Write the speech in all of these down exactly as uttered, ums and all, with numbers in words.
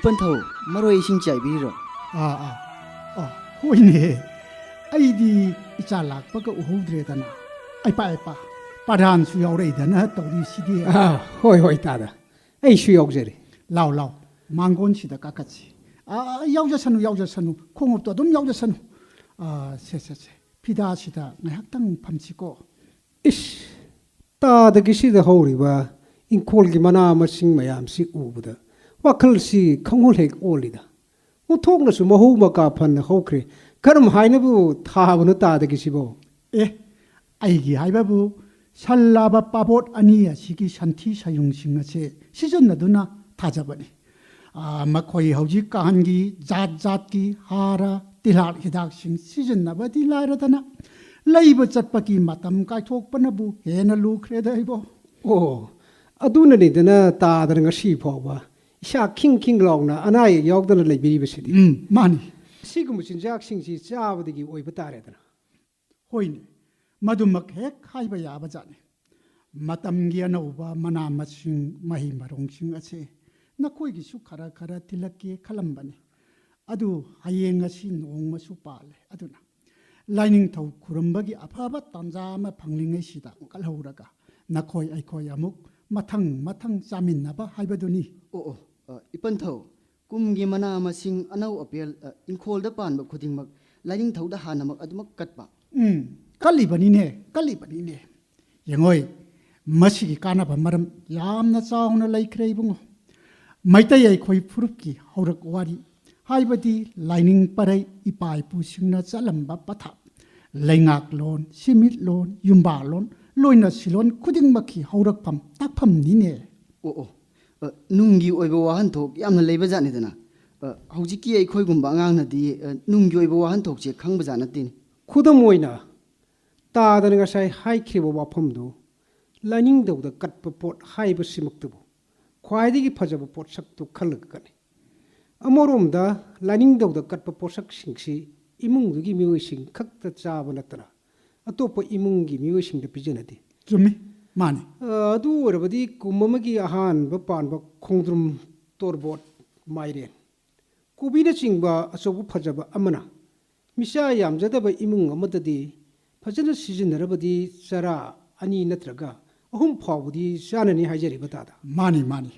ꯄꯟꯊꯧ, ꯃꯔꯣꯏ ꯏꯁꯤꯡ ꯆꯥꯏꯕꯤꯔꯤꯔꯣ? ꯑꯥ ꯑꯥ ꯑꯥ, ꯍꯣꯏꯅꯦ, ꯑꯩꯗꯤ ꯏꯆꯥ ꯂꯥꯛꯄꯒ ꯎꯍꯧꯗ꯭ꯔꯦꯗꯅ꯫ ꯑꯩꯄꯥ ꯑꯩꯄꯥ, ꯄ꯭ꯔꯙꯥꯟꯁꯨ ꯌꯥꯎꯔꯛꯏꯗꯅ ꯇꯧꯔꯤꯁꯤꯗꯤ꯫ ꯑꯥ, ꯍꯣꯏ ꯍꯣꯏ ꯇꯥꯗ, ꯑꯩꯁꯨ ꯌꯥꯎꯖꯔꯤ꯫ ꯂꯥꯎ ꯂꯥꯎ, ꯃꯥꯡꯒꯣꯟꯁꯤꯗ ꯀꯥꯈꯠꯁꯤ꯫ ꯑꯥ, ꯌꯥꯎꯖꯁꯅꯨ ꯌꯥꯎꯖꯁꯅꯨ, ꯈꯣꯡꯎꯞꯇꯣ ꯑꯗꯨꯝ ꯌꯥꯎꯖꯁꯅꯨ꯫ ꯑꯥ, ꯁꯦ ꯁꯦ ꯁꯦ, ꯐꯤꯗꯥꯁꯤꯗ ꯉꯥꯏꯍꯥꯛꯇꯪ ꯐꯝꯁꯤꯀꯣ꯫ ꯏꯁ, ꯇꯥꯗꯒꯤꯁꯤꯗ ꯍꯧꯔꯤꯕ ꯏꯪꯈꯣꯜꯒꯤ ꯃꯅꯥ ꯃꯁꯤꯡ ꯃꯌꯥꯝꯁꯤ ꯎꯕꯗ ꯋꯥꯈꯜꯁꯤ ꯈꯪꯑꯣꯜ ꯍꯦꯛ ꯑꯣꯜꯂꯤꯗ꯫ ꯑꯣꯟꯊꯣꯛꯅꯁꯨ ꯃꯍꯧ ꯃꯀꯥ ꯐꯅ ꯍꯧꯈ꯭ꯔꯦ꯫ ꯀꯔꯝ ꯍꯥꯏꯅꯕꯨ ꯊꯥꯕꯅꯣ ꯇꯥꯗꯒꯤꯁꯤꯕꯣ? ꯑꯦ, ꯑꯩꯒꯤ ꯍꯥꯏꯕꯕꯨ ꯁꯜ ꯂꯥꯕ ꯄꯥꯕꯣꯠ ꯑꯅꯤ ꯑꯁꯤꯒꯤ ꯁꯟꯊꯤ ꯁꯌꯨꯡꯁꯤꯡ ꯑꯁꯦ ꯁꯤꯖꯤꯟꯅꯗꯨꯅ ꯊꯥꯖꯕꯅꯤ꯫ ꯑꯥ, ꯃꯈꯣꯏ ꯍꯧꯖꯤꯛꯀꯥꯟꯒꯤ ꯖꯥꯠ ꯖꯥꯠꯀꯤ ꯍꯥꯔ, ꯇꯤꯜꯍꯥꯠ ꯍꯤꯗꯥꯛꯁꯤꯡ ꯁꯤꯖꯤꯟꯅꯕꯗꯤ ꯂꯥꯏꯔꯗꯅ, ꯂꯩꯕ ꯆꯠꯄꯒꯤ ꯃꯇꯝ ꯀꯥꯏꯊꯣꯛꯄꯅꯕꯨ ꯍꯦꯟꯅ ꯂꯨꯈ꯭ꯔꯦꯗ ꯑꯩꯕꯣ꯫ ꯑꯣ, ꯑꯗꯨꯅꯅꯤꯗꯅ ꯇꯥꯗꯅ ꯉꯁꯤ ꯐꯥꯎꯕ ꯏꯁꯥ ꯈꯤꯡ ꯈꯤꯡ ꯂꯥꯎꯅ ꯑꯅꯥ ꯑꯌꯦꯛ ꯌꯥꯎꯗꯅ ꯂꯩꯕꯤꯔꯤꯕꯁꯤꯗꯤ꯫ ꯎꯝ, ꯃꯥꯅꯤ꯫ ꯑꯁꯤꯒꯨꯝꯕ ꯆꯤꯟꯖꯥꯛꯁꯤꯡꯁꯤ ꯆꯥꯕꯗꯒꯤ ꯑꯣꯏꯕ ꯇꯥꯔꯦꯗꯅ꯫ ꯍꯣꯏꯅꯦ, ꯃꯗꯨꯃꯛ ꯍꯦꯛ ꯍꯥꯏꯕ ꯌꯥꯕꯖꯥꯠꯅꯤ꯫ ꯃꯇꯝꯒꯤ ꯑꯅꯧꯕ ꯃꯅꯥ ꯃꯁꯤꯡ, ꯃꯍꯩ ꯃꯔꯣꯡꯁꯤꯡ ꯑꯁꯦ ꯅꯈꯣꯏꯒꯤꯁꯨ ꯈꯔ ꯈꯔ ꯊꯤꯜꯂꯛꯀꯦ ꯈꯜꯂꯝꯕꯅꯤ꯫ ꯑꯗꯨ ꯍꯌꯦꯡ ꯉꯁꯤ ꯅꯣꯡꯃꯁꯨ ꯄꯥꯜꯂꯦ꯫ ꯑꯗꯨꯅ ꯂꯥꯏꯅꯤꯡꯊꯧ ꯈꯨꯔꯨꯝꯕꯒꯤ ꯑꯐꯕ ꯇꯥꯟꯖꯥ ꯑꯃ ꯐꯪꯂꯤꯉꯩꯁꯤꯗ ꯀꯜꯍꯧꯔꯒ ꯅꯈꯣꯏ ꯑꯩꯈꯣꯏ ꯑꯃꯨꯛ ꯃꯊꯪ ꯃꯊꯪ ꯆꯥꯃꯤꯟꯅꯕ ꯍꯥꯏꯕꯗꯨꯅꯤ꯫ ꯑꯣ ꯑꯣ, ꯑ, ꯏꯄꯟꯊꯧ, ꯀꯨꯝꯒꯤ ꯃꯅꯥ ꯃꯁꯤꯡ ꯑꯅꯧ ꯑꯄꯦꯜ, ꯑ, ꯏꯪꯈꯣꯜꯗ ꯄꯥꯟꯕ ꯈꯨꯗꯤꯡꯃꯛ ꯂꯥꯏꯅꯤꯡꯊꯧꯗ ꯍꯥꯟꯅꯃꯛ ꯑꯗꯨꯃꯛ ꯀꯠꯄ꯫ ꯎꯝ, ꯀꯜꯂꯤꯕꯅꯤꯅꯦ, ꯀꯜꯂꯤꯕꯅꯤꯅꯦ꯫ ꯌꯦꯡꯉꯣꯏ, ꯃꯁꯤꯒꯤ ꯀꯥꯟꯅꯕ ꯃꯔꯝ ꯌꯥꯝꯅ ꯆꯥꯎꯅ ꯂꯩꯈ꯭ꯔꯦ ꯏꯕꯨꯡꯉꯣ꯫ ꯃꯩꯇꯩ ꯑꯩꯈꯣꯏ ꯐꯨꯔꯨꯞꯀꯤ ꯍꯧꯔꯛ ꯋꯥꯔꯤ, ꯍꯥꯏꯕꯗꯤ ꯂꯥꯏꯅꯤꯡ ꯄꯔꯩ ꯏꯄꯥ ꯏꯄꯨꯁꯤꯡꯅ ꯆꯠꯂꯝꯕ ꯄꯊꯥꯞ, ꯂꯩꯉꯥꯛꯂꯣꯟ, ꯁꯤꯃꯤꯠꯂꯣꯟ, ꯌꯨꯝꯕꯥꯜꯂꯣꯟ, ꯂꯣꯏꯅ ꯁꯤꯂꯣꯟ ꯈꯨꯗꯤꯡꯃꯛꯀꯤ ꯍꯧꯔꯛꯐꯝ ꯇꯥꯛꯐꯝꯅꯤꯅꯦ꯫ ꯑꯣ ꯑꯣ, ꯑ, ꯅꯨꯡꯒꯤ ꯑꯣꯏꯕ ꯋꯥꯍꯟꯊꯣꯛ ꯌꯥꯝꯅ ꯂꯩꯕ ꯖꯥꯠꯅꯤꯗꯅ꯫ ꯑ, ꯍꯧꯖꯤꯛꯀꯤ ꯑꯩꯈꯣꯏꯒꯨꯝꯕ ꯑꯉꯥꯡꯅꯗꯤ, ꯑ, ꯅꯨꯡꯒꯤ ꯑꯣꯏꯕ ꯋꯥꯍꯟꯊꯣꯛꯁꯦ ꯈꯪꯕ ꯖꯥꯠ ꯅꯠꯇꯦꯅꯦ꯫ ꯈꯨꯗꯝ ꯑꯣꯏꯅ, ꯇꯥꯗꯅ ꯉꯁꯥꯏ ꯍꯥꯏꯈ꯭ꯔꯤꯕ ꯋꯥꯐꯝꯗꯨ ꯂꯥꯏꯅꯤꯡꯊꯧꯗ ꯀꯠꯄ ꯄꯣꯠ ꯍꯥꯏꯕꯁꯤꯃꯛꯇꯕꯨ ꯈ꯭ꯋꯥꯏꯗꯒꯤ ꯐꯖꯕ ꯄꯣꯠꯁꯛꯇꯨ ꯈꯜꯂꯒ ꯀꯠꯂꯤ꯫ ꯑꯃꯔꯣꯝꯗ ꯂꯥꯏꯅꯤꯡꯊꯧꯗ ꯀꯠꯄ ꯄꯣꯠꯁꯛꯁꯤꯡꯁꯤ ꯏꯃꯨꯡꯗꯨꯒꯤ ꯃꯤꯑꯣꯏꯁꯤꯡ ꯈꯛꯇ ꯆꯥꯕ ꯅꯠꯇꯅ ꯑꯇꯣꯞꯄ ꯏꯃꯨꯡꯒꯤ ꯃꯤꯑꯣꯏꯁꯤꯡꯗ ꯄꯤꯖꯅꯗꯦ꯫ ꯆꯨꯝꯃꯤ, ꯃꯥꯅꯤ꯫ ꯑ, ꯑꯗꯨ ꯑꯣꯏꯔꯕꯗꯤ ꯀꯨꯝ ꯑꯃꯒꯤ ꯑꯍꯥꯟꯕ ꯄꯥꯟꯕ ꯈꯣꯡꯗ꯭ꯔꯨꯝ ꯇꯣꯔꯕꯣꯠ ꯃꯥꯏꯔꯦꯟ, ꯀꯣꯕꯤꯅꯆꯤꯡꯕ ꯑꯆꯧꯕ ꯐꯖꯕ ꯑꯃꯅ ꯃꯤꯆꯥ ꯌꯥꯝꯖꯗꯕ ꯏꯃꯨꯡ ꯑꯃꯗꯗꯤ ꯐꯖꯅ ꯁꯤꯖꯤꯟꯅꯔꯕꯗꯤ ꯆꯔꯥ ꯑꯅꯤ ꯅꯠꯇ꯭ꯔꯒ ꯑꯍꯨꯝ ꯐꯥꯎꯕꯗꯤ ꯆꯥꯅꯅꯤ ꯍꯥꯏꯖꯔꯤꯕ ꯇꯥꯗ꯫ ꯃꯥꯅꯤ, ꯃꯥꯅꯤ꯫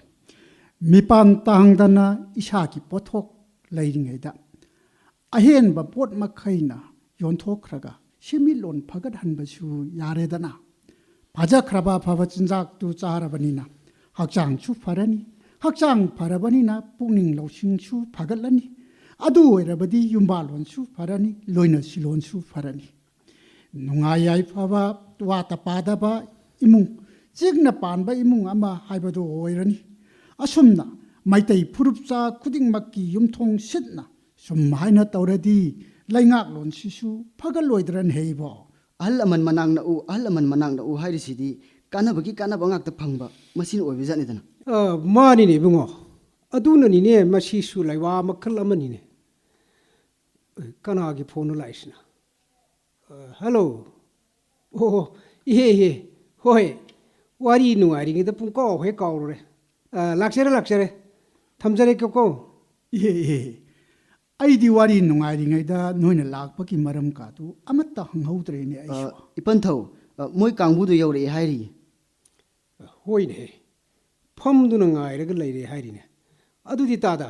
ꯃꯤꯄꯥꯟ ꯇꯥꯡꯗꯅ ꯏꯁꯥꯒꯤ ꯄꯣꯠꯊꯣꯛ ꯂꯩꯔꯤꯉꯩꯗ ꯑꯍꯦꯟꯕ ꯄꯣꯠ ꯃꯈꯩꯅ ꯌꯣꯟꯊꯣꯛꯈ꯭ꯔꯒ ꯁꯦꯟꯃꯤꯠꯂꯣꯟ ꯐꯒꯠꯍꯟꯕꯁꯨ ꯌꯥꯔꯦꯗꯅ꯫ ꯐꯖꯈ꯭ꯔꯕ ꯑꯐꯕ ꯆꯤꯟꯖꯥꯛꯇꯨ ꯆꯥꯔꯕꯅꯤꯅ ꯍꯛꯆꯥꯡꯁꯨ ꯐꯔꯅꯤ, ꯍꯛꯆꯥꯡ ꯐꯔꯕꯅꯤꯅ ꯄꯨꯛꯅꯤꯡ ꯂꯧꯁꯤꯡꯁꯨ ꯐꯒꯠꯂꯅꯤ꯫ ꯑꯗꯨ ꯑꯣꯏꯔꯕꯗꯤ ꯌꯨꯝꯕꯥꯜꯂꯣꯟꯁꯨ ꯐꯔꯅꯤ, ꯂꯣꯏꯅ ꯁꯤꯂꯣꯟꯁꯨ ꯐꯔꯅꯤ꯫ ꯅꯨꯡꯉꯥꯏ ꯌꯥꯏꯐꯕ, ꯋꯥꯠꯇ ꯄꯥꯗꯕ ꯏꯃꯨꯡ, ꯆꯤꯛꯅ ꯄꯥꯟꯕ ꯏꯃꯨꯡ ꯑꯃ ꯍꯥꯏꯕꯗꯨ ꯑꯣꯏꯔꯅꯤ꯫ ꯑꯁꯨꯝꯅ ꯃꯩꯇꯩ ꯐꯨꯔꯨꯞꯆꯥ ꯈꯨꯗꯤꯡꯃꯛꯀꯤ ꯌꯨꯝꯊꯣꯡ ꯁꯤꯠꯅ ꯁꯨꯝ ꯍꯥꯏꯅ ꯇꯧꯔꯗꯤ ꯂꯩꯉꯥꯛꯂꯣꯟꯁꯤꯁꯨ ꯐꯒꯠꯂꯣꯏꯗ꯭ꯔꯅꯦ ꯏꯕꯣ? ꯑꯍꯜ ꯂꯃꯟ ꯃꯅꯥꯛ ꯅꯛꯎ, ꯑꯍꯜ ꯂꯃꯟ ꯃꯅꯥꯛ ꯅꯛꯎ ꯍꯥꯏꯔꯤꯁꯤꯗꯤ ꯀꯥꯟꯅꯕꯒꯤ ꯀꯥꯟꯅꯕ ꯉꯥꯛꯇ ꯐꯪꯕ ꯃꯁꯤꯅ ꯑꯣꯏꯕꯖꯥꯠꯅꯤꯗꯅ꯫ ꯑ, ꯃꯥꯅꯤꯅꯦ ꯏꯕꯨꯡꯉꯣ, ꯑꯗꯨꯅꯅꯤꯅꯦ ꯃꯁꯤꯁꯨ ꯂꯩꯋꯥ ꯃꯈꯜ ꯑꯃꯅꯤꯅꯦ꯫ ꯑꯦ, ꯀꯅꯥꯒꯤ ꯐꯣꯟꯅꯣ ꯂꯥꯛꯏꯁꯤꯅ? ꯑ, ꯍꯜꯂꯣ꯫ ꯑꯣ, ꯏꯍꯦ, ꯏꯍꯦ꯫ ꯍꯣꯏ, ꯋꯥꯔꯤ ꯅꯨꯡꯉꯥꯏꯔꯤꯉꯩꯗ ꯄꯨꯡ ꯀꯥꯎ ꯍꯦꯛ ꯀꯥꯎꯔꯨꯔꯦ꯫ ꯑ, ꯂꯥꯛꯆꯔꯦ, ꯂꯥꯛꯆꯔꯦ꯫ ꯊꯝꯖꯔꯦꯀꯣ꯫ ꯏꯍꯦ, ꯏꯍꯦ꯫ ꯑꯩꯗꯤ ꯋꯥꯔꯤ ꯅꯨꯡꯉꯥꯏꯔꯤꯉꯩꯗ ꯅꯣꯏꯅ ꯂꯥꯛꯄꯒꯤ ꯃꯔꯝ ꯀꯥꯗꯨ ꯑꯃꯠꯇ ꯍꯪꯍꯧꯗ꯭ꯔꯦꯅꯦ ꯑꯩꯁꯨ꯫ ꯑ, ꯏꯄꯟꯊꯧ, ꯑ, ꯃꯣꯏ ꯀꯥꯡꯕꯨꯗꯨ ꯌꯧꯔꯛꯑꯦ ꯍꯥꯏꯔꯤ꯫ ꯍꯣꯏꯅꯦ, ꯐꯝꯗꯨꯅ ꯉꯥꯏꯔꯒ ꯂꯩꯔꯦ ꯍꯥꯏꯔꯤꯅꯦ꯫ ꯑꯗꯨꯗꯤ ꯇꯥꯗ,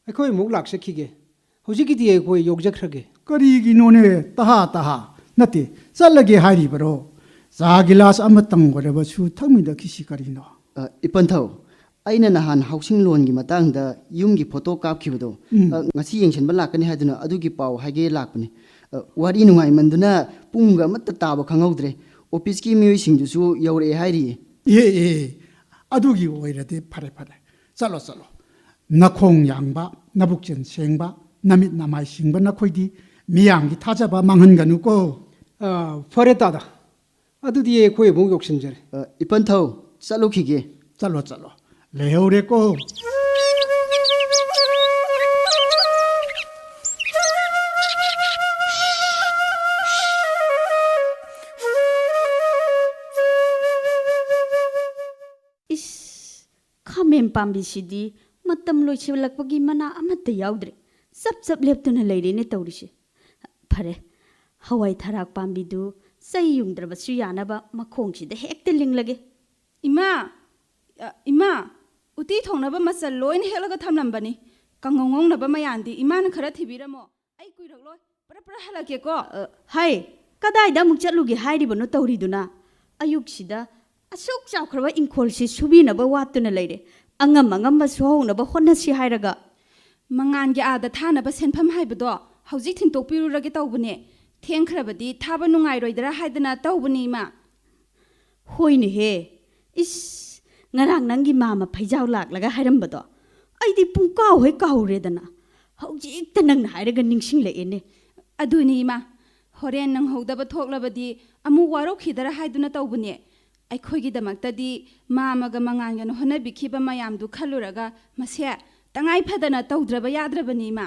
ꯑꯩꯈꯣꯏ ꯑꯃꯨꯛ ꯂꯥꯛꯆꯈꯤꯒꯦ꯫ ꯍꯧꯖꯤꯛꯀꯤꯗꯤ ꯑꯩꯈꯣꯏ ꯌꯧꯖꯈ꯭ꯔꯒꯦ꯫ ꯀꯔꯤꯒꯤꯅꯣꯅꯦ, ꯇꯍꯥ ꯇꯍꯥ? ꯅꯠꯇꯦ, ꯆꯠꯂꯒꯦ ꯍꯥꯏꯔꯤꯕꯔꯣ? ꯆꯥ ꯒꯤꯂꯥꯁ ꯑꯃꯇꯪ ꯑꯣꯏꯔꯕꯁꯨ ꯊꯛꯃꯤꯟꯅꯈꯤꯁꯤ ꯀꯔꯤꯅꯣ? ꯑ, ꯏꯄꯟꯊꯧ, ꯑꯩꯅ ꯅꯍꯥꯟ ꯍꯥꯎꯁꯤꯡ ꯂꯣꯟꯒꯤ ꯃꯇꯥꯡꯗ ꯌꯨꯝꯒꯤ ꯐꯣꯇꯣ ꯀꯥꯞꯈꯤꯕꯗꯣ, ꯎꯝ꯫ ꯑ, ꯉꯁꯤ ꯌꯦꯡꯁꯤꯟꯕ ꯂꯥꯛꯀꯅꯤ ꯍꯥꯏꯗꯨꯅ ꯑꯗꯨꯒꯤ ꯄꯥꯎ ꯍꯥꯏꯒꯦ ꯂꯥꯛꯄꯅꯤ꯫ ꯑ, ꯋꯥꯔꯤ ꯅꯨꯡꯉꯥꯏꯃꯟꯗꯨꯅ ꯄꯨꯡꯒ ꯑꯃꯠꯇ ꯇꯥꯕ ꯈꯪꯍꯧꯗ꯭ꯔꯦ꯫ ꯑꯣꯐꯤꯁꯀꯤ ꯃꯤꯑꯣꯏꯁꯤꯡꯗꯨꯁꯨ ꯌꯧꯔꯛꯑꯦ ꯍꯥꯏꯔꯤꯌꯦ꯫ ꯑꯦ, ꯑꯦ, ꯑꯗꯨꯒꯤ ꯑꯣꯏꯔꯗꯤ ꯐꯔꯦ, ꯐꯔꯦ꯫ ꯆꯠꯂꯣ, ꯆꯠꯂꯣ꯫ ꯅꯈꯣꯡ ꯌꯥꯡꯕ, ꯅꯕꯨꯛꯆꯦꯜ ꯁꯦꯡꯕ, ꯅꯃꯤꯠ ꯅꯃꯥꯏ ꯁꯤꯡꯕ ꯅꯈꯣꯏꯗꯤ ꯃꯤꯌꯥꯝꯒꯤ ꯊꯥꯖꯕ ꯃꯥꯡꯍꯟꯒꯅꯨꯀꯣ꯫ ꯑ, ꯐꯔꯦ ꯇꯥꯗ꯫ ꯑꯗꯨꯗꯤ ꯑꯩꯈꯣꯏ ꯑꯃꯨꯛ ꯌꯧꯁꯤꯟꯖꯔꯦ꯫ ꯑ, ꯏꯄꯟꯊꯧ, ꯆꯠꯂꯨꯈꯤꯒꯦ꯫ ꯆꯠꯂꯣ, ꯆꯠꯂꯣ꯫ ꯂꯩꯍꯧꯔꯦꯀꯣ꯫ ꯏꯁ, ꯈꯥꯃꯦꯟ ꯄꯥꯝꯕꯤꯁꯤꯗꯤ ꯃꯇꯝ ꯂꯣꯏꯁꯤꯜꯂꯛꯄꯒꯤ ꯃꯅꯥ ꯑꯃꯠꯇ ꯌꯥꯎꯗ꯭ꯔꯦ꯫ ꯆꯞ ꯆꯞ ꯂꯦꯞꯇꯨꯅ ꯂꯩꯔꯦꯅꯦ ꯇꯧꯔꯤꯁꯦ꯫ ꯐꯔꯦ, ꯍꯋꯥꯏ ꯊꯔꯥꯛ ꯄꯥꯝꯕꯤꯗꯨ ꯆꯩ ꯌꯨꯡꯗ꯭ꯔꯕꯁꯨ ꯌꯥꯅꯕ ꯃꯈꯣꯡꯁꯤꯗ ꯍꯦꯛꯇ ꯂꯤꯡꯂꯒꯦ꯫ ꯏꯃꯥ! ꯑ, ꯏꯃꯥ! ꯎꯇꯤ ꯊꯣꯡꯅꯕ ꯃꯆꯜ ꯂꯣꯏꯅ ꯍꯦꯛꯂꯒ ꯊꯝꯂꯝꯕꯅꯤ꯫ ꯀꯥꯡꯉꯧ ꯉꯧꯅꯕ ꯃꯌꯥꯝꯗꯤ ꯏꯃꯥꯅ ꯈꯔ ꯊꯤꯕꯤꯔꯝꯃꯣ꯫ ꯑꯩ ꯀꯨꯏꯔꯛꯂꯣꯏ꯫ ꯄꯔꯞ ꯄꯔꯞ ꯍꯜꯂꯛꯀꯦꯀꯣ꯫ ꯑ, ꯍꯥꯏ, ꯀꯗꯥꯏꯗ ꯑꯃꯨꯛ ꯆꯠꯂꯨꯒꯦ ꯍꯥꯏꯔꯤꯕꯅꯣ ꯇꯧꯔꯤꯗꯨꯅ? ꯑꯌꯨꯛꯁꯤꯗ ꯑꯁꯨꯛ ꯆꯥꯎꯈ꯭ꯔꯕ ꯏꯪꯈꯣꯜꯁꯤ ꯁꯨꯕꯤꯅꯕ ꯋꯥꯠꯇꯨꯅ ꯂꯩꯔꯦ꯫ ꯑꯉꯝ ꯑꯉꯝꯕ ꯁꯨꯍꯧꯅꯕ ꯍꯣꯠꯅꯁꯤ ꯍꯥꯏꯔꯒ꯫ ꯃꯉꯥꯟꯒꯤ ꯑꯥꯗ ꯊꯥꯅꯕ ꯁꯦꯟꯐꯝ ꯍꯥꯏꯕꯗꯣ ꯍꯧꯖꯤꯛ ꯊꯤꯟꯇꯣꯛꯄꯤꯔꯨꯔꯒꯦ ꯇꯧꯕꯅꯦ꯫ ꯊꯦꯡꯈ꯭ꯔꯕꯗꯤ ꯊꯥꯕ ꯅꯨꯡꯉꯥꯏꯔꯣꯏꯗ꯭ꯔꯥ ꯍꯥꯏꯗꯅ ꯇꯧꯕꯅꯤ, ꯏꯃꯥ꯫ ꯍꯣꯏꯅꯦꯍꯦ꯫ ꯏꯁ, ꯉꯔꯥꯡ ꯅꯪꯒꯤ ꯃꯥꯃ ꯐꯩꯖꯥꯎ ꯂꯥꯛꯂꯒ ꯍꯥꯏꯔꯝꯕꯗꯣ ꯑꯩꯗꯤ ꯄꯨꯡꯀꯥꯎ ꯍꯦꯛ ꯀꯥꯎꯔꯦꯗꯅ꯫ ꯍꯧꯖꯤꯛꯇ ꯅꯪꯅ ꯍꯥꯏꯔꯒ ꯅꯤꯡꯁꯤꯡꯂꯛꯑꯦꯅꯦ꯫ ꯑꯗꯨꯅꯤ, ꯏꯃꯥ꯫ ꯍꯣꯔꯦꯟ ꯅꯪꯍꯧꯗꯕ ꯊꯣꯛꯂꯕꯗꯤ ꯑꯃꯨꯛ ꯋꯥꯔꯧꯈꯤꯗꯔꯥ ꯍꯥꯏꯗꯨꯅ ꯇꯧꯕꯅꯦ꯫ ꯑꯩꯈꯣꯏꯒꯤꯗꯃꯛꯇꯗꯤ ꯃꯥꯃꯒ ꯃꯉꯥꯟꯒꯅ ꯍꯣꯠꯅꯕꯤꯈꯤꯕ ꯃꯌꯥꯝꯗꯨ ꯈꯜꯂꯨꯔꯒ ꯃꯁꯦ ꯇꯉꯥꯏ ꯐꯗꯅ ꯇꯧꯗ꯭ꯔꯕ ꯌꯥꯗ꯭ꯔꯕꯅꯤ, ꯏꯃꯥ꯫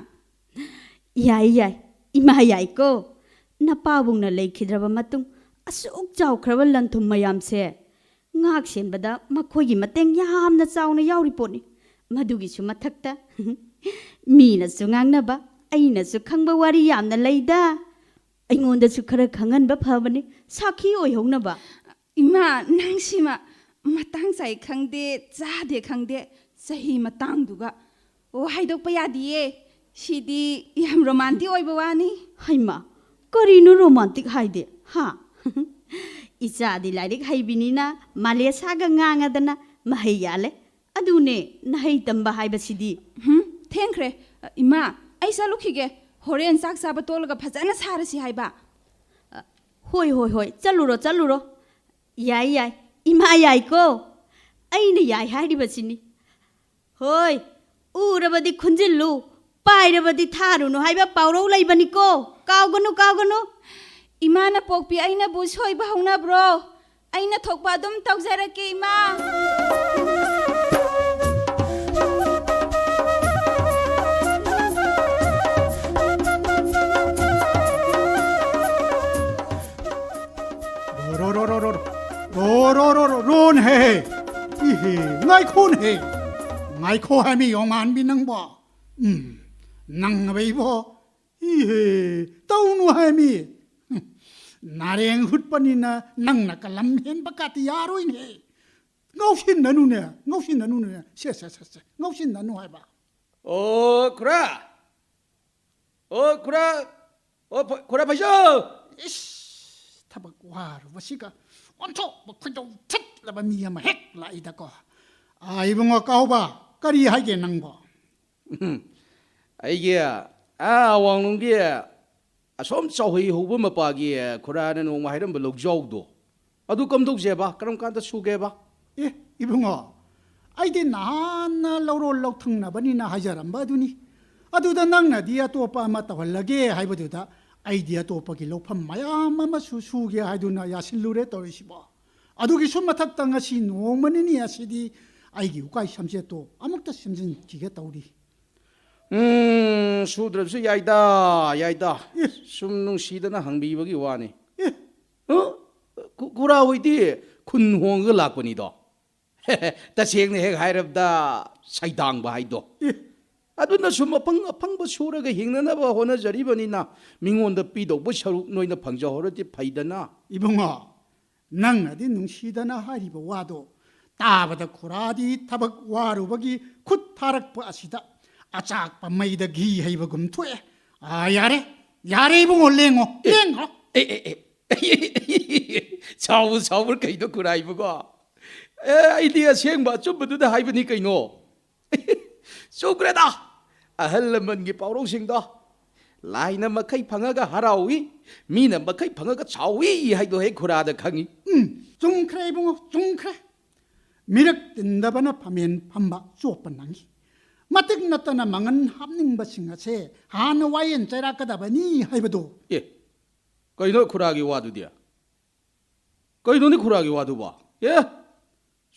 ꯌꯥꯏ, ꯌꯥꯏ꯫ ꯏꯃꯥ ꯌꯥꯏꯀꯣ꯫ ꯅꯄꯥꯕꯨꯡꯅ ꯂꯩꯈꯤꯗ꯭ꯔꯕ ꯃꯇꯨꯡ ꯑꯁꯨꯛ ꯆꯥꯎꯈ꯭ꯔꯕ ꯂꯟ ꯊꯨꯝ ꯃꯌꯥꯝꯁꯦ ꯉꯥꯛ ꯁꯦꯟꯕꯗ ꯃꯈꯣꯏꯒꯤ ꯃꯇꯦꯡ ꯌꯥꯝꯅ ꯆꯥꯎꯅ ꯌꯥꯎꯔꯤ ꯄꯣꯠꯅꯤ꯫ ꯃꯗꯨꯒꯤꯁꯨ ꯃꯊꯛꯇ ꯃꯤꯅꯁꯨ ꯉꯥꯡꯅꯕ, ꯑꯩꯅꯁꯨ ꯈꯪꯕ ꯋꯥꯔꯤ ꯌꯥꯝꯅ ꯂꯩꯗ꯫ ꯑꯩꯉꯣꯟꯗꯁꯨ ꯈꯔ ꯈꯪꯍꯟꯕ ꯐꯕꯅꯤ, ꯁꯥꯈꯤ ꯑꯣꯏꯍꯧꯅꯕ꯫ ꯏꯃꯥ, ꯅꯪꯁꯤꯃ ꯃꯇꯥꯡ ꯆꯥꯏ ꯈꯪꯗꯦ, ꯆꯥꯗꯦ ꯈꯪꯗꯦ, ꯆꯍꯤ ꯃꯇꯥꯡꯗꯨꯒ꯫ ꯑꯣ, ꯍꯥꯏꯗꯣꯛꯄ ꯌꯥꯗꯤꯌꯦ꯫ ꯁꯤꯗꯤ ꯌꯥꯝ ꯔꯣꯃꯥꯟꯇꯤꯛ ꯑꯣꯏꯕ ꯋꯥꯅꯤ꯫ ꯍꯩꯃꯥ, ꯀꯔꯤꯅꯣ ꯔꯣꯃꯥꯟꯇꯤꯛ ꯍꯥꯏꯗꯤ? ꯍꯥ? ꯏꯆꯥꯗꯤ ꯂꯥꯏꯔꯤꯛ ꯍꯩꯕꯤꯅꯤꯅ ꯃꯥꯂꯦꯁꯥꯒ ꯉꯥꯡꯉꯗꯅ ꯃꯍꯩ ꯌꯥꯜꯂꯦ꯫ ꯑꯗꯨꯅꯦ, ꯅꯍꯩ ꯇꯝꯕ ꯍꯥꯏꯕꯁꯤꯗꯤ꯫ ꯍꯨꯝ, ꯊꯦꯡꯈ꯭ꯔꯦ꯫ ꯏꯃꯥ, ꯑꯩ ꯆꯠꯂꯨꯈꯤꯒꯦ꯫ ꯍꯣꯔꯦꯟ ꯆꯥꯛ ꯆꯥꯕ ꯇꯣꯛꯂꯒ ꯐꯖꯅ ꯁꯥꯔꯁꯤ ꯍꯥꯏꯕ꯫ ꯍꯣꯏ, ꯍꯣꯏ, ꯍꯣꯏ, ꯆꯠꯂꯨꯔꯣ, ꯆꯠꯂꯨꯔꯣ꯫ ꯌꯥꯏ, ꯌꯥꯏ꯫ ꯏꯃꯥ ꯌꯥꯏꯀꯣ꯫ ꯑꯩꯅ ꯌꯥꯏ ꯍꯥꯏꯔꯤꯕꯁꯤꯅꯤ꯫ ꯍꯣꯏ, ꯎꯔꯕꯗꯤ ꯈꯨꯟꯖꯤꯜꯂꯨ, ꯄꯥꯏꯔꯕꯗꯤ ꯊꯥꯔꯨꯅꯨ ꯍꯥꯏꯕ ꯄꯥꯎꯔꯧ ꯂꯩꯕꯅꯤꯀꯣ꯫ ꯀꯥꯎꯒꯅꯨ, ꯀꯥꯎꯒꯅꯨ꯫ ꯏꯃꯥꯅ ꯄꯣꯛꯄꯤ ꯑꯩꯅꯕꯨ ꯁꯣꯏꯕ ꯍꯧꯅꯕ꯭ꯔꯣ? ꯑꯩꯅ ꯊꯣꯛꯄ ꯑꯗꯨꯝ ꯇꯧꯖꯔꯛꯀꯦ, ꯏꯃꯥ꯫ ꯔꯣ, ꯔꯣ, ꯔꯣ, ꯔꯣ, ꯔꯣ꯫ ꯔꯣ, ꯔꯣ, ꯔꯣ, ꯔꯣ, ꯔꯣꯅꯦꯍꯦ꯫ ꯏꯍꯦ, ꯉꯥꯏꯈꯣꯅꯦꯍꯦ꯫ ꯉꯥꯏꯈꯣ ꯍꯥꯏꯃꯤ, ꯌꯣꯡꯃꯥꯟꯕꯤ ꯅꯪꯕꯣ꯫ ꯎꯝ, ꯅꯪ ꯑꯕꯩꯕꯣ꯫ ꯏꯍꯦ, ꯇꯧꯅꯨ ꯍꯥꯏꯃꯤ꯫ ꯍꯨꯝ, ꯅꯥꯔꯦꯡ ꯍꯨꯠꯄꯅꯤꯅ ꯅꯪꯅ ꯀꯂꯝ ꯍꯦꯟꯕ ꯀꯥꯇꯤ ꯌꯥꯔꯣꯏꯅꯦ꯫ ꯉꯥꯎꯁꯤꯟꯅꯅꯨꯅꯦ, ꯉꯥꯎꯁꯤꯟꯅꯅꯨꯅꯦ꯫ ꯁꯦ, ꯁꯦ, ꯁꯦ, ꯁꯦ, ꯉꯥꯎꯁꯤꯟꯅꯅꯨ ꯍꯥꯏꯕ꯫ ꯑꯣ, ꯈꯨꯔꯥ꯫ ꯑꯣ, ꯈꯨꯔꯥ꯫ ꯑꯣ, ꯐ-, ꯈꯨꯔꯥ ꯐꯩꯖꯧ꯫ ꯏꯁ, ꯊꯕꯛ ꯋꯥꯔꯨꯕꯁꯤꯒ ꯑꯣꯟꯊꯣꯛꯄ ꯈꯣꯏꯗꯧ ꯊꯤꯠꯂꯕ ꯃꯤ ꯑꯃ ꯍꯦꯛ ꯂꯥꯛꯏꯗꯀꯣ꯫ ꯑꯥ, ꯏꯕꯨꯡꯉꯣ ꯀꯥꯎꯕ, ꯀꯔꯤ ꯍꯥꯏꯒꯦ ꯅꯪꯕꯣ? ꯎꯝ, ꯑꯩꯒꯤ, ꯑꯥ, ꯑꯋꯥꯡꯂꯣꯝꯒꯤ ꯑꯁꯣꯝ ꯆꯥꯎꯍꯩ ꯍꯧꯕ ꯃꯄꯥꯒꯤ ꯈꯨꯔꯥꯅ ꯅꯣꯡꯃ ꯍꯥꯏꯔꯝꯕ ꯂꯧꯖꯥꯎꯗꯣ, ꯑꯗꯨ ꯀꯝꯗꯧꯁꯦꯕ? ꯀꯔꯝ ꯀꯥꯟꯗ ꯁꯨꯒꯦꯕ? ꯑꯦ, ꯏꯕꯨꯡꯉꯣ, ꯑꯩꯗꯤ ꯅꯍꯥꯟꯅ ꯂꯧꯔꯣꯜ ꯂꯧꯊꯪꯅꯕꯅꯤꯅ ꯍꯥꯏꯖꯔꯝꯕ ꯑꯗꯨꯅꯤ꯫ ꯑꯗꯨꯗ ꯅꯪꯅꯗꯤ ꯑꯇꯣꯞꯄ ꯑꯃ ꯇꯧꯍꯜꯂꯒꯦ ꯍꯥꯏꯕꯗꯨꯗ, ꯑꯩꯗꯤ ꯑꯇꯣꯞꯄꯒꯤ ꯂꯧꯐꯝ ꯃꯌꯥꯝ ꯑꯃꯁꯨ ꯁꯨꯒꯦ ꯍꯥꯏꯗꯨꯅ ꯌꯥꯁꯤꯜꯂꯨꯔꯦ ꯇꯧꯔꯤꯁꯤꯕꯣ꯫ ꯑꯗꯨꯒꯤꯁꯨ ꯃꯊꯛꯇ ꯉꯁꯤ ꯅꯣꯡꯃ ꯅꯤꯅꯤ ꯑꯁꯤꯗꯤ ꯑꯩꯒꯤ ꯎꯀꯥꯏ ꯁꯝꯖꯦꯠꯇꯣ ꯑꯃꯨꯛꯇ ꯁꯦꯝꯖꯤꯟꯈꯤꯒꯦ ꯇꯧꯔꯤ꯫ ꯎꯝ, ꯁꯨꯗ꯭ꯔꯕꯁꯨ ꯌꯥꯏꯗ, ꯌꯥꯏꯗ꯫ ꯑꯦ꯫ ꯁꯨꯝ ꯅꯨꯡꯁꯤꯗꯅ ꯍꯪꯕꯤꯕꯒꯤ ꯋꯥꯅꯤ꯫ ꯑꯦ꯫ ꯑ? ꯈꯨ-, ꯈꯨꯔꯥ ꯍꯣꯏꯗꯤ ꯈꯨꯟ ꯍꯣꯡꯉꯒ ꯂꯥꯛꯄꯅꯤꯗꯣ꯫ ꯇꯁꯦꯡꯅ ꯍꯦꯛ ꯍꯥꯏꯔꯕꯗ ꯁꯩꯗꯥꯡꯕ ꯍꯥꯏꯗꯣ꯫ ꯑꯦ꯫ ꯑꯗꯨꯅ ꯁꯨꯝ ꯑꯐꯪ ꯑꯐꯪꯕ ꯁꯨꯔꯒ ꯍꯤꯡꯅꯅꯕ ꯍꯣꯠꯅꯖꯔꯤꯕꯅꯤꯅ ꯃꯤꯉꯣꯟꯗ ꯄꯤꯗꯧꯕ ꯁꯔꯨꯛ ꯅꯣꯏꯅ ꯐꯪꯖꯍꯧꯔꯗꯤ ꯐꯩꯗꯅ꯫ ꯏꯕꯨꯡꯉꯣ, ꯅꯪꯅꯗꯤ ꯅꯨꯡꯁꯤꯗꯅ ꯍꯥꯏꯔꯤꯕ ꯋꯥꯗꯣ ꯇꯥꯕꯗ ꯈꯨꯔꯥꯗꯤ ꯊꯕꯛ ꯋꯥꯔꯨꯕꯒꯤ ꯈꯨꯠ ꯊꯥꯔꯛꯄ ꯑꯁꯤꯗ ꯑꯆꯥꯛꯄ ꯃꯩꯗ ꯘꯤ ꯍꯩꯕꯒꯨꯝ ꯊꯣꯛꯑꯦ꯫ ꯑꯥ, ꯌꯥꯔꯦ, ꯌꯥꯔꯦ ꯏꯕꯨꯡꯉꯣ, ꯂꯦꯡꯉꯣ, ꯑꯦ, ꯂꯦꯡꯈ꯭ꯔꯣ꯫ ꯑꯦ, ꯑꯦ, ꯑꯦ, ꯁꯥꯎꯕ ꯁꯥꯎꯕ꯭ꯔꯥ ꯀꯩꯅꯣ ꯈꯨꯔꯥꯏꯕꯀꯣ? ꯑꯦ, ꯑꯩꯗꯤ ꯑꯁꯦꯡꯕ ꯑꯆꯨꯝꯕꯗꯨꯗ ꯍꯥꯏꯕꯅꯤ ꯀꯩꯅꯣ꯫ ꯆꯨꯝꯈ꯭ꯔꯦꯗ, ꯑꯍꯜ ꯂꯃꯟꯒꯤ ꯄꯥꯎꯔꯧꯁꯤꯡꯗꯣ, "ꯂꯥꯏꯅ ꯃꯈꯩ ꯐꯪꯉꯒ ꯍꯔꯥꯎꯏ, ꯃꯤꯅ ꯃꯈꯩ ꯐꯪꯉꯒ ꯁꯥꯎꯏ" ꯍꯥꯏꯗꯣ ꯍꯦꯛ ꯈꯨꯔꯥꯗ ꯈꯪꯉꯤ꯫ ꯎꯝ, ꯆꯨꯝꯈ꯭ꯔꯦ ꯏꯕꯨꯡꯉꯣ, ꯆꯨꯝꯈ꯭ꯔꯦ꯫ ꯃꯤꯔꯛ ꯇꯤꯟꯗꯕꯅ ꯐꯝꯃꯦꯟ ꯐꯝꯕ ꯆꯣꯞꯄ ꯅꯪꯉꯤ꯫ ꯃꯇꯤꯛ ꯅꯠꯇꯅ ꯃꯉꯟ ꯍꯥꯞꯅꯤꯡꯕꯁꯤꯡ ꯑꯁꯦ ꯍꯥꯟꯅ ꯋꯥꯌꯦꯟ ꯆꯩꯔꯥꯛꯀꯗꯕꯅꯤ ꯍꯥꯏꯕꯗꯣ꯫ ꯑꯦ, ꯀꯩꯅꯣ ꯈꯨꯔꯥꯒꯤ ꯋꯥꯗꯨꯗꯤ? ꯀꯩꯅꯣꯅꯦ ꯈꯨꯔꯥꯒꯤ ꯋꯥꯗꯨꯕꯣ? ꯑꯦ,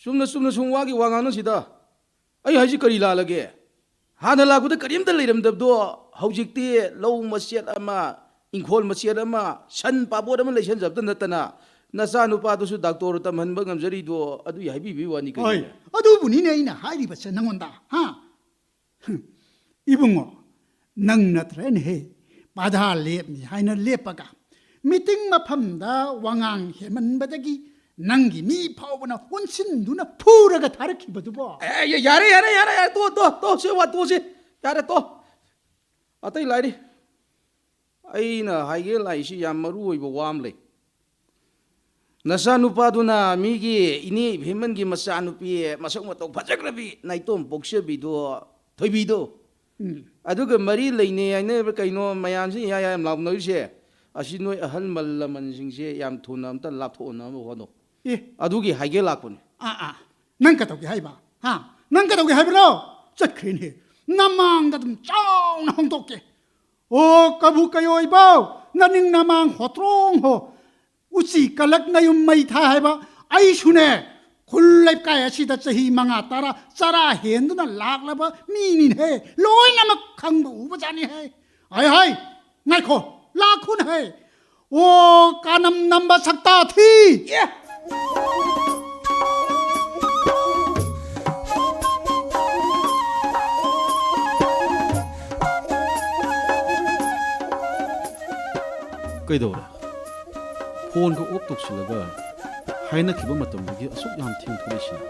ꯆꯨꯝꯅ ꯆꯨꯝꯅ ꯁꯨꯝ ꯋꯥꯒꯤ ꯋꯥ ꯉꯥꯡꯅꯁꯤꯗ꯫ ꯑꯩ ꯍꯥꯏꯁꯤ ꯀꯔꯤ ꯂꯥꯜꯂꯒꯦ? ꯍꯥꯟꯅ ꯂꯥꯛꯄꯗ ꯀꯔꯤꯝꯇ ꯂꯩꯔꯝꯗꯕꯗꯣ ꯍꯧꯖꯤꯛꯇꯤ ꯂꯧ ꯃꯆꯦꯠ ꯑꯃ, ꯏꯪꯈꯣꯜ ꯃꯆꯦꯠ ꯑꯃ, ꯁꯟ ꯄꯥꯕꯣꯠ ꯑꯃ ꯂꯩꯁꯟꯖꯕꯇ ꯅꯠꯇꯅ ꯅꯆꯥꯅꯨꯄꯥꯗꯨꯁꯨ ꯗꯥꯛꯇꯣꯔ ꯇꯝꯍꯟꯕ ꯉꯝꯖꯔꯤꯗꯣ ꯑꯗꯨꯒꯤ ꯍꯥꯏꯕꯤꯕꯒꯤ ꯋꯥꯅꯤ ꯀꯩꯅꯣꯅꯦ꯫ ꯑꯗꯨꯕꯨꯅꯤꯅꯦ ꯑꯩꯅ ꯍꯥꯏꯔꯤꯕꯁꯦ ꯅꯉꯣꯟꯗ, ꯍꯥ? ꯏꯕꯨꯡꯉꯣ, ꯅꯪ ꯅꯠꯇ꯭ꯔꯦꯅꯦꯍꯦ ꯄꯥꯗꯥ ꯂꯦꯞꯅꯤ ꯍꯥꯏꯅ ꯂꯦꯞꯄꯒ, ꯃꯤꯇꯤꯡ ꯃꯐꯝꯗ ꯋꯥꯉꯥꯡ ꯍꯦꯟꯃꯟꯕꯗꯒꯤ ꯅꯪꯒꯤ ꯃꯤ ꯐꯥꯎꯕꯅ ꯑꯣꯟꯁꯤꯟꯗꯨꯅ ꯐꯨꯔꯒ ꯊꯥꯔꯛꯈꯤꯕꯗꯨꯕꯣ? ꯑꯦ, ꯌꯥꯔꯦ, ꯌꯥꯔꯦ, ꯌꯥꯔꯦ, ꯌꯥꯔꯦ, ꯇꯣ, ꯇꯣ, ꯇꯣ, ꯁꯤ ꯋꯥ ꯇꯣꯛꯁꯤ꯫ ꯌꯥꯔꯦ, ꯇꯣ꯫ ꯑꯇꯩ ꯂꯥꯏꯔꯤ꯫ ꯑꯩꯅ ꯍꯥꯏꯒꯦ ꯂꯥꯛꯏꯁꯤ ꯌꯥꯝ ꯃꯔꯨ ꯑꯣꯏꯕ ꯋꯥ ꯑꯃ ꯂꯩ꯫ ꯅꯆꯥꯅꯨꯄꯥꯗꯨꯅ ꯃꯤꯒꯤ ꯏꯅꯦ ꯏꯕꯦꯝꯃꯟꯒꯤ ꯃꯆꯥꯅꯨꯄꯤ ꯃꯁꯛ ꯃꯇꯧ ꯐꯖꯈ꯭ꯔꯕꯤ ꯅꯥꯏꯇꯣꯝ ꯄꯣꯛꯆꯕꯤꯗꯣ, ꯊꯣꯏꯕꯤꯗꯣ, ꯎꯝ꯫ ꯑꯗꯨꯒ ꯃꯔꯤ ꯂꯩꯅꯩ ꯍꯥꯏꯅꯕ ꯀꯩꯅꯣ ꯃꯌꯥꯝꯁꯤ ꯌꯥ ꯌꯥ ꯌꯥꯝ ꯂꯥꯎꯅꯔꯤꯁꯦ? ꯑꯁꯤ ꯅꯣꯏ ꯑꯍꯜ ꯂꯃꯟꯁꯤꯡꯁꯦ ꯌꯥꯝ ꯊꯨꯅ ꯑꯝꯇ ꯂꯥꯞꯊꯣꯛꯅꯅꯕ ꯍꯣꯠꯅꯧ꯫ ꯑꯦ꯫ ꯑꯗꯨꯒꯤ ꯍꯥꯏꯒꯦ ꯂꯥꯛꯄꯅꯤ꯫ ꯑꯥ, ꯑꯥ꯫ ꯅꯪ ꯀꯩꯗꯧꯒꯦ ꯍꯥꯏꯕ? ꯍꯥ? ꯅꯪ ꯀꯩꯗꯧꯒꯦ ꯍꯥꯏꯕꯅꯣ? ꯆꯠꯈ꯭ꯔꯦꯅꯦ꯫ ꯅꯃꯥꯡꯗ ꯑꯗꯨꯝ ꯆꯥꯎꯅ ꯍꯣꯡꯗꯣꯛꯀꯦ꯫ ꯑꯣ, ꯀꯕꯨ ꯀꯌꯣꯏꯕꯧ, ꯅꯅꯤꯡ ꯅꯃꯥꯡ ꯍꯣꯇ꯭ꯔꯣꯡ ꯍꯣ꯫ ꯎꯆꯤ ꯀꯂꯛ ꯅꯌꯨꯝ ꯃꯩ ꯊꯥ ꯍꯥꯏꯕ ꯑꯩꯁꯨꯅꯦ꯫ ꯈꯨꯜ ꯂꯩꯀꯥꯏ ꯑꯁꯤꯗ ꯆꯍꯤ ꯃꯉꯥ ꯇꯔꯥ ꯆꯔꯥ ꯍꯦꯟꯗꯨꯅ ꯂꯥꯛꯂꯕ ꯃꯤꯅꯤꯅꯦꯍꯦ꯫ ꯂꯣꯏꯅꯃꯛ ꯈꯪꯕ ꯎꯕ ꯖꯥꯠꯅꯤꯍꯦ꯫ ꯍꯥꯏ, ꯍꯥꯏ, ꯉꯥꯏꯈꯣ, ꯂꯥꯛꯈꯣꯅꯦꯍꯦ꯫ ꯑꯣ, ꯀꯥꯅꯝ ꯅꯝꯕ ꯁꯛꯇꯥ ꯊꯤ꯫ ꯑꯦ! ꯀꯩꯗꯧꯔꯦ? ꯐꯣꯟꯒ ꯑꯣꯐ ꯇꯧꯁꯤꯜꯂꯒ ꯍꯥꯏꯅꯈꯤꯕ ꯃꯇꯝꯗꯒꯤ ꯑꯁꯨꯛ ꯌꯥꯝ ꯊꯦꯡꯊꯔꯤꯁꯤꯅ?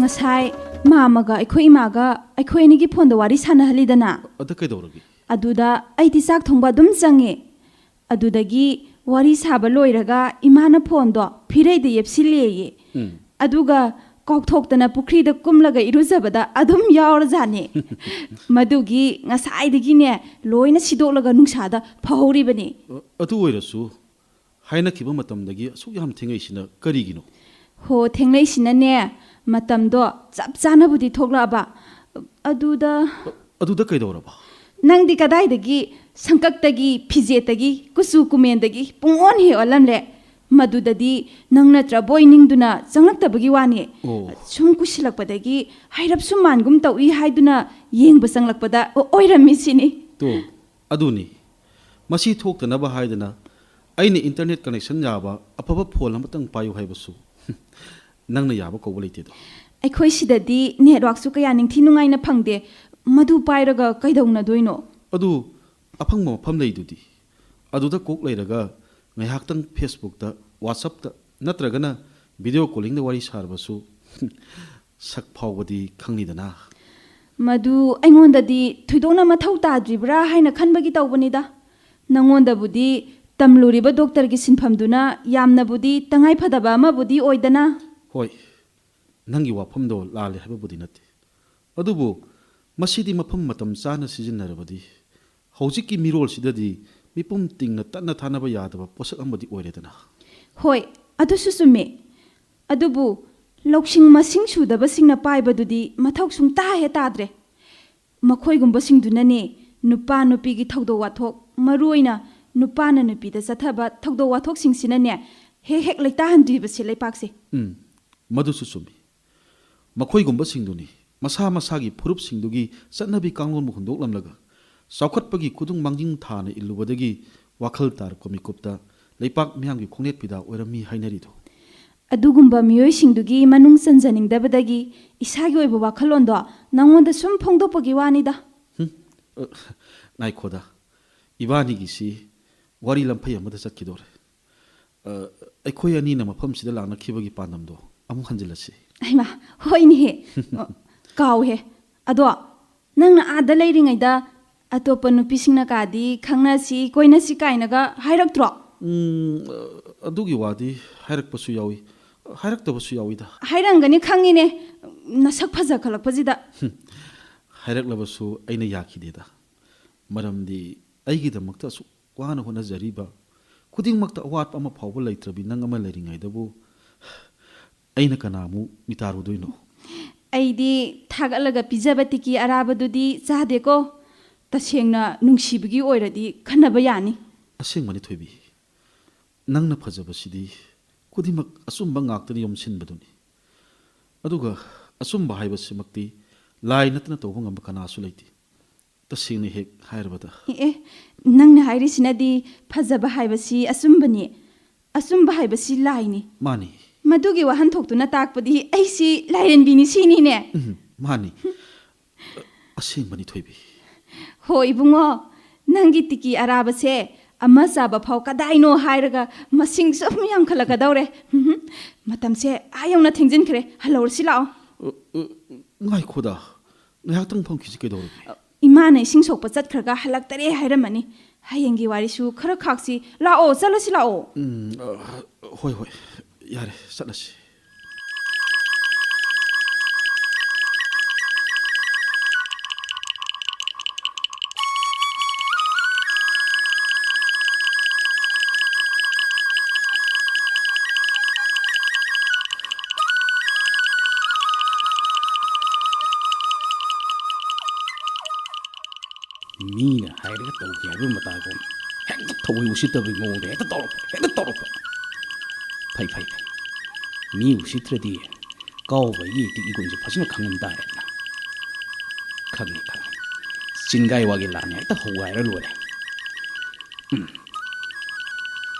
ꯉꯁꯥꯏ ꯃꯥꯝꯃꯒ ꯑꯩꯈꯣꯏ ꯏꯃꯥꯒ ꯑꯩꯈꯣꯏ ꯑꯅꯤꯒꯤ ꯐꯣꯟꯗ ꯋꯥꯔꯤ ꯁꯥꯟꯅꯍꯜꯂꯤꯗꯅ꯫ ꯑꯗ ꯀꯩꯗꯧꯔꯒꯦ? ꯑꯗꯨꯗ ꯑꯩꯗꯤ ꯆꯥꯛ ꯊꯣꯡꯕ ꯑꯗꯨꯝ ꯆꯪꯉꯦ꯫ ꯑꯗꯨꯗꯒꯤ ꯋꯥꯔꯤ ꯁꯥꯕ ꯂꯣꯏꯔꯒ ꯏꯃꯥꯅ ꯐꯣꯟꯗꯣ ꯐꯤꯔꯩꯗ ꯌꯦꯞꯁꯤꯜꯂꯦꯌꯦ꯫ ꯎꯝ꯫ ꯑꯗꯨꯒ ꯀꯥꯎꯊꯣꯛꯇꯅ ꯄꯨꯈ꯭ꯔꯤꯗ ꯀꯨꯝꯂꯒ ꯏꯔꯨꯖꯕꯗ ꯑꯗꯨꯝ ꯌꯥꯎꯔꯖꯥꯠꯅꯦ꯫ ꯃꯗꯨꯒꯤ ꯉꯁꯥꯏꯗꯒꯤꯅꯦ ꯂꯣꯏꯅ ꯁꯤꯗꯣꯛꯂꯒ ꯅꯨꯡꯁꯥꯗ ꯐꯧꯍꯧꯔꯤꯕꯅꯤ꯫ ꯑ-, ꯑꯗꯨ ꯑꯣꯏꯔꯁꯨ ꯍꯥꯏꯅꯈꯤꯕ ꯃꯇꯝꯗꯒꯤ ꯑꯁꯨꯛ ꯌꯥꯝ ꯊꯦꯡꯉꯛꯏꯁꯤꯅ ꯀꯔꯤꯒꯤꯅꯣ? ꯍꯣ, ꯊꯦꯡꯂꯛꯏꯁꯤꯅꯅꯦ, ꯃꯇꯝꯗꯣ ꯆꯞ ꯆꯥꯅꯕꯨꯗꯤ ꯊꯣꯛꯂꯛꯑꯕ꯫ ꯑꯗꯨꯗ ꯑ-, ꯑꯗꯨꯗ ꯀꯩꯗꯧꯔꯕ? ꯅꯪꯗꯤ ꯀꯗꯥꯏꯗꯒꯤ ꯁꯪꯀꯛꯇꯒꯤ, ꯐꯤꯖꯦꯠꯇꯒꯤ, ꯀꯨꯆꯨ ꯀꯨꯃꯦꯟꯗꯒꯤ ꯄꯨꯡꯑꯣꯟ ꯍꯦꯛ ꯑꯣꯜꯂꯝꯂꯦ꯫ ꯃꯗꯨꯗꯗꯤ ꯅꯪ ꯅꯠꯇ꯭ꯔꯕꯣꯏ ꯅꯤꯡꯗꯨꯅ ꯆꯪꯂꯛꯇꯕꯒꯤ ꯋꯥꯅꯤ꯫ ꯑꯣ꯫ ꯁꯨꯝ ꯀꯨꯁꯤꯜꯂꯛꯄꯗꯒꯤ ꯍꯥꯏꯔꯞ ꯁꯨꯝ ꯃꯥꯟꯒꯨꯝ ꯇꯧꯏ ꯍꯥꯏꯗꯨꯅ ꯌꯦꯡꯕ ꯆꯪꯂꯛꯄꯗ ꯑꯣ-, ꯑꯣꯏꯔꯝꯃꯤꯁꯤꯅꯤ꯫ ꯇꯣ, ꯑꯗꯨꯅꯤ꯫ ꯃꯁꯤ ꯊꯣꯛꯇꯅꯕ ꯍꯥꯏꯗꯅ ꯑꯩꯅ internet connection ꯌꯥꯕ ꯑꯐꯕ phone ꯑꯃꯇꯪ ꯄꯥꯏꯌꯨ ꯍꯥꯏꯕꯁꯨ ꯅꯪꯅ ꯌꯥꯕ ꯀꯧꯕ ꯂꯩꯇꯦꯗꯣ꯫ ꯑꯩꯈꯣꯏ ꯁꯤꯗꯗꯤ networkꯁꯨ ꯀꯌꯥ ꯅꯤꯡꯊꯤ ꯅꯨꯡꯉꯥꯏꯅ ꯐꯪꯗꯦ꯫ ꯃꯗꯨ ꯄꯥꯏꯔꯒ ꯀꯩꯗꯧꯅꯗꯣꯏꯅꯣ? ꯑꯗꯨ ꯑꯐꯪꯕ ꯃꯐꯝ ꯂꯩꯗꯨꯗꯤ꯫ ꯑꯗꯨꯗ ꯀꯣꯛ ꯂꯩꯔꯒ ꯉꯥꯏꯍꯥꯛꯇꯪ Facebookꯇ, WhatsAppꯇ ꯅꯠꯇ꯭ꯔꯒꯅ video callingꯗ ꯋꯥꯔꯤ ꯁꯥꯔꯕꯁꯨ ꯁꯛ ꯐꯥꯎꯕꯗꯤ ꯈꯪꯅꯤꯗꯅ꯫ ꯃꯗꯨ ꯑꯩꯉꯣꯟꯗꯗꯤ ꯊꯣꯏꯗꯣꯛꯅ ꯃꯊꯧ ꯇꯥꯗ꯭ꯔꯤꯕ꯭ꯔꯥ ꯍꯥꯏꯅ ꯈꯟꯕꯒꯤ ꯇꯧꯕꯅꯤꯗ꯫ ꯅꯉꯣꯟꯗꯕꯨꯗꯤ ꯇꯝꯂꯨꯔꯤꯕ doctorꯒꯤ ꯁꯤꯟꯐꯝꯗꯨꯅ ꯌꯥꯝꯅꯕꯨꯗꯤ ꯇꯉꯥꯏ ꯐꯗꯕ ꯑꯃꯕꯨꯗꯤ ꯑꯣꯏꯗꯅ꯫ ꯍꯣꯏ, ꯅꯪꯒꯤ ꯋꯥꯐꯝꯗꯣ ꯂꯥꯜꯂꯦ ꯍꯥꯏꯕꯕꯨꯗꯤ ꯅꯠꯇꯦ꯫ ꯑꯗꯨꯕꯨ ꯃꯁꯤꯗꯤ ꯃꯐꯝ ꯃꯇꯝ ꯆꯥꯅ ꯁꯤꯖꯤꯟꯅꯔꯕꯗꯤ ꯍꯧꯖꯤꯛꯀꯤ ꯃꯤꯔꯣꯜꯁꯤꯗꯗꯤ ꯃꯤꯄꯨꯝ ꯇꯤꯡꯅ ꯇꯠꯅ ꯊꯥꯅꯕ ꯌꯥꯗꯕ ꯄꯣꯠꯁꯛ ꯑꯃꯗꯤ ꯑꯣꯏꯔꯦꯗꯅ꯫ ꯍꯣꯏ, ꯑꯗꯨꯁꯨ ꯆꯨꯝꯃꯤ꯫ ꯑꯗꯨꯕꯨ ꯂꯧꯁꯤꯡ ꯃꯁꯤꯡ ꯁꯨꯗꯕꯁꯤꯡꯅ ꯄꯥꯏꯕꯗꯨꯗꯤ ꯃꯊꯧ ꯁꯨꯡꯇꯥ ꯍꯦꯛ ꯇꯥꯗ꯭ꯔꯦ꯫ ꯃꯈꯣꯏꯒꯨꯝꯕꯁꯤꯡꯗꯨꯅꯅꯦ ꯅꯨꯄꯥ ꯅꯨꯄꯤꯒꯤ ꯊꯧꯗꯣꯛ ꯋꯥꯊꯣꯛ, ꯃꯔꯨꯑꯣꯏꯅ ꯅꯨꯄꯥꯅ ꯅꯨꯄꯤꯗ ꯆꯠꯊꯕ ꯊꯧꯗꯣꯛ ꯋꯥꯊꯣꯛꯁꯤꯡꯁꯤꯅꯅꯦ ꯍꯦꯛ ꯍꯦꯛ ꯂꯩꯇꯥꯍꯟꯗ꯭ꯔꯤꯕꯁꯦ ꯂꯩꯄꯥꯛꯁꯦ꯫ ꯎꯝ, ꯃꯗꯨꯁꯨ ꯆꯨꯝꯃꯤ꯫ ꯃꯈꯣꯏꯒꯨꯝꯕꯁꯤꯡꯗꯨꯅꯤ ꯃꯁꯥ ꯃꯁꯥꯒꯤ ꯐꯨꯔꯨꯞꯁꯤꯡꯗꯨꯒꯤ ꯆꯠꯅꯕꯤ ꯀꯥꯡꯂꯣꯟꯕꯨ ꯍꯨꯟꯗꯣꯛꯂꯝꯂꯒ ꯆꯥꯎꯈꯠꯄꯒꯤ ꯈꯨꯗꯨꯡ ꯃꯥꯡꯖꯤꯟ ꯊꯥꯅ ꯏꯜꯂꯨꯕꯗꯒꯤ ꯋꯥꯈꯜ ꯇꯥꯔꯛꯄ ꯃꯤꯀꯨꯞꯇ ꯂꯩꯄꯥꯛ ꯃꯤꯌꯥꯝꯒꯤ ꯈꯣꯡꯅꯦꯠ ꯐꯤꯗꯥ ꯑꯣꯏꯔꯝꯃꯤ ꯍꯥꯏꯅꯔꯤꯗꯨ꯫ ꯑꯗꯨꯒꯨꯝꯕ ꯃꯤꯑꯣꯏꯁꯤꯡꯗꯨꯒꯤ ꯃꯅꯨꯡ ꯆꯟꯖꯅꯤꯡꯗꯕꯗꯒꯤ ꯏꯁꯥꯒꯤ ꯑꯣꯏꯕ ꯋꯥꯈꯜꯂꯣꯟꯗꯣ ꯅꯉꯣꯟꯗ ꯁꯨꯝ ꯐꯣꯡꯗꯣꯛꯄꯒꯤ ꯋꯥꯅꯤꯗ꯫ ꯍꯨꯝ, ꯑ, ꯉꯥꯏꯈꯣꯗ, ꯏꯕꯥꯅꯤꯒꯤꯁꯤ ꯋꯥꯔꯤ ꯂꯝꯐꯩ ꯑꯃꯗ ꯆꯠꯈꯤꯗꯧꯔꯦ꯫ ꯑ, ꯑꯩꯈꯣꯏ ꯑꯅꯤꯅ ꯃꯐꯝꯁꯤꯗ ꯂꯥꯛꯅꯈꯤꯕꯒꯤ ꯄꯥꯟꯗꯝꯗꯣ ꯑꯃꯨꯛ ꯍꯟꯖꯤꯜꯂꯁꯤ꯫ ꯍꯩꯃꯥ, ꯍꯣꯏꯅꯦꯍꯦ꯫ ꯑ, ꯀꯥꯎꯍꯦ꯫ ꯑꯗꯣ ꯅꯪꯅ ꯑꯥꯗ ꯂꯩꯔꯤꯉꯩꯗ ꯑꯇꯣꯞꯄ ꯅꯨꯄꯤꯁꯤꯡꯅ ꯀꯥꯗꯤ ꯈꯪꯅꯁꯤ, ꯀꯣꯏꯅꯁꯤ ꯀꯥꯏꯅꯒ ꯍꯥꯏꯔꯛꯇ꯭ꯔꯣ? ꯎꯝ, ꯑ, ꯑꯗꯨꯒꯤ ꯋꯥꯗꯤ ꯍꯥꯏꯔꯛꯄꯁꯨ ꯌꯥꯎꯏ, ꯍꯥꯏꯔꯛꯇꯕꯁꯨ ꯌꯥꯎꯏꯗ꯫ ꯍꯥꯏꯔꯝꯒꯅꯤ ꯈꯪꯉꯤꯅꯦ, ꯅꯁꯛ ꯐꯖꯈꯠꯂꯛꯄꯁꯤꯗ꯫ ꯍꯨꯝ, ꯍꯥꯏꯔꯛꯂꯕꯁꯨ ꯑꯩꯅ ꯌꯥꯈꯤꯗꯦꯗ꯫ ꯃꯔꯝꯗꯤ ꯑꯩꯒꯤꯗꯃꯛꯇ ꯑꯁꯨꯛ ꯋꯥꯅ ꯍꯣꯠꯅꯖꯔꯤꯕ, ꯈꯨꯗꯤꯡꯃꯛꯇ ꯑꯋꯥꯠꯄ ꯑꯃ ꯐꯥꯎꯕ ꯂꯩꯇ꯭ꯔꯕꯤ ꯅꯪ ꯑꯃ ꯂꯩꯔꯤꯉꯩꯗꯕꯨ ꯑꯩꯅ ꯀꯅꯥꯃꯨꯛ ꯃꯤꯇꯥꯔꯨꯗꯣꯏꯅꯣ? ꯑꯩꯗꯤ ꯊꯥꯒꯠꯂꯒ ꯄꯤꯖꯕ ꯇꯤꯀꯤ ꯑꯔꯥꯕꯗꯨꯗꯤ ꯆꯥꯗꯦꯀꯣ꯫ ꯇꯁꯦꯡꯅ ꯅꯨꯡꯁꯤꯕꯒꯤ ꯑꯣꯏꯔꯗꯤ ꯈꯟꯅꯕ ꯌꯥꯅꯤ꯫ ꯑꯁꯦꯡꯕꯅꯤ ꯊꯣꯏꯕꯤ, ꯅꯪꯅ ꯐꯖꯕꯁꯤꯗꯤ ꯈꯨꯗꯤꯡꯃꯛ ꯑꯆꯨꯝꯕ ꯉꯥꯛꯇꯅ ꯌꯣꯝꯁꯤꯟꯕꯗꯨꯅꯤ꯫ ꯑꯗꯨꯒ ꯑꯆꯨꯝꯕ ꯍꯥꯏꯕꯁꯤꯃꯛꯇꯤ ꯂꯥꯏ ꯅꯠꯇꯅ ꯇꯧꯕ ꯉꯝꯕ ꯀꯅꯥꯁꯨ ꯂꯩꯇꯦ꯫ ꯇꯁꯦꯡꯅ ꯍꯦꯛ ꯍꯥꯏꯔꯕꯗ꯫ ꯑꯦ, ꯅꯪꯅ ꯍꯥꯏꯔꯤꯁꯤꯅꯗꯤ ꯐꯖꯕ ꯍꯥꯏꯕꯁꯤ ꯑꯆꯨꯝꯕꯅꯤ, ꯑꯆꯨꯝꯕ ꯍꯥꯏꯕꯁꯤ ꯂꯥꯏꯅꯤ꯫ ꯃꯥꯅꯤ꯫ ꯃꯗꯨꯒꯤ ꯋꯥꯍꯟꯊꯣꯛꯇꯨꯅ ꯇꯥꯛꯄꯗꯤ ꯑꯩꯁꯤ ꯂꯥꯏꯔꯦꯝꯕꯤꯅꯤ ꯁꯤꯅꯤꯅꯦ꯫ ꯎꯝ, ꯃꯥꯅꯤ꯫ ꯑꯁꯦꯡꯕꯅꯤ, ꯊꯣꯏꯕꯤ꯫ ꯍꯣ ꯏꯕꯨꯡꯉꯣ, ꯅꯪꯒꯤ ꯇꯤꯀꯤ ꯑꯔꯥꯕꯁꯦ ꯑꯃ ꯆꯥꯕ ꯐꯥꯎ ꯀꯗꯥꯏꯅꯣ ꯍꯥꯏꯔꯒ ꯃꯁꯤꯡ ꯁꯨꯝ ꯌꯥꯝꯈꯠꯂꯛꯀꯗꯧꯔꯦ꯫ ꯎꯝꯍꯨꯝ꯫ ꯃꯇꯝꯁꯦ ꯑꯥ ꯌꯧꯅ ꯊꯦꯡꯖꯤꯟꯈ꯭ꯔꯦ, ꯍꯜꯂꯧꯔꯁꯤ ꯂꯥꯛꯑꯣ꯫ ꯑ, ꯑ, ꯉꯥꯏꯈꯣꯗ, ꯉꯥꯏꯍꯥꯛꯇꯪ ꯐꯝꯈꯤꯁꯤ, ꯀꯩꯗꯧꯔꯒꯦ? ꯏꯃꯥꯅ ꯏꯁꯤꯡ ꯁꯣꯛꯄ ꯆꯠꯈ꯭ꯔꯒ ꯍꯜꯂꯛꯇꯔꯦ ꯍꯥꯏꯔꯝꯃꯅꯤ꯫ ꯍꯌꯦꯡꯒꯤ ꯋꯥꯔꯤꯁꯨ ꯈꯔ ꯈꯥꯛꯁꯤ꯫ ꯂꯥꯛꯑꯣ, ꯆꯠꯂꯁꯤ ꯂꯥꯛꯑꯣ꯫ ꯎꯝ, ꯑ, ꯍꯣꯏ, ꯍꯣꯏ, ꯌꯥꯔꯦ, ꯆꯠꯂꯁꯤ꯫ ꯃꯤꯅ ꯍꯥꯏꯔꯒ ꯇꯧꯒꯦ ꯍꯥꯏꯕ ꯃꯇꯥꯒꯨꯝ ꯍꯦꯛꯇ ꯊꯑꯣꯏ ꯎꯁꯤꯠꯇꯕꯒꯤ ꯃꯑꯣꯡꯗ ꯍꯦꯛꯇ ꯇꯧꯔꯛꯄ, ꯍꯦꯛꯇ ꯇꯧꯔꯛꯄ꯫ ꯐꯩ, ꯐꯩ, ꯐꯩ꯫ ꯃꯤ ꯎꯁꯤꯠꯇ꯭ꯔꯗꯤ ꯀꯥꯎꯕ ꯑꯩꯒꯤ ꯏꯇꯤꯛ ꯏꯒꯨꯟꯁꯦ ꯐꯖꯅ ꯈꯪꯍꯟ ꯇꯥꯔꯦꯗꯅ꯫ ꯈꯪꯉꯦ, ꯈꯪꯉꯦ꯫ ꯆꯤꯡꯒꯥꯏ ꯋꯥꯒꯤ ꯂꯥꯟꯅꯤ ꯍꯦꯛꯇ ꯍꯧꯒꯥꯏꯔ ꯂꯣꯏꯔꯦ꯫ ꯎꯝ꯫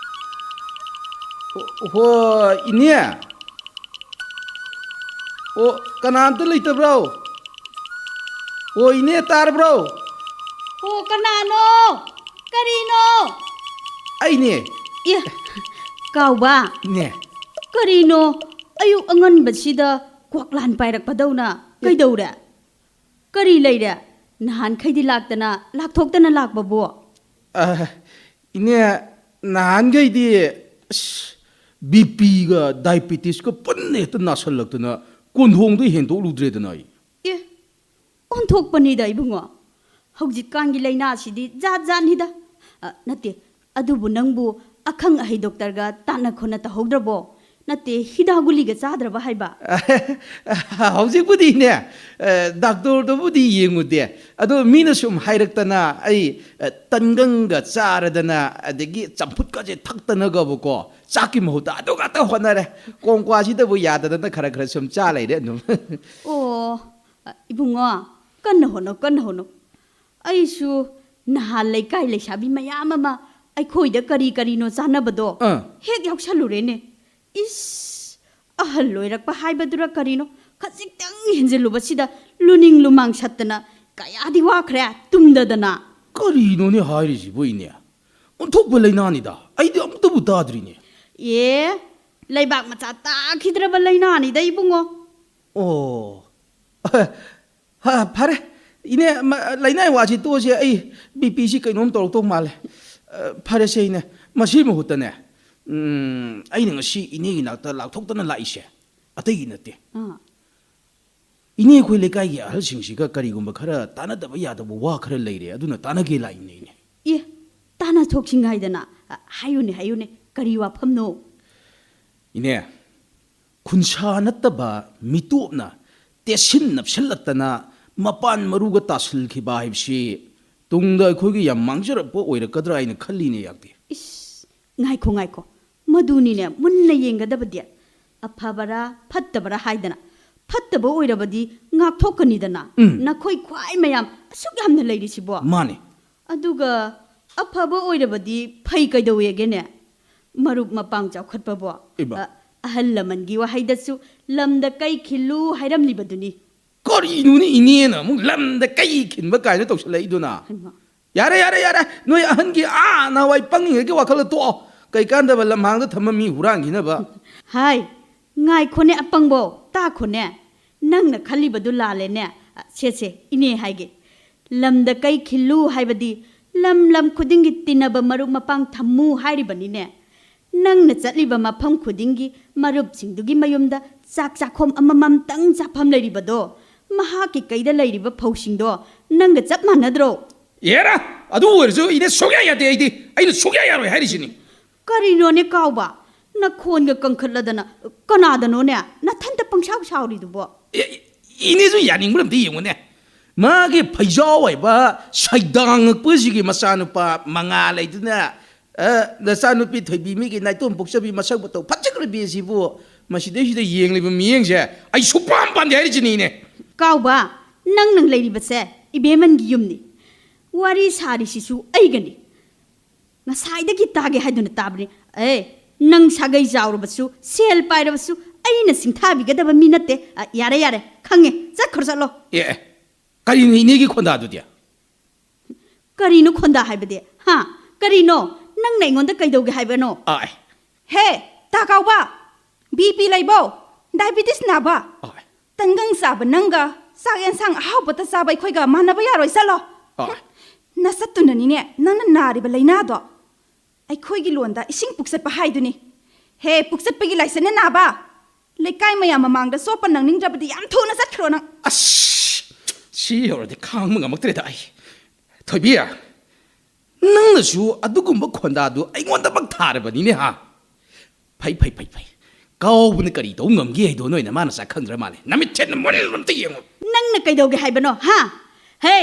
ꯑꯣ, ꯍꯣ, ꯏꯅꯦ꯫ ꯑꯣ, ꯀꯅꯥꯝꯇ ꯂꯩꯇꯕ꯭ꯔꯣ? ꯑꯣ, ꯏꯅꯦ, ꯇꯥꯔꯕ꯭ꯔꯣ? ꯑꯣ, ꯀꯅꯥꯅꯣ? ꯀꯔꯤꯅꯣ? ꯑꯩꯅꯦ꯫ ꯑꯦ, ꯀꯥꯎꯕ, ꯅꯦ꯫ ꯀꯔꯤꯅꯣ? ꯑꯌꯨꯛ ꯑꯉꯟꯕꯁꯤꯗ ꯀ꯭ꯋꯥꯛꯂꯥꯟ ꯄꯥꯏꯔꯛꯄꯗꯧꯅ ꯀꯩꯗꯧꯔꯦ? ꯀꯔꯤ ꯂꯩꯔꯦ? ꯅꯍꯥꯟꯈꯩꯗꯤ ꯂꯥꯛꯇꯅ, ꯂꯥꯛꯊꯣꯛꯇꯅ ꯂꯥꯛꯄꯕꯨ? ꯑ, ꯏꯅꯦ, ꯅꯍꯥꯟꯈꯩꯗꯤ ꯑꯁ, ꯕꯤ ꯄꯤꯒ ꯗꯥꯏꯕꯦꯇꯤꯁꯀ ꯄꯨꯟꯅ ꯍꯦꯛꯇ ꯅꯥꯁꯜꯂꯛꯇꯅ ꯀꯣꯟꯊꯣꯡꯗ ꯍꯦꯟꯗꯣꯛꯂꯨꯗ꯭ꯔꯦꯗꯅ ꯑꯩ꯫ ꯑꯦ, ꯑꯣꯟꯊꯣꯛꯄꯅꯤꯗ ꯏꯕꯨꯡꯉꯣ꯫ ꯍꯧꯖꯤꯛꯀꯥꯟꯒꯤ ꯂꯥꯏꯅꯥꯁꯤꯗꯤ ꯖꯥꯠ ꯖꯥꯠꯅꯤꯗ꯫ ꯑ, ꯅꯠꯇꯦ, ꯑꯗꯨꯕꯨ ꯅꯪꯕꯨ ꯑꯈꯪ ꯑꯍꯩ ꯗꯣꯛꯇꯔꯒ ꯇꯥꯟꯅ ꯈꯣꯠꯅ ꯇꯧꯍꯧꯗ꯭ꯔꯕꯣ? ꯅꯠꯇꯦ, ꯍꯤꯗꯥꯛ ꯒꯨꯂꯤꯒ ꯆꯥꯗ꯭ꯔꯕ ꯍꯥꯏꯕ? ꯍꯧꯖꯤꯛꯄꯨꯗꯤꯅꯦ, ꯑ, ꯗꯥꯛꯇꯔꯗꯨꯕꯨꯗꯤ ꯌꯦꯡꯉꯨꯗꯦ꯫ ꯑꯗꯣ ꯃꯤꯅ ꯁꯨꯝ ꯍꯥꯏꯔꯛꯇꯅ ꯑꯩ, ꯑ, ꯇꯟꯒꯪꯒ ꯆꯥꯔꯗꯅ, ꯑꯗꯒꯤ ꯆꯝꯐꯨꯠꯀꯁꯦ ꯊꯛꯇꯅꯒꯕꯀꯣ, ꯆꯥꯛꯀꯤ ꯃꯍꯨꯠꯇ ꯑꯗꯨ ꯉꯥꯛꯇ ꯍꯣꯠꯅꯔꯦ꯫ ꯀꯣꯡꯀ꯭ꯋꯥꯁꯤꯗꯕꯨ ꯌꯥꯗꯗꯅ ꯈꯔ ꯈꯔ ꯁꯨꯝ ꯆꯥ ꯂꯩꯔꯦ ꯑꯗꯨꯝ꯫ ꯑꯣ, ꯏꯕꯨꯡꯉꯣ, ꯀꯟꯅ ꯍꯣꯠꯅꯧ, ꯀꯟꯅ ꯍꯣꯠꯅꯧ꯫ ꯑꯩꯁꯨ ꯅꯍꯥꯟ ꯂꯩꯀꯥꯏ ꯂꯩꯁꯥꯕꯤ ꯃꯌꯥꯝ ꯑꯃ ꯑꯩꯈꯣꯏꯗ ꯀꯔꯤ ꯀꯔꯤꯅꯣ ꯆꯥꯅꯕꯗꯣ ꯑꯥ꯫ ꯍꯦꯛ ꯌꯥꯎꯁꯜꯂꯨꯔꯦꯅꯦ꯫ ꯏꯁ, ꯑꯍꯜ ꯑꯣꯏꯔꯛꯄ ꯍꯥꯏꯕꯗꯨꯔ ꯀꯔꯤꯅꯣ, ꯈꯖꯤꯛꯇꯪ ꯍꯦꯟꯖꯜꯂꯨꯕꯁꯤꯗ ꯂꯨꯅꯤꯡ ꯂꯨꯃꯥꯡ ꯁꯠꯇꯅ ꯀꯌꯥꯗꯤ ꯋꯥꯈ꯭ꯔꯦ ꯇꯨꯝꯗꯗꯅ꯫ ꯀꯔꯤꯅꯣꯅꯦ ꯍꯥꯏꯔꯤꯁꯤꯕꯨ ꯏꯅꯦ? ꯑꯣꯟꯊꯣꯛꯄ ꯂꯥꯏꯅꯥꯅꯤꯗ, ꯑꯩꯗꯤ ꯑꯃꯨꯛꯇꯕꯨ ꯇꯥꯗ꯭ꯔꯤꯅꯦ꯫ ꯑꯦ, ꯂꯩꯕꯥꯛ ꯃꯆꯥ ꯇꯥꯈꯤꯗ꯭ꯔꯕ ꯂꯥꯏꯅꯥꯅꯤꯗ ꯏꯕꯨꯡꯉꯣ꯫ ꯑꯣ, ꯍꯥ, ꯐꯔꯦ꯫ ꯏꯅꯦ, ꯃ-, ꯂꯥꯏꯅꯥꯏ ꯋꯥꯁꯤ ꯇꯣꯛꯑꯁꯦ, ꯑꯩ ꯕꯤ ꯄꯤꯁꯤ ꯀꯩꯅꯣꯝ ꯇꯧꯔꯛꯇꯧ ꯃꯥꯜꯂꯦ꯫ ꯑ, ꯐꯔꯦꯁꯦ ꯏꯅꯦ, ꯃꯁꯤ ꯃꯍꯨꯠꯇꯅꯦ, ꯎꯝ, ꯑꯩꯅ ꯉꯁꯤ ꯏꯅꯦꯒꯤ ꯅꯥꯛꯇ ꯂꯥꯎꯊꯣꯛꯇꯅ ꯂꯥꯛꯏꯁꯦ ꯑꯇꯩꯒꯤ ꯅꯠꯇꯦ꯫ ꯑꯥ꯫ ꯏꯅꯦ, ꯑꯩꯈꯣꯏ ꯂꯩꯀꯥꯏꯒꯤ ꯑꯍꯜꯁꯤꯡꯁꯤꯒ ꯀꯔꯤꯒꯨꯝꯕ ꯈꯔ ꯇꯥꯟꯅꯗꯕ ꯌꯥꯗꯕ ꯋꯥ ꯈꯔ ꯂꯩꯔꯦ, ꯑꯗꯨꯅ ꯇꯥꯟꯅꯒꯦ ꯂꯥꯛꯏꯅꯦ ꯏꯅꯦ꯫ ꯑꯦ, ꯇꯥꯟꯅꯊꯣꯛꯁꯤ ꯉꯥꯏꯗꯅ꯫ ꯑ, ꯍꯥꯏꯌꯨꯅꯦ, ꯍꯥꯏꯌꯨꯅꯦ, ꯀꯔꯤ ꯋꯥꯐꯝꯅꯣ? ꯏꯅꯦ, ꯈꯨꯟꯁꯥ ꯅꯠꯇꯕ ꯃꯤꯇꯣꯞꯅ ꯇꯦꯠꯁꯤꯟ ꯅꯞꯁꯤꯜꯂꯛꯇꯅ ꯃꯄꯥꯟ ꯃꯔꯨꯒ ꯇꯥꯁꯤꯜꯈꯤꯕ ꯍꯥꯏꯕꯁꯤ ꯇꯨꯡꯗ ꯑꯩꯈꯣꯏꯒꯤ ꯌꯥꯝ ꯃꯥꯡꯖꯔꯛꯄ ꯑꯣꯏꯔꯛꯀꯗ꯭ꯔꯥ ꯍꯥꯏꯅ ꯈꯜꯂꯤꯅꯦ, ꯌꯥꯛꯇꯤ꯫ ꯏꯁ, ꯉꯥꯏꯈꯣ, ꯉꯥꯏꯈꯣ, ꯃꯗꯨꯅꯤꯅꯦ ꯃꯨꯟꯅ ꯌꯦꯡꯒꯗꯕꯗꯤ꯫ ꯑꯐꯕꯔꯥ ꯐꯠꯇꯕꯔꯥ ꯍꯥꯏꯗꯅ, ꯐꯠꯇꯕ ꯑꯣꯏꯔꯕꯗꯤ ꯉꯥꯛꯊꯣꯛꯀꯅꯤꯗꯅ꯫ ꯎꯝ꯫ ꯅꯈꯣꯏ ꯈ꯭ꯋꯥꯏ ꯃꯌꯥꯝ ꯑꯁꯨꯛ ꯌꯥꯝꯅ ꯂꯩꯔꯤꯁꯤꯕꯣ꯫ ꯃꯥꯅꯦ꯫ ꯑꯗꯨꯒ ꯑꯐꯕ ꯑꯣꯏꯔꯕꯗꯤ ꯐꯩ ꯀꯩꯗꯧꯋꯦꯒꯦꯅꯦ? ꯃꯔꯨꯞ ꯃꯄꯥꯡ ꯆꯥꯎꯈꯠꯄꯕꯣ? ꯏꯃꯥ꯫ ꯑ, ꯑꯍꯜ ꯂꯃꯟꯒꯤ ꯋꯥꯍꯩꯗꯁꯨ "ꯂꯝꯗ ꯀꯩ ꯈꯤꯜꯂꯨ" ꯍꯥꯏꯔꯝꯂꯤꯕꯗꯨꯅꯤ꯫ ꯀꯔꯤꯅꯣꯅꯦ ꯏꯅꯦꯅ ꯑꯃꯨꯛ "ꯂꯝꯗ ꯀꯩ ꯈꯤꯟꯕ" ꯀꯥꯏꯅ ꯇꯧꯁꯜꯂꯛꯏꯗꯨꯅ? ꯍꯩꯃꯥ꯫ ꯌꯥꯔꯦ, ꯌꯥꯔꯦ, ꯌꯥꯔꯦ꯫ ꯅꯣꯏ ꯑꯍꯟꯒꯤ ꯑꯥ ꯅꯍꯥꯟꯋꯥꯏ ꯄꯪꯉꯤꯉꯩꯒꯤ ꯋꯥꯈꯜꯗꯣ ꯇꯣꯛꯑꯣ꯫ ꯀꯩꯀꯥꯟꯗꯕ ꯂꯝꯍꯥꯡꯗ ꯊꯝꯕ ꯃꯤ ꯍꯨꯔꯥꯟꯈꯤꯅꯕ꯫ ꯍꯥꯏ, ꯉꯥꯏꯈꯣꯅꯦ ꯑꯄꯪꯕꯣ, ꯇꯥꯈꯣꯅꯦ꯫ ꯅꯪꯅ ꯈꯜꯂꯤꯕꯗꯨ ꯂꯥꯜꯂꯦꯅꯦ꯫ ꯁꯦ, ꯁꯦ, ꯏꯅꯦ ꯍꯥꯏꯒꯦ꯫ "ꯂꯝꯗ ꯀꯩ ꯈꯤꯜꯂꯨ" ꯍꯥꯏꯕꯗꯤ ꯂꯝ ꯂꯝ ꯈꯨꯗꯤꯡꯒꯤ ꯇꯤꯟꯅꯕ ꯃꯔꯨꯞ ꯃꯄꯥꯡ ꯊꯝꯃꯨ ꯍꯥꯏꯔꯤꯕꯅꯤꯅꯦ꯫ ꯅꯪꯅ ꯆꯠꯂꯤꯕ ꯃꯐꯝ ꯈꯨꯗꯤꯡꯒꯤ ꯃꯔꯨꯞꯁꯤꯡꯗꯨꯒꯤ ꯃꯌꯨꯝꯗ ꯆꯥꯛ ꯆꯥꯛꯈꯣꯝ ꯑꯃꯃꯝꯇꯪ ꯆꯥꯐꯝ ꯂꯩꯔꯤꯕꯗꯣ, ꯃꯍꯥꯛꯀꯤ ꯀꯩꯗ ꯂꯩꯔꯤꯕ ꯐꯧꯁꯤꯡꯗꯣ ꯅꯪꯒ ꯆꯞ ꯃꯥꯟꯅꯗ꯭ꯔꯣ? ꯑꯦꯔꯥ, ꯑꯗꯨ ꯑꯣꯏꯔꯁꯨ ꯏꯅꯦ ꯁꯨꯛꯌꯥ ꯌꯥꯗꯦ ꯑꯩꯗꯤ꯫ ꯑꯩꯅ ꯁꯨꯛꯌꯥ ꯌꯥꯔꯣꯏ ꯍꯥꯏꯔꯤꯁꯤꯅꯤ꯫ ꯀꯔꯤꯅꯣꯅꯦ ꯀꯥꯎꯕ? ꯅꯈꯣꯟꯒ ꯀꯟꯈꯠꯂꯗꯅ ꯀꯅꯥꯗꯅꯣꯅꯦ ꯅꯊꯟꯇ ꯄꯪꯁꯥꯎ ꯁꯥꯎꯔꯤꯗꯨꯕꯣ? ꯑꯦ, ꯏꯅꯦꯁꯨ ꯌꯥꯅꯤꯡꯕ꯭ꯔꯥ ꯑꯝꯇ ꯌꯦꯡꯉꯨꯅꯦ꯫ ꯃꯥꯒꯤ ꯐꯩꯖꯥꯎ ꯍꯥꯏꯕ ꯁꯩꯗꯥꯡꯉꯛꯄꯁꯤꯒꯤ ꯃꯆꯥꯅꯨꯄꯥ ꯃꯉꯥ ꯂꯩꯗꯨꯅ, ꯑ, ꯅꯆꯥꯅꯨꯄꯤ ꯊꯣꯏꯕꯤ ꯃꯤꯒꯤ ꯅꯥꯏꯇꯣꯝ ꯄꯣꯛꯆꯕꯤ ꯃꯁꯛ ꯃꯇꯧ ꯐꯖꯈ꯭ꯔꯕꯤ ꯑꯁꯤꯕꯨ ꯃꯁꯤꯗꯩꯁꯤꯗ ꯌꯦꯡꯂꯤꯕ ꯃꯤꯠꯌꯦꯡꯁꯦ ꯑꯩ ꯁꯨꯛꯄꯥꯝ ꯄꯥꯝꯗꯦ ꯍꯥꯏꯔꯤꯁꯤꯅꯤꯅꯦ꯫ ꯀꯥꯎꯕ, ꯅꯪ ꯅꯪ ꯂꯩꯔꯤꯕꯁꯦ ꯏꯕꯦꯝꯃꯟꯒꯤ ꯌꯨꯝꯅꯤ꯫ ꯋꯥꯔꯤ ꯁꯥꯔꯤꯁꯤꯁꯨ ꯑꯩꯒꯅꯤ꯫ ꯉꯁꯥꯏꯗꯒꯤ ꯇꯥꯒꯦ ꯍꯥꯏꯗꯨꯅ ꯇꯥꯕꯅꯤ꯫ ꯑꯦ, ꯅꯪ ꯁꯥꯒꯩ ꯆꯥꯎꯔꯕꯁꯨ, ꯁꯦꯜ ꯄꯥꯏꯔꯕꯁꯨ, ꯑꯩꯅ ꯁꯤꯡꯊꯥꯕꯤꯒꯗꯕ ꯃꯤ ꯅꯠꯇꯦ꯫ ꯑ, ꯌꯥꯔꯦ, ꯌꯥꯔꯦ, ꯈꯪꯉꯦ, ꯆꯠꯈ꯭ꯔꯣ, ꯆꯠꯂꯣ꯫ ꯑꯦ, ꯑꯦ, ꯀꯔꯤꯅꯣ ꯏꯅꯦꯒꯤ ꯈꯣꯟꯗꯥꯗꯨꯗꯤ? ꯀꯔꯤꯅꯣ ꯈꯣꯟꯗꯥ ꯍꯥꯏꯕꯗꯤ? ꯍꯥ? ꯀꯔꯤꯅꯣ? ꯅꯪꯅ ꯑꯩꯉꯣꯟꯗ ꯀꯩꯗꯧꯒꯦ ꯍꯥꯏꯕꯅꯣ? ꯑꯥꯏ꯫ ꯍꯦ, ꯇꯥ ꯀꯥꯎꯕ, ꯕꯤ ꯄꯤ ꯂꯩꯕꯣ? ꯗꯥꯏꯕꯤꯇꯤꯁ ꯅꯥꯕ? ꯑꯥꯏ꯫ ꯇꯟꯒꯪ ꯆꯥꯕ ꯅꯪꯒ ꯆꯥꯛ ꯌꯦꯟꯁꯥꯡ ꯑꯍꯥꯎꯕꯇ ꯆꯥꯕ ꯑꯩꯈꯣꯏꯒ ꯃꯥꯟꯅꯕ ꯌꯥꯔꯣꯏ, ꯆꯠꯂꯣ꯫ ꯑꯥꯏ꯫ ꯅꯁꯠꯇꯨꯅꯅꯤꯅꯦ ꯅꯪꯅ ꯅꯥꯔꯤꯕ ꯂꯥꯏꯅꯥꯗꯣ꯫ ꯑꯩꯈꯣꯏꯒꯤ ꯂꯣꯟꯗ ꯏꯁꯤꯡ ꯄꯨꯛꯆꯠꯄ ꯍꯥꯏꯗꯨꯅꯤ꯫ ꯍꯦ, ꯄꯨꯛꯆꯠꯄꯒꯤ ꯂꯥꯏꯆꯠꯅ ꯅꯥꯕ! ꯂꯩꯀꯥꯏ ꯃꯌꯥꯝ ꯃꯃꯥꯡꯗ ꯆꯣꯞꯄ ꯅꯪꯅꯤꯡꯗ꯭ꯔꯕꯗꯤ ꯌꯥꯝ ꯊꯨꯅ ꯆꯠꯈ꯭ꯔꯣ ꯅꯪ꯫ ꯑꯁ! ꯁꯤ ꯌꯧꯔꯗꯤ ꯈꯥꯡꯕ ꯉꯝꯃꯛꯇ꯭ꯔꯦꯗ ꯑꯩ꯫ ꯊꯣꯏꯕꯤ, ꯅꯪꯅꯁꯨ ꯑꯗꯨꯒꯨꯝꯕ ꯈꯣꯟꯗꯥꯗꯨ ꯑꯩꯉꯣꯟꯗꯃꯛ ꯊꯥꯔꯕꯅꯤꯅꯦ, ꯍꯥ? ꯐꯩ, ꯐꯩ, ꯐꯩ, ꯐꯩ꯫ ꯀꯥꯎꯕꯅ ꯀꯔꯤ ꯇꯧ ꯉꯝꯒꯦ ꯍꯥꯏꯗꯣ ꯅꯣꯏꯅ ꯃꯥꯅ ꯆꯥꯛ ꯈꯪꯗ꯭ꯔ ꯃꯥꯜꯂꯦ꯫ ꯅꯃꯤꯠ ꯊꯦꯠꯅ ꯃꯨꯟꯅ ꯑꯝꯇ ꯌꯦꯡꯉꯨ꯫ ꯅꯪꯅ ꯀꯩꯗꯧꯒꯦ ꯍꯥꯏꯕꯅꯣ, ꯍꯥ? ꯍꯦ,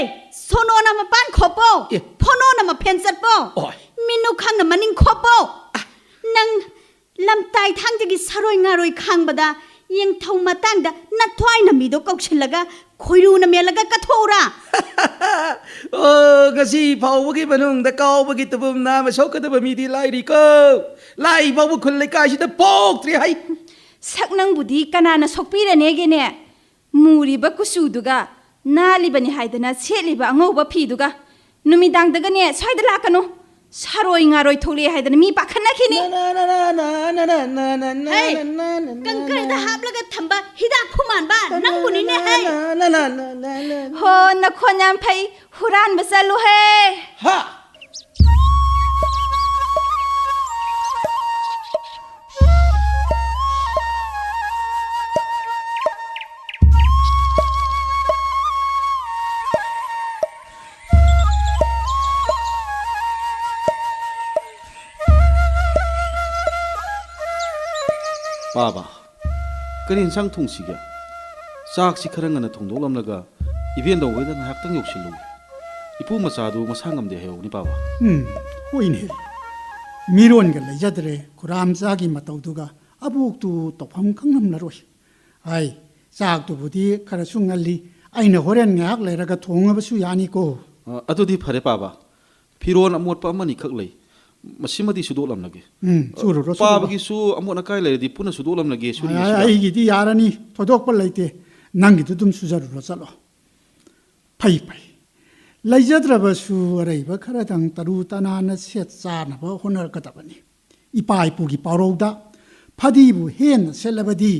ꯁꯣꯅꯣꯅ ꯃꯄꯥꯟ ꯈꯣꯞꯄꯣ, ꯑꯦ꯫ ꯐꯣꯅꯣꯅ ꯃꯐꯦꯟ ꯆꯠꯄꯣ, ꯑꯣꯏ꯫ ꯃꯤꯅꯨ ꯈꯪꯅ ꯃꯅꯤꯡ ꯈꯣꯞꯄꯣ꯫ ꯅꯪ ꯂꯝꯇꯥꯏ ꯊꯥꯡꯖꯒꯤ ꯁꯔꯣꯏ ꯉꯥꯔꯣꯏ ꯈꯥꯡꯕꯗ ꯌꯦꯡꯊꯧ ꯃꯇꯥꯡꯗ ꯅꯊ꯭ꯋꯥꯏꯅ ꯃꯤꯗꯣ ꯀꯧꯁꯤꯜꯂꯒ ꯈꯣꯏꯔꯨꯅ ꯃꯦꯜꯂꯒ ꯀꯠꯊꯣꯛꯎꯔꯥ? ꯑꯣ, ꯉꯁꯤ ꯐꯥꯎꯕꯒꯤ ꯃꯅꯨꯡꯗ ꯀꯥꯎꯕꯒꯤ ꯇꯨꯄꯨꯝ ꯅꯥꯝꯃ ꯁꯣꯛꯀꯗꯕ ꯃꯤꯗꯤ ꯂꯥꯏꯔꯤꯀꯣ꯫ ꯂꯥꯏ ꯐꯥꯎꯕ ꯈꯨꯜ ꯂꯩꯀꯥꯏꯁꯤꯗ ꯄꯣꯛꯇ꯭ꯔꯤ ꯍꯥꯏ꯫ ꯁꯛ ꯅꯪꯕꯨꯗꯤ ꯀꯅꯥꯅ ꯁꯣꯛꯄꯤꯔꯅꯦꯒꯦꯅꯦ? ꯃꯨꯔꯤꯕ ꯀꯨꯆꯨꯗꯨꯒ, ꯅꯥꯜꯂꯤꯕꯅꯤ ꯍꯥꯏꯗꯅ ꯁꯦꯠꯂꯤꯕ ꯑꯉꯧꯕ ꯐꯤꯗꯨꯒ, ꯅꯨꯃꯤꯗꯥꯡꯗꯒꯅꯦ ꯁ꯭ꯋꯥꯏꯗ ꯂꯥꯛꯀꯅꯨ꯫ ꯁꯥꯔꯣꯏ ꯉꯥꯔꯣꯏ ꯊꯣꯛꯂꯛꯑꯦ ꯍꯥꯏꯗꯅ ꯃꯤ ꯄꯥꯈꯠꯅꯈꯤꯅꯤ꯫ ꯅ, ꯅ, ꯅ, ꯅ, ꯅ, ꯅ, ꯅ, ꯅ, ꯍꯦ, ꯅ, ꯅ, ꯅ, ꯅ, ꯀꯪꯀꯔꯗ ꯅ, ꯍꯥꯞꯂꯒ ꯊꯝꯕ ꯍꯤꯗꯥꯛ ꯈꯨꯃꯥꯟꯕ ꯅ, ꯅ, ꯅꯪꯕꯨꯅꯤꯅꯦ, ꯅ, ꯍꯦ꯫ ꯅ, ꯅ, ꯅ, ꯅ, ꯅ, ꯅ, ꯍꯣ, ꯅꯈꯣꯟ ꯌꯥꯝ ꯐꯩ, ꯍꯨꯔꯥꯟꯕ ꯆꯠꯂꯨꯍꯦ꯫ ꯍꯥ! ꯄꯥꯕ, ꯀꯔꯤ ꯏꯟꯁꯥꯡ ꯊꯣꯡꯁꯤꯒꯦ? ꯆꯥꯛꯁꯤ ꯈꯔ ꯉꯟꯅ ꯊꯣꯡꯗꯣꯛꯂꯝꯂꯒ ꯏꯕꯦꯟꯗꯧ ꯍꯣꯏꯗ ꯉꯥꯏꯍꯥꯛꯇꯪ ꯌꯧꯁꯤꯜꯂꯨ꯫ ꯏꯄꯨ ꯃꯆꯥꯗꯨ ꯃꯁꯥ ꯉꯝꯗꯦ ꯍꯥꯏꯍꯧꯕꯅꯤ, ꯄꯥꯕ꯫ ꯎꯝ, ꯍꯣꯏꯅꯦ꯫ ꯃꯤꯔꯣꯟꯒ ꯂꯩꯖꯗ꯭ꯔꯦ, ꯈꯨꯔꯥꯝꯆꯥꯒꯤ ꯃꯇꯧꯗꯨꯒ ꯑꯕꯣꯛꯇꯨ ꯇꯧꯐꯝ ꯈꯪꯂꯝꯂꯔꯣꯏ꯫ ꯍꯥꯏ, ꯆꯥꯛꯇꯨꯕꯨꯗꯤ ꯈꯔꯁꯨ ꯉꯜꯂꯤ, ꯑꯩꯅ ꯍꯣꯔꯦꯟ ꯉꯥꯏꯍꯥꯛ ꯂꯩꯔꯒ ꯊꯣꯡꯉꯕꯁꯨ ꯌꯥꯅꯤꯀꯣ꯫ ꯑ, ꯑꯗꯨꯗꯤ ꯐꯔꯦ, ꯄꯥꯕ꯫ ꯐꯤꯔꯣꯜ ꯑꯃꯣꯠꯄ ꯑꯃꯅꯤꯈꯛ ꯂꯩ, ꯃꯁꯤꯃꯗꯤ ꯁꯨꯗꯣꯛꯂꯝꯂꯒꯦ꯫ ꯎꯝ, ꯆꯨꯔꯨꯔꯣ, ꯆꯨꯔꯨꯔꯣ꯫ ꯄꯥꯕꯒꯤꯁꯨ ꯑꯃꯣꯠ ꯑꯀꯥꯏ ꯂꯩꯔꯗꯤ ꯄꯨꯟꯅ ꯁꯨꯗꯣꯛꯂꯝꯂꯒꯦ, ꯁꯨꯔꯤꯉꯩꯁꯤꯗ꯫ ꯑꯩꯒꯤꯗꯤ ꯌꯥꯔꯅꯤ, ꯊꯣꯏꯗꯣꯛꯄ ꯂꯩꯇꯦ꯫ ꯅꯪꯒꯤꯗꯨ ꯑꯗꯨꯝ ꯁꯨꯖꯔꯨꯔꯣ, ꯆꯠꯂꯣ꯫ ꯐꯩ, ꯐꯩ꯫ ꯂꯩꯖꯗ꯭ꯔꯕꯁꯨ ꯑꯔꯩꯕ ꯈꯔꯗꯪ ꯇꯔꯨ ꯇꯅꯥꯟꯅ ꯁꯦꯠ ꯆꯥꯅꯕ ꯍꯣꯠꯅꯔꯛꯀꯗꯕꯅꯤ꯫ ꯏꯄꯥ ꯏꯄꯨꯒꯤ ꯄꯥꯎꯔꯧꯗ "ꯐꯗꯤꯕꯨ ꯍꯦꯟꯅ ꯁꯦꯠꯂꯕꯗꯤ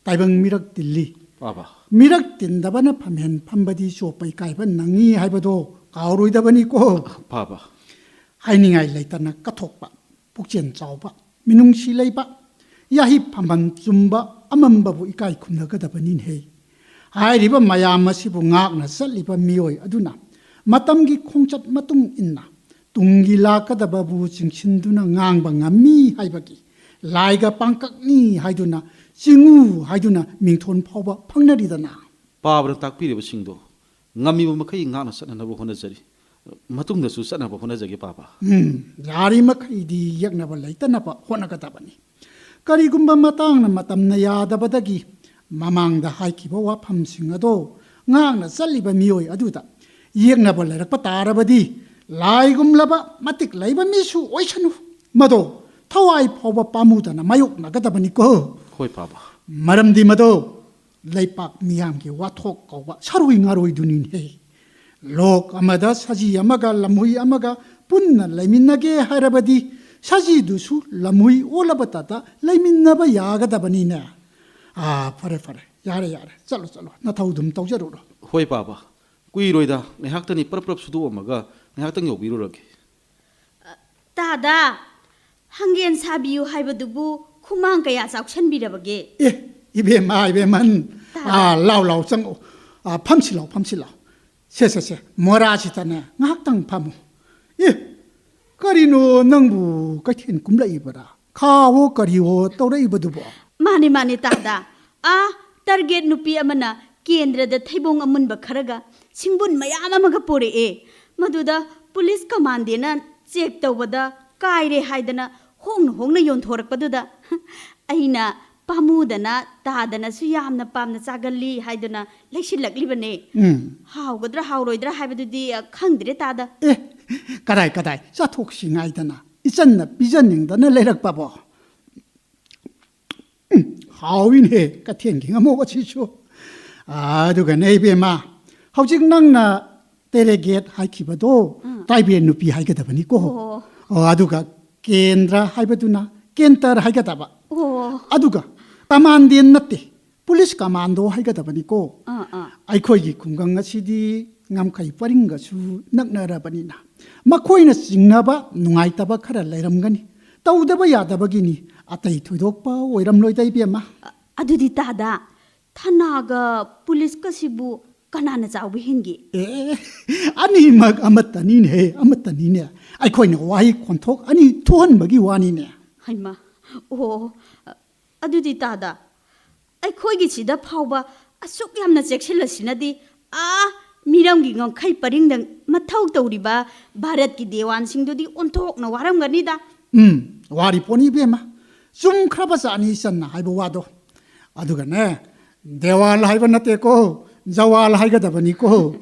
ꯇꯥꯏꯕꯪ ꯃꯤꯔꯛ ꯇꯤꯜꯂꯤ꯫ ꯄꯥꯕ꯫ ꯃꯤꯔꯛ ꯇꯤꯟꯗꯕꯅ ꯐꯝꯍꯦꯟ ꯐꯝꯕꯗꯤ ꯆꯣꯞꯄ ꯏꯀꯥꯏꯕ ꯅꯪꯉꯤ" ꯍꯥꯏꯕꯗꯣ ꯀꯥꯎꯔꯣꯏꯗꯕꯅꯤꯀꯣ꯫ ꯄꯥꯕ꯫ ꯍꯥꯏꯅꯤꯡꯉꯥꯏ ꯂꯩꯇꯅ ꯀꯠꯊꯣꯛꯄ, ꯄꯨꯛꯆꯦꯜ ꯆꯥꯎꯕ, ꯃꯤꯅꯨꯡꯁꯤ ꯂꯩꯕ, ꯌꯥꯍꯤꯞ ꯐꯝꯐꯝ ꯆꯨꯝꯕ ꯑꯃꯝꯕꯕꯨ ꯏꯀꯥꯏ ꯈꯨꯝꯅꯒꯗꯕꯅꯤꯅꯦꯍꯦ꯫ ꯍꯥꯏꯔꯤꯕ ꯃꯌꯥꯝ ꯑꯁꯤꯕꯨ ꯉꯥꯛꯅ ꯆꯠꯂꯤꯕ ꯃꯤꯑꯣꯏ ꯑꯗꯨꯅ ꯃꯇꯝꯒꯤ ꯈꯣꯡꯆꯠ ꯃꯇꯨꯡ ꯏꯟꯅ ꯇꯨꯡꯒꯤ ꯂꯥꯛꯀꯗꯕꯕꯨ ꯆꯤꯡꯁꯤꯟꯗꯨꯅ ꯉꯥꯡꯕ ꯉꯝꯃꯤ ꯍꯥꯏꯕꯒꯤ ꯂꯥꯏꯒ ꯄꯥꯡꯀꯛꯅꯤ ꯍꯥꯏꯗꯨꯅ, ꯆꯤꯡꯉꯨ ꯍꯥꯏꯗꯨꯅ ꯃꯤꯡꯊꯣꯟ ꯐꯥꯎꯕ ꯐꯪꯅꯔꯤꯗꯅ꯫ ꯄꯥꯕꯅ ꯇꯥꯛꯄꯤꯔꯤꯕꯁꯤꯡꯗꯣ ꯉꯝꯃꯤꯕ ꯃꯈꯩ ꯉꯥꯛꯅ ꯆꯠꯅꯅꯕ ꯍꯣꯠꯅꯖꯔꯤ꯫ ꯃꯇꯨꯡꯗꯁꯨ ꯆꯠꯅꯕ ꯍꯣꯠꯅꯖꯒꯦ, ꯄꯥꯕ꯫ ꯎꯝ, ꯌꯥꯔꯤ ꯃꯈꯩꯗꯤ ꯌꯦꯛꯅꯕ ꯂꯩꯇꯅꯕ ꯍꯣꯠꯅꯒꯗꯕꯅꯤ꯫ ꯀꯔꯤꯒꯨꯝꯕ ꯃꯇꯥꯡꯅ ꯃꯇꯝꯅ ꯌꯥꯗꯕꯗꯒꯤ ꯃꯃꯥꯡꯗ ꯍꯥꯏꯈꯤꯕ ꯋꯥꯐꯝꯁꯤꯡ ꯑꯗꯣ ꯉꯥꯛꯅ ꯆꯠꯂꯤꯕ ꯃꯤꯑꯣꯏ ꯑꯗꯨꯗ ꯌꯦꯛꯅꯕ ꯂꯩꯔꯛꯄ ꯇꯥꯔꯕꯗꯤ, ꯂꯥꯏꯒꯨꯝꯂꯕ ꯃꯇꯤꯛ ꯂꯩꯕ ꯃꯤꯁꯨ ꯑꯣꯏꯁꯅꯨ, ꯃꯗꯣ ꯊꯋꯥꯏ ꯐꯥꯎꯕ ꯄꯥꯝꯃꯨꯗꯅ ꯃꯥꯌꯣꯛꯅꯒꯗꯕꯅꯤꯀꯣ꯫ ꯍꯣꯏ, ꯄꯥꯕ꯫ ꯃꯔꯝꯗꯤ ꯃꯗꯣ ꯂꯩꯄꯥꯛ ꯃꯤꯌꯥꯝꯒꯤ ꯋꯥꯊꯣꯛ ꯀꯧꯕ ꯁꯔꯣꯏ ꯉꯥꯔꯣꯏꯗꯨꯅꯤꯅꯦ꯫ ꯂꯣꯛ ꯑꯃꯗ ꯁꯖꯤ ꯑꯃꯒ ꯂꯝꯍꯨꯏ ꯑꯃꯒ ꯄꯨꯟꯅ ꯂꯩꯃꯤꯟꯅꯒꯦ ꯍꯥꯏꯔꯕꯗꯤ, ꯁꯖꯤꯗꯨꯁꯨ ꯂꯝꯍꯨꯏ ꯑꯣꯜꯂꯕꯇꯗ ꯂꯩꯃꯤꯟꯅꯕ ꯌꯥꯒꯗꯕꯅꯤꯅꯦ꯫ ꯑꯥ, ꯐꯔꯦ, ꯐꯔꯦ, ꯌꯥꯔꯦ, ꯌꯥꯔꯦ, ꯆꯠꯂꯣ, ꯆꯠꯂꯣ, ꯅꯊꯧ ꯑꯗꯨꯝ ꯇꯧꯖꯔꯨꯔꯣ꯫ ꯍꯣꯏ, ꯄꯥꯕ꯫ ꯀꯨꯏꯔꯣꯏꯗ, ꯉꯥꯏꯍꯥꯛꯇꯅꯤ, ꯄꯔꯞ ꯄꯔꯞ ꯁꯨꯗꯣꯛꯑꯝꯃꯒ ꯉꯥꯏꯍꯥꯛꯇꯪ ꯌꯧꯕꯤꯔꯨꯔꯒꯦ꯫ ꯇꯥꯗ, ꯍꯪꯒꯦꯟ ꯁꯥꯕꯤꯌꯨ ꯍꯥꯏꯕꯗꯨꯕꯨ ꯈꯨꯃꯥꯡ ꯀꯌꯥ ꯆꯥꯎꯁꯟꯕꯤꯔꯕꯒꯦ? ꯑꯦ, ꯏꯕꯦꯝꯃ, ꯏꯕꯦꯝꯃꯟ꯫ ꯇꯥꯗ꯫ ꯑꯥ, ꯂꯥꯎ, ꯂꯥꯎ, ꯆꯪꯉꯛꯑꯣ꯫ ꯑꯥ, ꯐꯝꯁꯤ ꯂꯥꯎ, ꯐꯝꯁꯤ ꯂꯥꯎ꯫ ꯁꯦ, ꯁꯦ, ꯁꯦ, ꯃꯣꯔꯥꯁꯤꯗꯅꯦ ꯉꯥꯏꯍꯥꯛꯇꯪ ꯐꯝꯃꯨ꯫ ꯑꯦ, ꯀꯔꯤꯅꯣ ꯅꯪꯕꯨ ꯀꯩꯊꯦꯜ ꯀꯨꯝꯂꯛꯏꯕꯔꯥ? ꯈꯥꯋꯣ ꯀꯔꯤꯋꯣ ꯇꯧꯔꯛꯏꯕꯗꯨꯕꯣ? ꯃꯥꯅꯤ, ꯃꯥꯅꯤ, ꯇꯥꯗ꯫ ꯑꯥ, ꯇꯥꯔꯒꯦꯠ ꯅꯨꯄꯤ ꯑꯃꯅ ꯀꯦꯟꯗ꯭ꯔꯗ ꯊꯩꯕꯣꯡ ꯑꯃꯨꯟꯕ ꯈꯔꯒ ꯁꯤꯡꯕꯨꯟ ꯃꯌꯥꯝ ꯑꯃꯒ ꯄꯨꯔꯛꯑꯦ꯫ ꯃꯗꯨꯗ ꯄꯨꯂꯤꯁ ꯀꯃꯥꯟꯗꯦꯅ ꯆꯦꯛ ꯇꯧꯕꯗ ꯀꯥꯏꯔꯦ ꯍꯥꯏꯗꯅ ꯍꯣꯡꯅ ꯍꯣꯡꯅ ꯌꯣꯟꯊꯣꯔꯛꯄꯗꯨꯗ ꯑꯩꯅ ꯄꯥꯝꯃꯨꯗꯅ ꯇꯥꯗꯅꯁꯨ ꯌꯥꯝꯅ ꯄꯥꯝꯅ ꯆꯥꯒꯜꯂꯤ ꯍꯥꯏꯗꯨꯅ ꯂꯩꯁꯤꯜꯂꯛꯂꯤꯕꯅꯦ꯫ ꯎꯝ꯫ ꯍꯥꯎꯒꯗ꯭ꯔꯥ ꯍꯥꯎꯔꯣꯏꯗ꯭ꯔꯥ ꯍꯥꯏꯕꯗꯨꯗꯤ, ꯑ, ꯈꯪꯗ꯭ꯔꯦ ꯇꯥꯗ꯫ ꯑꯦ, ꯀꯗꯥꯏ, ꯀꯗꯥꯏ? ꯆꯥꯊꯣꯛꯁꯤ ꯉꯥꯏꯗꯅ ꯏꯆꯟꯅ ꯄꯤꯖꯅꯤꯡꯗꯅ ꯂꯩꯔꯛꯄꯕꯣ꯫ ꯎꯝ, ꯍꯥꯎꯏꯅꯦ ꯀꯩꯊꯦꯜꯒꯤ ꯉꯥꯃꯣꯛ ꯑꯁꯤꯁꯨ꯫ ꯑꯗꯨꯒꯅꯦ ꯏꯕꯦꯝꯃ, ꯍꯧꯖꯤꯛ ꯅꯪꯅ ꯇꯦꯔꯦꯒꯦꯠ ꯍꯥꯏꯈꯤꯕꯗꯣ, ꯎꯝ꯫ ꯇ꯭ꯔꯥꯏꯕꯦꯜ ꯅꯨꯄꯤ ꯍꯥꯏꯒꯗꯕꯅꯤꯀꯣ꯫ ꯑꯣ꯫ ꯑꯣ, ꯑꯗꯨꯒ ꯀꯦꯟꯗ꯭ꯔ ꯍꯥꯏꯕꯗꯨꯅ ꯀꯦꯟꯇꯔ ꯍꯥꯏꯒꯗꯕ꯫ ꯑꯣ꯫ ꯑꯗꯨꯒ ꯀꯃꯥꯟꯗꯦꯟ ꯅꯠꯇꯦ, ꯄꯨꯂꯤꯁ ꯀꯃꯥꯟꯗꯣ ꯍꯥꯏꯒꯗꯕꯅꯤꯀꯣ꯫ ꯑꯥ, ꯑꯥ꯫ ꯑꯩꯈꯣꯏꯒꯤ ꯈꯨꯡꯒꯪ ꯑꯁꯤꯗꯤ ꯉꯝꯈꯩ ꯄꯔꯤꯡꯒꯁꯨ ꯅꯛꯅꯔꯕꯅꯤꯅ, ꯃꯈꯣꯏꯅ ꯆꯤꯡꯅꯕ ꯅꯨꯡꯉꯥꯏꯇꯕ ꯈꯔ ꯂꯩꯔꯝꯒꯅꯤ꯫ ꯇꯧꯗꯕ ꯌꯥꯗꯕꯒꯤꯅꯤ, ꯑꯇꯩ ꯊꯣꯏꯗꯣꯛꯄ ꯑꯣꯏꯔꯝꯂꯣꯏꯗ ꯏꯕꯦꯝꯃ꯫ ꯑ-, ꯑꯗꯨꯗꯤ ꯇꯥꯗ, ꯊꯅꯥꯒ ꯄꯨꯂꯤꯁꯀꯁꯤꯕꯨ ꯀꯅꯥꯅ ꯆꯥꯎꯕ ꯍꯦꯟꯒꯦ? ꯑꯦ, ꯑꯅꯤꯃꯛ ꯑꯃꯠꯇꯅꯤꯅꯦ, ꯑꯃꯠꯇꯅꯤꯅꯦ꯫ ꯑꯩꯈꯣꯏꯅ ꯋꯥꯍꯩ ꯈꯣꯟꯊꯣꯛ ꯑꯅꯤ ꯊꯣꯛꯍꯟꯕꯒꯤ ꯋꯥꯅꯤꯅꯦ꯫ ꯍꯩꯃꯥ, ꯑꯣ, ꯑꯗꯨꯗꯤ ꯇꯥꯗ, ꯑꯩꯈꯣꯏꯒꯤꯁꯤꯗ ꯐꯥꯎꯕ ꯑꯁꯨꯛ ꯌꯥꯝꯅ ꯆꯦꯛꯁꯤꯜꯂꯁꯤꯅꯗꯤ, ꯑꯥ, ꯃꯤꯔꯝꯒꯤ ꯉꯝꯈꯩ ꯄꯔꯤꯡꯗ ꯃꯊꯧ ꯇꯧꯔꯤꯕ ꯚꯥꯔꯠꯀꯤ ꯗꯦꯋꯥꯟꯁꯤꯡꯗꯨꯗꯤ ꯑꯣꯟꯊꯣꯛꯅ ꯋꯥꯔꯝꯒꯅꯤꯗ꯫ ꯎꯝ, ꯋꯥꯔꯤ ꯄꯣꯠꯅꯤ ꯏꯕꯦꯝꯃ꯫ ꯆꯨꯝꯈ꯭ꯔꯕ ꯖꯥꯠꯅꯤ ꯏꯆꯟꯅ ꯍꯥꯏꯕ ꯋꯥꯗꯣ꯫ ꯑꯗꯨꯒꯅꯦ, ꯗꯦꯋꯥꯜ ꯍꯥꯏꯕ ꯅꯠꯇꯦꯀꯣ, ꯖꯋꯥꯜ ꯍꯥꯏꯒꯗꯕꯅꯤꯀꯣ꯫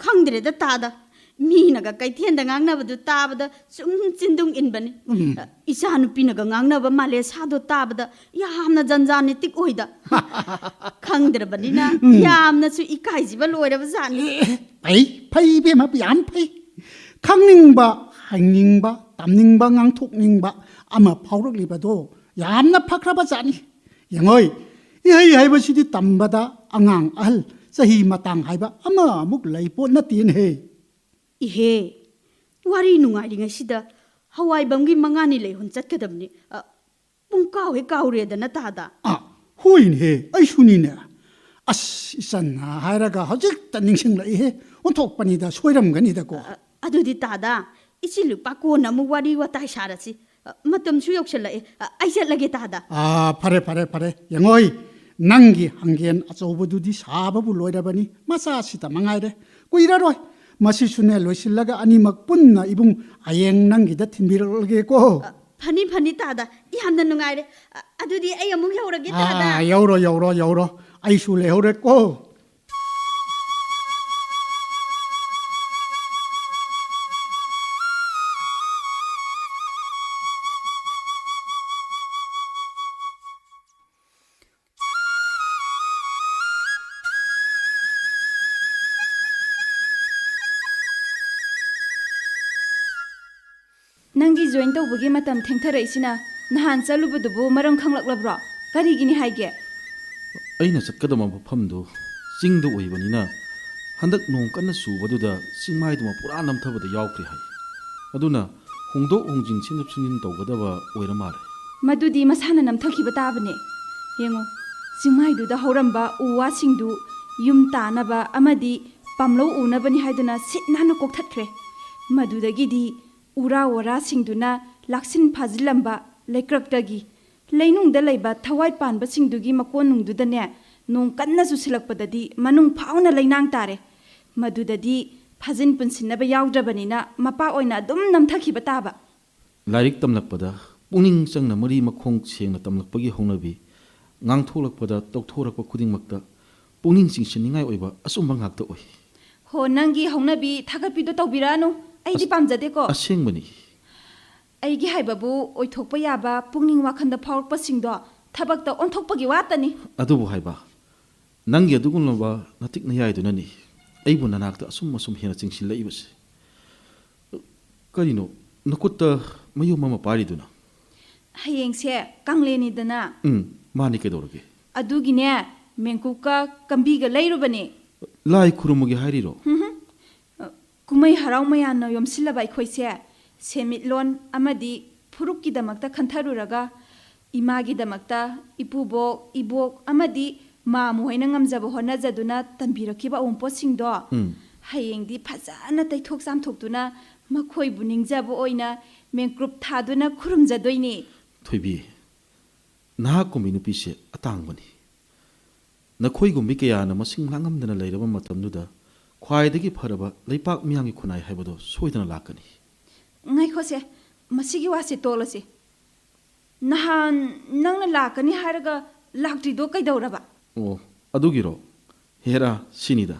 ꯈꯪꯗ꯭ꯔꯦꯗ ꯇꯥꯗ, ꯃꯤꯅꯒ ꯀꯩꯊꯦꯜꯗ ꯉꯥꯡꯅꯕꯗꯨ ꯇꯥꯕꯗ ꯁꯨꯝ ꯆꯤꯟꯗꯨꯡ ꯏꯟꯕꯅꯤ꯫ ꯎꯝ꯫ ꯏꯆꯥꯅꯨꯄꯤꯅꯒ ꯉꯥꯡꯅꯕ ꯃꯥꯂꯦꯁꯥꯗꯣ ꯇꯥꯕꯗ ꯌꯥꯝꯅ ꯖꯟꯖꯥꯅꯤꯇꯤꯛ ꯑꯣꯏꯗ꯫ ꯈꯪꯗ꯭ꯔꯕꯅꯤꯅ ꯎꯝ꯫ ꯌꯥꯝꯅꯁꯨ ꯏꯀꯥꯏꯖꯕ ꯂꯣꯏꯔꯕ ꯖꯥꯠꯅꯤ꯫ ꯑꯦ, ꯐꯩ, ꯐꯩ ꯏꯕꯦꯝꯃ, ꯌꯥꯝ ꯐꯩ꯫ ꯈꯪꯅꯤꯡꯕ, ꯍꯪꯅꯤꯡꯕ, ꯇꯝꯅꯤꯡꯕ, ꯉꯥꯡꯊꯣꯛꯅꯤꯡꯕ ꯑꯃ ꯐꯥꯎꯔꯛꯂꯤꯕꯗꯣ ꯌꯥꯝꯅ ꯐꯈ꯭ꯔꯕ ꯖꯥꯠꯅꯤ꯫ ꯌꯦꯡꯉꯣꯏ, ꯏꯍꯩ ꯍꯩꯕꯁꯤꯗꯤ ꯇꯝꯕꯗ ꯑꯉꯥꯡ ꯑꯍꯜ ꯆꯍꯤ ꯃꯇꯥꯡ ꯍꯥꯏꯕ ꯑꯃꯃꯨꯛ ꯂꯩ ꯄꯣꯠ ꯅꯠꯇꯦꯅꯦꯍꯦ꯫ ꯏꯍꯦ, ꯋꯥꯔꯤ ꯅꯨꯡꯉꯥꯏꯔꯤꯉꯩꯁꯤꯗ ꯍꯋꯥꯏꯕꯝꯒꯤ ꯃꯉꯥꯅꯤ ꯂꯩꯍꯨꯟ ꯆꯠꯀꯗꯕꯅꯤ꯫ ꯑ, ꯄꯨꯡ ꯀꯥꯎ ꯍꯦꯛ ꯀꯥꯎꯔꯦꯗꯅ ꯇꯥꯗ꯫ ꯑ, ꯍꯣꯏꯅꯦꯍꯦ, ꯑꯩꯁꯨꯅꯤꯅꯦ꯫ ꯑꯁ, ꯏꯆꯟꯅ ꯍꯥꯏꯔꯒ ꯍꯧꯖꯤꯛꯇ ꯅꯤꯡꯁꯤꯡꯂꯛꯏꯍꯦ꯫ ꯑꯣꯟꯊꯣꯛꯄꯅꯤꯗ, ꯁꯣꯏꯔꯝꯒꯅꯤꯗꯀꯣ꯫ ꯑ, ꯑꯗꯨꯗꯤ ꯇꯥꯗ, ꯏꯆꯤꯜ ꯏꯄꯥ ꯀꯣꯟꯅ ꯑꯃꯨꯛ ꯋꯥꯔꯤ ꯋꯥꯇꯥꯏ ꯁꯥꯔꯁꯤ꯫ ꯑ, ꯃꯇꯝꯁꯨ ꯌꯧꯁꯜꯂꯛꯑꯦ꯫ ꯑ, ꯑꯩ ꯆꯠꯂꯒꯦ ꯇꯥꯗ꯫ ꯑꯥ, ꯐꯔꯦ, ꯐꯔꯦ, ꯐꯔꯦ꯫ ꯌꯦꯡꯉꯣꯏ, ꯅꯪꯒꯤ ꯍꯪꯒꯦꯟ ꯑꯆꯧꯕꯗꯨꯗꯤ ꯁꯥꯕꯕꯨ ꯂꯣꯏꯔꯕꯅꯤ꯫ ꯃꯆꯥꯁꯤꯇ ꯃꯉꯥꯏꯔꯦ꯫ ꯀꯨꯏꯔꯔꯣꯏ꯫ ꯃꯁꯤꯁꯨꯅꯦ ꯂꯣꯏꯁꯤꯜꯂꯒ ꯑꯅꯤꯃꯛ ꯄꯨꯟꯅ ꯏꯕꯨꯡ ꯍꯌꯦꯡ ꯅꯪꯒꯤꯗ ꯊꯤꯟꯕꯤꯔꯛꯂꯒꯦꯀꯣ꯫ ꯑ, ꯐꯅꯤ, ꯐꯅꯤ, ꯇꯥꯗ꯫ ꯌꯥꯝꯅ ꯅꯨꯡꯉꯥꯏꯔꯦ꯫ ꯑ-, ꯑꯗꯨꯗꯤ ꯑꯩ ꯑꯃꯨꯛ ꯌꯧꯔꯒꯦ, ꯇꯥꯗ꯫ ꯑꯥ, ꯌꯧꯔꯣ, ꯌꯧꯔꯣ, ꯌꯧꯔꯣ꯫ ꯑꯩꯁꯨ ꯂꯩꯍꯧꯔꯦꯀꯣ꯫ ꯅꯪꯒꯤ join ꯇꯧꯕꯒꯤ ꯃꯇꯝ ꯊꯦꯡꯊꯔꯛꯏꯁꯤꯅ ꯅꯍꯥꯟ ꯆꯠꯂꯨꯕꯗꯨꯕꯨ ꯃꯔꯝ ꯈꯪꯂꯛꯂꯕ꯭ꯔꯣ? ꯀꯔꯤꯒꯤꯅꯤ ꯍꯥꯏꯒꯦ? ꯑꯩꯅ ꯆꯠꯀꯗꯕ ꯃꯐꯝꯗꯨ ꯆꯤꯡꯗ ꯑꯣꯏꯕꯅꯤꯅ, ꯍꯟꯗꯛ ꯅꯣꯡ ꯀꯟꯅ ꯆꯨꯕꯗꯨꯗ ꯆꯤꯡꯃꯥꯏꯗꯨꯃ ꯄꯨꯔꯥ ꯅꯝꯊꯕꯗ ꯌꯥꯎꯈ꯭ꯔꯦ ꯍꯥꯏ꯫ ꯑꯗꯨꯅ ꯍꯣꯡꯗꯣꯛ ꯍꯣꯡꯖꯤꯟ, ꯁꯦꯝꯗꯣꯛ ꯁꯦꯝꯖꯤꯟ ꯇꯧꯒꯗꯕ ꯑꯣꯏꯔ ꯃꯥꯜꯂꯦ꯫ ꯃꯗꯨꯗꯤ ꯃꯁꯥꯅ ꯅꯝꯊꯈꯤꯕ ꯇꯥꯕꯅꯦ꯫ ꯌꯦꯡꯉꯨ, ꯆꯤꯡꯃꯥꯏꯗꯨꯗ ꯍꯧꯔꯝꯕ ꯎ ꯋꯥꯁꯤꯡꯗꯨ ꯌꯨꯝ ꯇꯥꯅꯕ ꯑꯃꯗꯤ ꯄꯥꯝꯂꯧ ꯎꯅꯕꯅꯤ ꯍꯥꯏꯗꯨꯅ ꯁꯤꯠ ꯅꯥꯟꯅ ꯀꯣꯛꯊꯠꯈ꯭ꯔꯦ꯫ ꯃꯗꯨꯗꯒꯤꯗꯤ ꯎꯔꯥ ꯋꯥꯔꯥꯁꯤꯡꯗꯨꯅ ꯂꯥꯛꯁꯤꯟ ꯐꯥꯖꯤꯜꯂꯝꯕ ꯂꯩꯀ꯭ꯔꯛꯇꯒꯤ ꯂꯩꯅꯨꯡꯗ ꯂꯩꯕ ꯊꯋꯥꯏ ꯄꯥꯟꯕꯁꯤꯡꯗꯨꯒꯤ ꯃꯀꯣꯟꯅꯨꯡꯗꯨꯗꯅꯦ, ꯅꯣꯡ ꯀꯟꯅ ꯆꯨꯁꯤꯜꯂꯛꯄꯗꯗꯤ ꯃꯅꯨꯡ ꯐꯥꯎꯅ ꯂꯩꯅꯥꯡ ꯇꯥꯔꯦ꯫ ꯃꯗꯨꯗꯗꯤ ꯐꯥꯖꯤꯟ ꯄꯨꯟꯁꯤꯟꯅꯕ ꯌꯥꯎꯗ꯭ꯔꯕꯅꯤꯅ ꯃꯄꯥ ꯑꯣꯏꯅ ꯑꯗꯨꯝ ꯅꯝꯊꯈꯤꯕ ꯇꯥꯕ꯫ ꯂꯥꯏꯔꯤꯛ ꯇꯝꯂꯛꯄꯗ ꯄꯨꯛꯅꯤꯡ ꯆꯪꯅ ꯃꯔꯤ ꯃꯈꯣꯡ ꯁꯦꯡꯅ ꯇꯝꯂꯛꯄꯒꯤ ꯍꯧꯅꯕꯤ, ꯉꯥꯡꯊꯣꯛꯂꯛꯄꯗ ꯇꯧꯊꯣꯔꯛꯄ ꯈꯨꯗꯤꯡꯃꯛꯇ ꯄꯨꯛꯅꯤꯡ ꯆꯤꯡꯁꯤꯟꯅꯤꯡꯉꯥꯏ ꯑꯣꯏꯕ ꯑꯆꯨꯝꯕ ꯉꯥꯛꯇ ꯑꯣꯏ꯫ ꯍꯣ, ꯅꯪꯒꯤ ꯍꯧꯅꯕꯤ ꯊꯥꯒꯠꯄꯤꯗꯣ ꯇꯧꯕꯤꯔꯛꯑꯅꯨ꯫ ꯑꯩꯗꯤ ꯑꯁ-, ꯄꯥꯝꯖꯗꯦꯀꯣ꯫ ꯑꯁꯦꯡꯕꯅꯤ꯫ ꯑꯩꯒꯤ ꯍꯥꯏꯕꯕꯨ ꯑꯣꯏꯊꯣꯛꯄ ꯌꯥꯕ ꯄꯨꯛꯅꯤꯡ ꯋꯥꯈꯜꯗ ꯐꯥꯎꯔꯛꯄꯁꯤꯡꯗꯣ ꯊꯕꯛꯇ ꯑꯣꯟꯊꯣꯛꯄꯒꯤ ꯋꯥꯇꯅꯤ꯫ ꯑꯗꯨꯕꯨ ꯍꯥꯏꯕ, ꯅꯪꯒꯤ ꯑꯗꯨꯒꯨꯝꯂꯕ ꯅꯇꯤꯛ ꯅꯌꯥꯏꯗꯨꯅꯅꯤ ꯑꯩꯕꯨ ꯅꯅꯥꯛꯇ ꯑꯁꯨꯝ ꯑꯁꯨꯝ ꯍꯦꯟꯅ ꯆꯤꯡꯁꯤꯜꯂꯛꯏꯕꯁꯦ꯫ ꯀꯔꯤꯅꯣ ꯅꯈꯨꯠꯇ ꯃꯌꯨꯝ ꯑꯃ ꯄꯥꯏꯔꯤꯗꯨꯅ? ꯍꯌꯦꯡꯁꯦ ꯀꯥꯡꯂꯦꯟꯅꯤꯗꯅ꯫ ꯎꯝ, ꯃꯥꯅꯤ, ꯀꯩꯗꯧꯔꯒꯦ? ꯑꯗꯨꯒꯤꯅꯦ, ꯃꯦꯡꯀꯨꯞꯀ ꯀꯝꯕꯤꯒ ꯂꯩꯔꯨꯕꯅꯦ꯫ ꯂꯥꯏ ꯈꯨꯔꯨꯝꯃꯒꯦ ꯍꯥꯏꯔꯤꯔꯣ? ꯍꯨꯝ ꯍꯨꯝ꯫ ꯀꯨꯝꯍꯩ ꯍꯔꯥꯎ ꯃꯌꯥꯝꯅ ꯌꯣꯝꯁꯤꯜꯂꯕ ꯑꯩꯈꯣꯏꯁꯦ ꯁꯦꯟꯃꯤꯠꯂꯣꯟ ꯑꯃꯗꯤ ꯐꯨꯔꯨꯞꯀꯤꯗꯃꯛꯇ ꯈꯟꯊꯔꯨꯔꯒ, ꯏꯃꯥꯒꯤꯗꯃꯛꯇ ꯏꯄꯨꯕꯣꯛ, ꯏꯕꯣꯛ ꯑꯃꯗꯤ ꯃꯥꯃꯨ ꯍꯣꯏꯅ ꯉꯝꯖꯕ ꯍꯣꯠꯅꯖꯗꯨꯅ ꯇꯝꯕꯤꯔꯛꯈꯤꯕ ꯑꯋꯨꯟꯄꯣꯠꯁꯤꯡꯗꯣ ꯎꯝ꯫ ꯍꯌꯦꯡꯗꯤ ꯐꯖꯅ ꯇꯩꯊꯣꯛ ꯆꯥꯝꯊꯣꯛꯇꯨꯅ ꯃꯈꯣꯏꯕꯨ ꯅꯤꯡꯖꯕ ꯑꯣꯏꯅ ꯃꯦꯡꯀ꯭ꯔꯨꯞ ꯊꯥꯗꯨꯅ ꯈꯨꯔꯨꯝꯖꯗꯣꯏꯅꯤ꯫ ꯊꯣꯏꯕꯤ, ꯅꯍꯥꯛꯀꯨꯝꯕꯤ ꯅꯨꯄꯤꯁꯦ ꯑꯇꯥꯡꯕꯅꯤ꯫ ꯅꯈꯣꯏꯒꯨꯝꯕꯤ ꯀꯌꯥꯅ ꯃꯁꯤꯡ ꯂꯥꯡꯉꯝꯗꯅ ꯂꯩꯔꯕ ꯃꯇꯝꯗꯨꯗ ꯈ꯭ꯋꯥꯏꯗꯒꯤ ꯐꯔꯕ ꯂꯩꯄꯥꯛ ꯃꯤꯌꯥꯝꯒꯤ ꯈꯨꯟꯅꯥꯏ ꯍꯥꯏꯕꯗꯣ ꯁꯣꯏꯗꯅ ꯂꯥꯛꯀꯅꯤ꯫ ꯉꯥꯏꯈꯣꯁꯦ, ꯃꯁꯤꯒꯤ ꯋꯥꯁꯦ ꯇꯣꯛꯂꯁꯤ꯫ ꯅꯍꯥꯟ ꯅꯪꯅ ꯂꯥꯛꯀꯅꯤ ꯍꯥꯏꯔꯒ ꯂꯥꯛꯇ꯭ꯔꯤꯗꯣ ꯀꯩꯗꯧꯔꯕ? ꯑꯣ, ꯑꯗꯨꯒꯤꯔꯣ? ꯍꯦꯔꯥ, ꯁꯤꯅꯤꯗ,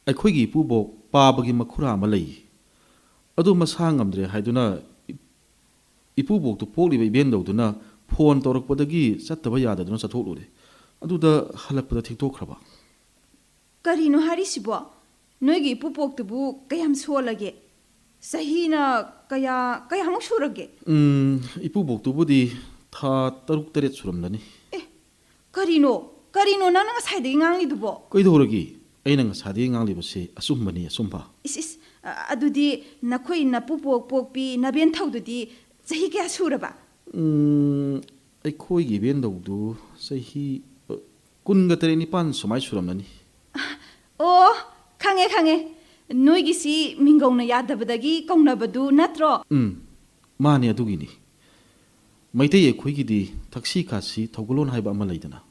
ꯑꯩꯈꯣꯏꯒꯤ ꯏꯄꯨꯕꯣꯛ ꯄꯥꯕꯒꯤ ꯃꯈꯨꯔꯥ ꯑꯃ ꯂꯩ꯫ ꯑꯗꯨ ꯃꯁꯥ ꯉꯝꯗ꯭ꯔꯦ ꯍꯥꯏꯗꯨꯅ ꯏ-, ꯏꯄꯨꯕꯣꯛꯇꯨ ꯄꯣꯛꯂꯤꯕ ꯏꯕꯦꯟꯗꯧꯗꯨꯅ ꯐꯣꯟ ꯇꯧꯔꯛꯄꯗꯒꯤ ꯆꯠꯇꯕ ꯌꯥꯗꯗꯨꯅ ꯆꯠꯊꯣꯛꯂꯨꯔꯦ꯫ ꯑꯗꯨꯗ ꯍꯜꯂꯛꯄꯗ ꯊꯦꯡꯗꯣꯛꯈ꯭ꯔꯕ꯫ ꯀꯔꯤꯅꯣ ꯍꯥꯏꯔꯤꯁꯤꯕꯣ? ꯅꯣꯏꯒꯤ ꯏꯄꯨꯄꯣꯛꯇꯨꯕꯨ ꯀꯌꯥꯝ ꯁꯣꯜꯂꯒꯦ? ꯆꯍꯤꯅ ꯀꯌꯥ, ꯀꯌꯥꯃꯨꯛ ꯁꯨꯔꯒꯦ? ꯎꯝ, ꯏꯄꯨꯕꯣꯛꯇꯨꯕꯨꯗꯤ ꯊꯥ ꯇꯔꯨꯛ ꯇꯔꯦꯠ ꯁꯨꯔꯝꯂꯅꯤ꯫ ꯑꯦ, ꯀꯔꯤꯅꯣ? ꯀꯔꯤꯅꯣ ꯅꯪꯅ ꯉꯁꯥꯏꯗꯒꯤ ꯉꯥꯡꯂꯤꯗꯨꯕꯣ? ꯀꯩꯗꯧꯔꯒꯦ? ꯑꯩꯅ ꯉꯁꯥꯏꯗꯒꯤ ꯉꯥꯡꯂꯤꯕꯁꯦ ꯑꯆꯨꯝꯕꯅꯤ, ꯑꯆꯨꯝꯕ꯫ ꯏꯁ, ꯏꯁ, ꯑ-, ꯑꯗꯨꯗꯤ ꯅꯈꯣꯏ ꯅꯄꯨꯄꯣꯛ ꯄꯣꯛꯄꯤ ꯅꯕꯦꯟꯊꯧꯗꯨꯗꯤ ꯆꯍꯤ ꯀꯌꯥ ꯁꯨꯔꯕ? ꯎꯝ, ꯑꯩꯈꯣꯏꯒꯤ ꯏꯕꯦꯟꯗꯧꯗꯨ ꯆꯍꯤ, ꯑ, ꯀꯨꯟꯒ ꯇꯔꯦꯠ ꯅꯤꯄꯥꯟ ꯁꯨꯃꯥꯏ ꯁꯨꯔꯝꯂꯅꯤ꯫ ꯑꯣ, ꯈꯪꯉꯦ, ꯈꯪꯉꯦ꯫ ꯅꯣꯏꯒꯤꯁꯤ ꯃꯤꯡꯒꯧꯅ ꯌꯥꯗꯕꯗꯒꯤ ꯀꯧꯅꯕꯗꯨ ꯅꯠꯇ꯭ꯔꯣ? ꯎꯝ, ꯃꯥꯅꯦ, ꯑꯗꯨꯒꯤꯅꯤ꯫ ꯃꯩꯇꯩ ꯑꯩꯈꯣꯏꯒꯤꯗꯤ ꯊꯛꯁꯤ ꯈꯥꯁꯤ ꯊꯧꯒꯜꯂꯣꯟ ꯍꯥꯏꯕ ꯑꯃ ꯂꯩꯗꯅ,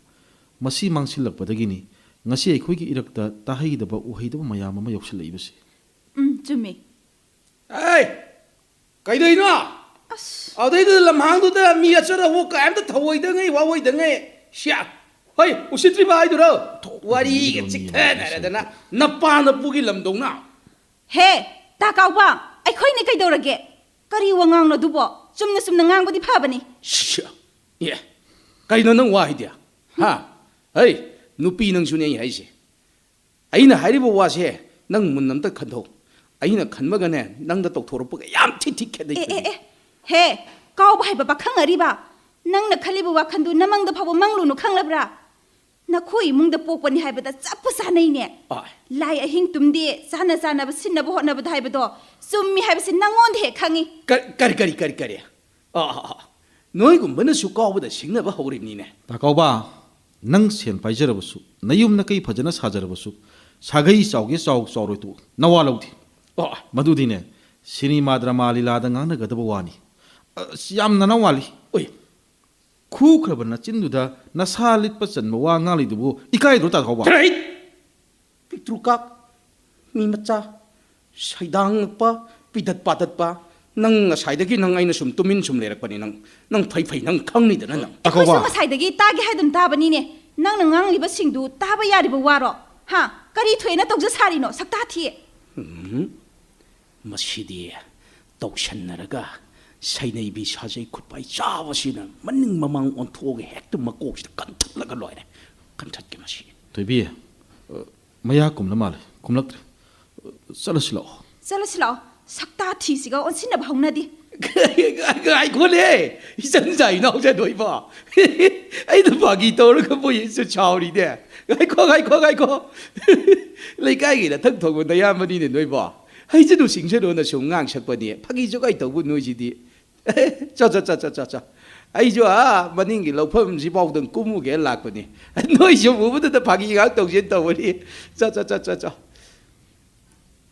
ꯃꯁꯤ ꯃꯥꯡꯁꯤꯜꯂꯛꯄꯗꯒꯤꯅꯤ ꯉꯁꯤ ꯑꯩꯈꯣꯏꯒꯤ ꯏꯔꯛꯇ ꯇꯥꯍꯩꯗꯕ ꯎꯍꯩꯗꯕ ꯃꯌꯥꯝ ꯑꯃ ꯌꯥꯎꯁꯤꯜꯂꯛꯏꯕꯁꯦ꯫ ꯎꯝ, ꯆꯨꯝꯃꯤ꯫ ꯑꯩ, ꯀꯩꯗꯧꯅꯣ? ꯑꯁ, ꯑꯗꯩꯗꯨꯗ ꯂꯝꯍꯥꯡꯗꯨꯗ ꯃꯤ ꯑꯆꯠ ꯑꯋꯣꯛ ꯀꯩꯝꯇ ꯊꯧꯑꯣꯏꯗꯉꯩ ꯋꯥꯑꯣꯏꯗꯉꯩ꯫ ꯁꯤꯌꯥ! ꯍꯣꯏ, ꯎꯁꯤꯠꯇ꯭ꯔꯤꯕ ꯍꯥꯏꯗꯨꯔꯣ? ꯋꯥꯔꯤꯒ ꯆꯤꯛꯊꯅꯔꯗꯅ ꯅꯄꯥ ꯅꯄꯨꯒꯤ ꯂꯝꯗꯧꯅ꯫ ꯍꯦ, ꯇꯥ ꯀꯥꯎꯕ, ꯑꯩꯈꯣꯏꯅꯦ ꯀꯩꯗꯧꯔꯒꯦ? ꯀꯔꯤ ꯋꯥꯉꯥꯡꯅꯣ ꯑꯗꯨꯕꯣ? ꯆꯨꯝꯅ ꯆꯨꯝꯅ ꯉꯥꯡꯕꯗꯤ ꯐꯕꯅꯤ꯫ ꯁꯤꯌꯥ! ꯑꯦ, ꯀꯩꯅꯣ ꯅꯪ ꯋꯥ ꯍꯥꯏꯗꯤ? ꯍꯥ? ꯍꯩ, ꯅꯨꯄꯤ ꯅꯪꯁꯨꯅꯦ ꯑꯩ ꯍꯥꯏꯁꯦ꯫ ꯑꯩꯅ ꯍꯥꯏꯔꯤꯕ ꯋꯥꯁꯦ ꯅꯪ ꯃꯨꯟꯅ ꯑꯝꯇ ꯈꯟꯊꯧ꯫ ꯑꯩꯅ ꯈꯟꯕꯒꯅꯦ, ꯅꯪꯗ ꯇꯧꯊꯣꯔꯛꯄꯒ ꯌꯥꯝ ꯊꯤ ꯊꯤ ꯈꯦꯠꯅꯩ꯫ ꯑꯦ, ꯑꯦ, ꯑꯦ, ꯍꯦ, ꯀꯥꯎꯕ ꯍꯥꯏꯕ ꯄꯥꯈꯪ ꯑꯔꯤꯕ, ꯅꯪꯅ ꯈꯜꯂꯤꯕ ꯋꯥꯈꯜꯗꯨ ꯅꯃꯪꯗ ꯐꯥꯎꯕ ꯃꯪꯂꯨꯅꯨ, ꯈꯪꯂꯕ꯭ꯔꯥ? ꯅꯈꯣꯏ ꯏꯃꯨꯡꯗ ꯄꯣꯛꯄꯅꯤ ꯍꯥꯏꯕꯗ ꯆꯞꯄꯨ ꯆꯥꯅꯩꯅꯦ꯫ ꯑꯥꯏ꯫ ꯂꯥꯏ ꯑꯍꯤꯡ ꯇꯨꯝꯗꯦ, ꯆꯥꯅ ꯆꯥꯅꯕ ꯁꯤꯟꯅꯕ ꯍꯣꯠꯅꯕꯗ ꯍꯥꯏꯕꯗꯣ ꯆꯨꯝꯃꯤ ꯍꯥꯏꯕꯁꯤ ꯅꯪꯉꯣꯟꯗ ꯍꯦꯛ ꯈꯪꯉꯤ꯫ ꯀ-, ꯀꯔꯤ, ꯀꯔꯤ, ꯀꯔꯤ, ꯀꯔꯤ? ꯑꯥ, ꯑꯥ, ꯑꯥ꯫ ꯅꯣꯏꯒꯨꯝꯕꯅꯁꯨ ꯀꯥꯎꯕꯗ ꯁꯤꯡꯅꯕ ꯍꯧꯔꯤꯕꯅꯤꯅꯦ꯫ ꯇꯥ ꯀꯥꯎꯕ, ꯅꯪ ꯁꯦꯟ ꯄꯥꯏꯖꯔꯕꯁꯨ, ꯅꯌꯨꯝ ꯅꯀꯩ ꯐꯖꯅ ꯁꯥꯖꯔꯕꯁꯨ, ꯁꯥꯒꯩ ꯆꯥꯎꯒꯦ ꯆꯥꯎ ꯆꯥꯎꯔꯣꯏ ꯇꯣꯛꯎ, ꯅꯋꯥ ꯂꯧꯗꯦ꯫ ꯑꯣ, ꯃꯗꯨꯗꯤꯅꯦ, ꯁꯤꯅꯦꯃꯥ ꯗ꯭ꯔꯃꯥ ꯂꯤꯂꯥꯗ ꯉꯥꯡꯅꯒꯗꯕ ꯋꯥꯅꯤ꯫ ꯑꯁ, ꯌꯥꯝꯅ ꯅꯋꯥꯂꯤ꯫ ꯎꯏ꯫ ꯈꯨꯈ꯭ꯔꯕ ꯅꯆꯤꯟꯗꯨꯗ ꯅꯁꯥ ꯂꯤꯠꯄ ꯆꯟꯕ ꯋꯥ ꯉꯥꯡꯂꯤꯗꯨꯕꯨ ꯏꯀꯥꯏꯗ꯭ꯔꯣ, ꯇꯥ ꯀꯥꯎꯕ? ꯇꯔꯩꯠ! ꯄꯤꯛꯇ꯭ꯔꯨ ꯀꯥꯛ, ꯃꯤ ꯃꯆꯥ, ꯁꯩꯗꯥꯡꯉꯛꯄ, ꯄꯤꯗꯠ ꯄꯥꯗꯠꯄ, ꯅꯪ ꯉꯁꯥꯏꯗꯒꯤ ꯅꯪ ꯑꯩꯅ ꯁꯨꯝ ꯇꯨꯃꯤꯟ ꯁꯨꯝ ꯂꯩꯔꯛꯄꯅꯤ꯫ ꯅꯪ, ꯅꯪ ꯐꯩ ꯐꯩ ꯅꯪ ꯈꯪꯅꯤꯗꯅ ꯅꯪ꯫ ꯑꯩꯈꯣꯏꯁꯨ ꯇꯥꯀꯣꯕ꯫ ꯉꯁꯥꯏꯗꯒꯤ ꯇꯥꯒꯦ ꯍꯥꯏꯗꯨꯅ ꯇꯥꯕꯅꯤꯅꯦ꯫ ꯅꯪꯅ ꯉꯥꯡꯂꯤꯕꯁꯤꯡꯗꯨ ꯇꯥꯕ ꯌꯥꯔꯤꯕ ꯋꯥꯔꯣ? ꯍꯥ? ꯀꯔꯤ ꯊꯣꯏꯅ ꯇꯧꯖ ꯁꯥꯔꯤꯅꯣ, ꯁꯛꯇꯥ ꯊꯤ? ꯎꯝ, ꯃꯁꯤꯗꯤ ꯇꯧꯁꯟꯅꯔꯒ ꯁꯩꯅꯩꯕꯤ ꯁꯥꯖꯩ ꯈꯨꯠꯄꯥꯏ ꯆꯥꯕꯁꯤꯅ ꯃꯅꯤꯡ ꯃꯃꯥꯡ ꯑꯣꯟꯊꯣꯛꯑꯒ ꯍꯦꯛꯇ ꯃꯀꯣꯛꯁꯤꯗ ꯀꯟꯊꯠꯂꯒ ꯂꯣꯏꯔꯦ꯫ ꯀꯟꯊꯠꯀꯦ ꯃꯁꯤ꯫ ꯊꯣꯏꯕꯤ, ꯑ, ꯃꯌꯥ ꯀꯨꯝꯂ ꯃꯥꯜꯂꯦ, ꯀꯨꯝꯂꯛꯇ꯭ꯔꯦ꯫ ꯑ, ꯆꯠꯂꯁꯤ ꯂꯥꯛꯑꯣ꯫ ꯆꯠꯂꯁꯤ ꯂꯥꯛꯑꯣ꯫ ꯁꯛꯇꯥ ꯊꯤꯁꯤꯒ ꯑꯣꯟꯁꯤꯟꯅꯕ ꯍꯧꯅꯗꯦ꯫ ꯉꯥꯏꯈꯣꯅꯦ, ꯏꯆꯟ ꯆꯥꯏ ꯏꯅꯥꯎ ꯆꯟꯗꯣꯏꯕꯣ꯫ ꯑꯩꯅ ꯐꯥꯒꯤ ꯇꯧꯔꯒ ꯃꯣꯏꯁꯨ ꯁꯥꯎꯔꯤꯅꯦ꯫ ꯉꯥꯏꯈꯣ, ꯉꯥꯏꯈꯣ, ꯉꯥꯏꯈꯣ꯫ ꯂꯩꯀꯥꯏꯒꯤ ꯂꯊꯛ ꯊꯣꯡꯕ ꯅꯌꯥꯝꯕꯅꯤꯅꯦ ꯅꯣꯏꯕꯣ꯫ ꯍꯩꯖꯅꯨ ꯁꯤꯡꯖꯅꯨꯅ ꯁꯨꯝ ꯉꯥꯡ ꯁꯛꯄꯅꯤ꯫ ꯐꯥꯒꯤ ꯖꯣꯒꯥꯏ ꯇꯧꯕ ꯅꯣꯏꯁꯤꯗꯤ꯫ ꯆꯣ, ꯆꯣ, ꯆꯣ, ꯆꯣ, ꯆꯣ, ꯆꯣ꯫ ꯑꯩꯁꯨ ꯑꯥ ꯃꯅꯤꯡꯒꯤ ꯂꯧꯐꯝꯁꯤꯐꯥꯎꯗꯪ ꯀꯨꯝꯃꯨꯒꯦ ꯂꯥꯛꯄꯅꯤ꯫ ꯅꯣꯏꯁꯨ ꯎꯕꯗꯨꯗ ꯐꯥꯒꯤ ꯉꯥꯛ ꯇꯧꯁꯦꯅ ꯇꯧꯕꯅꯤ꯫ ꯆꯣ, ꯆꯣ, ꯆꯣ, ꯆꯣ, ꯆꯣ꯫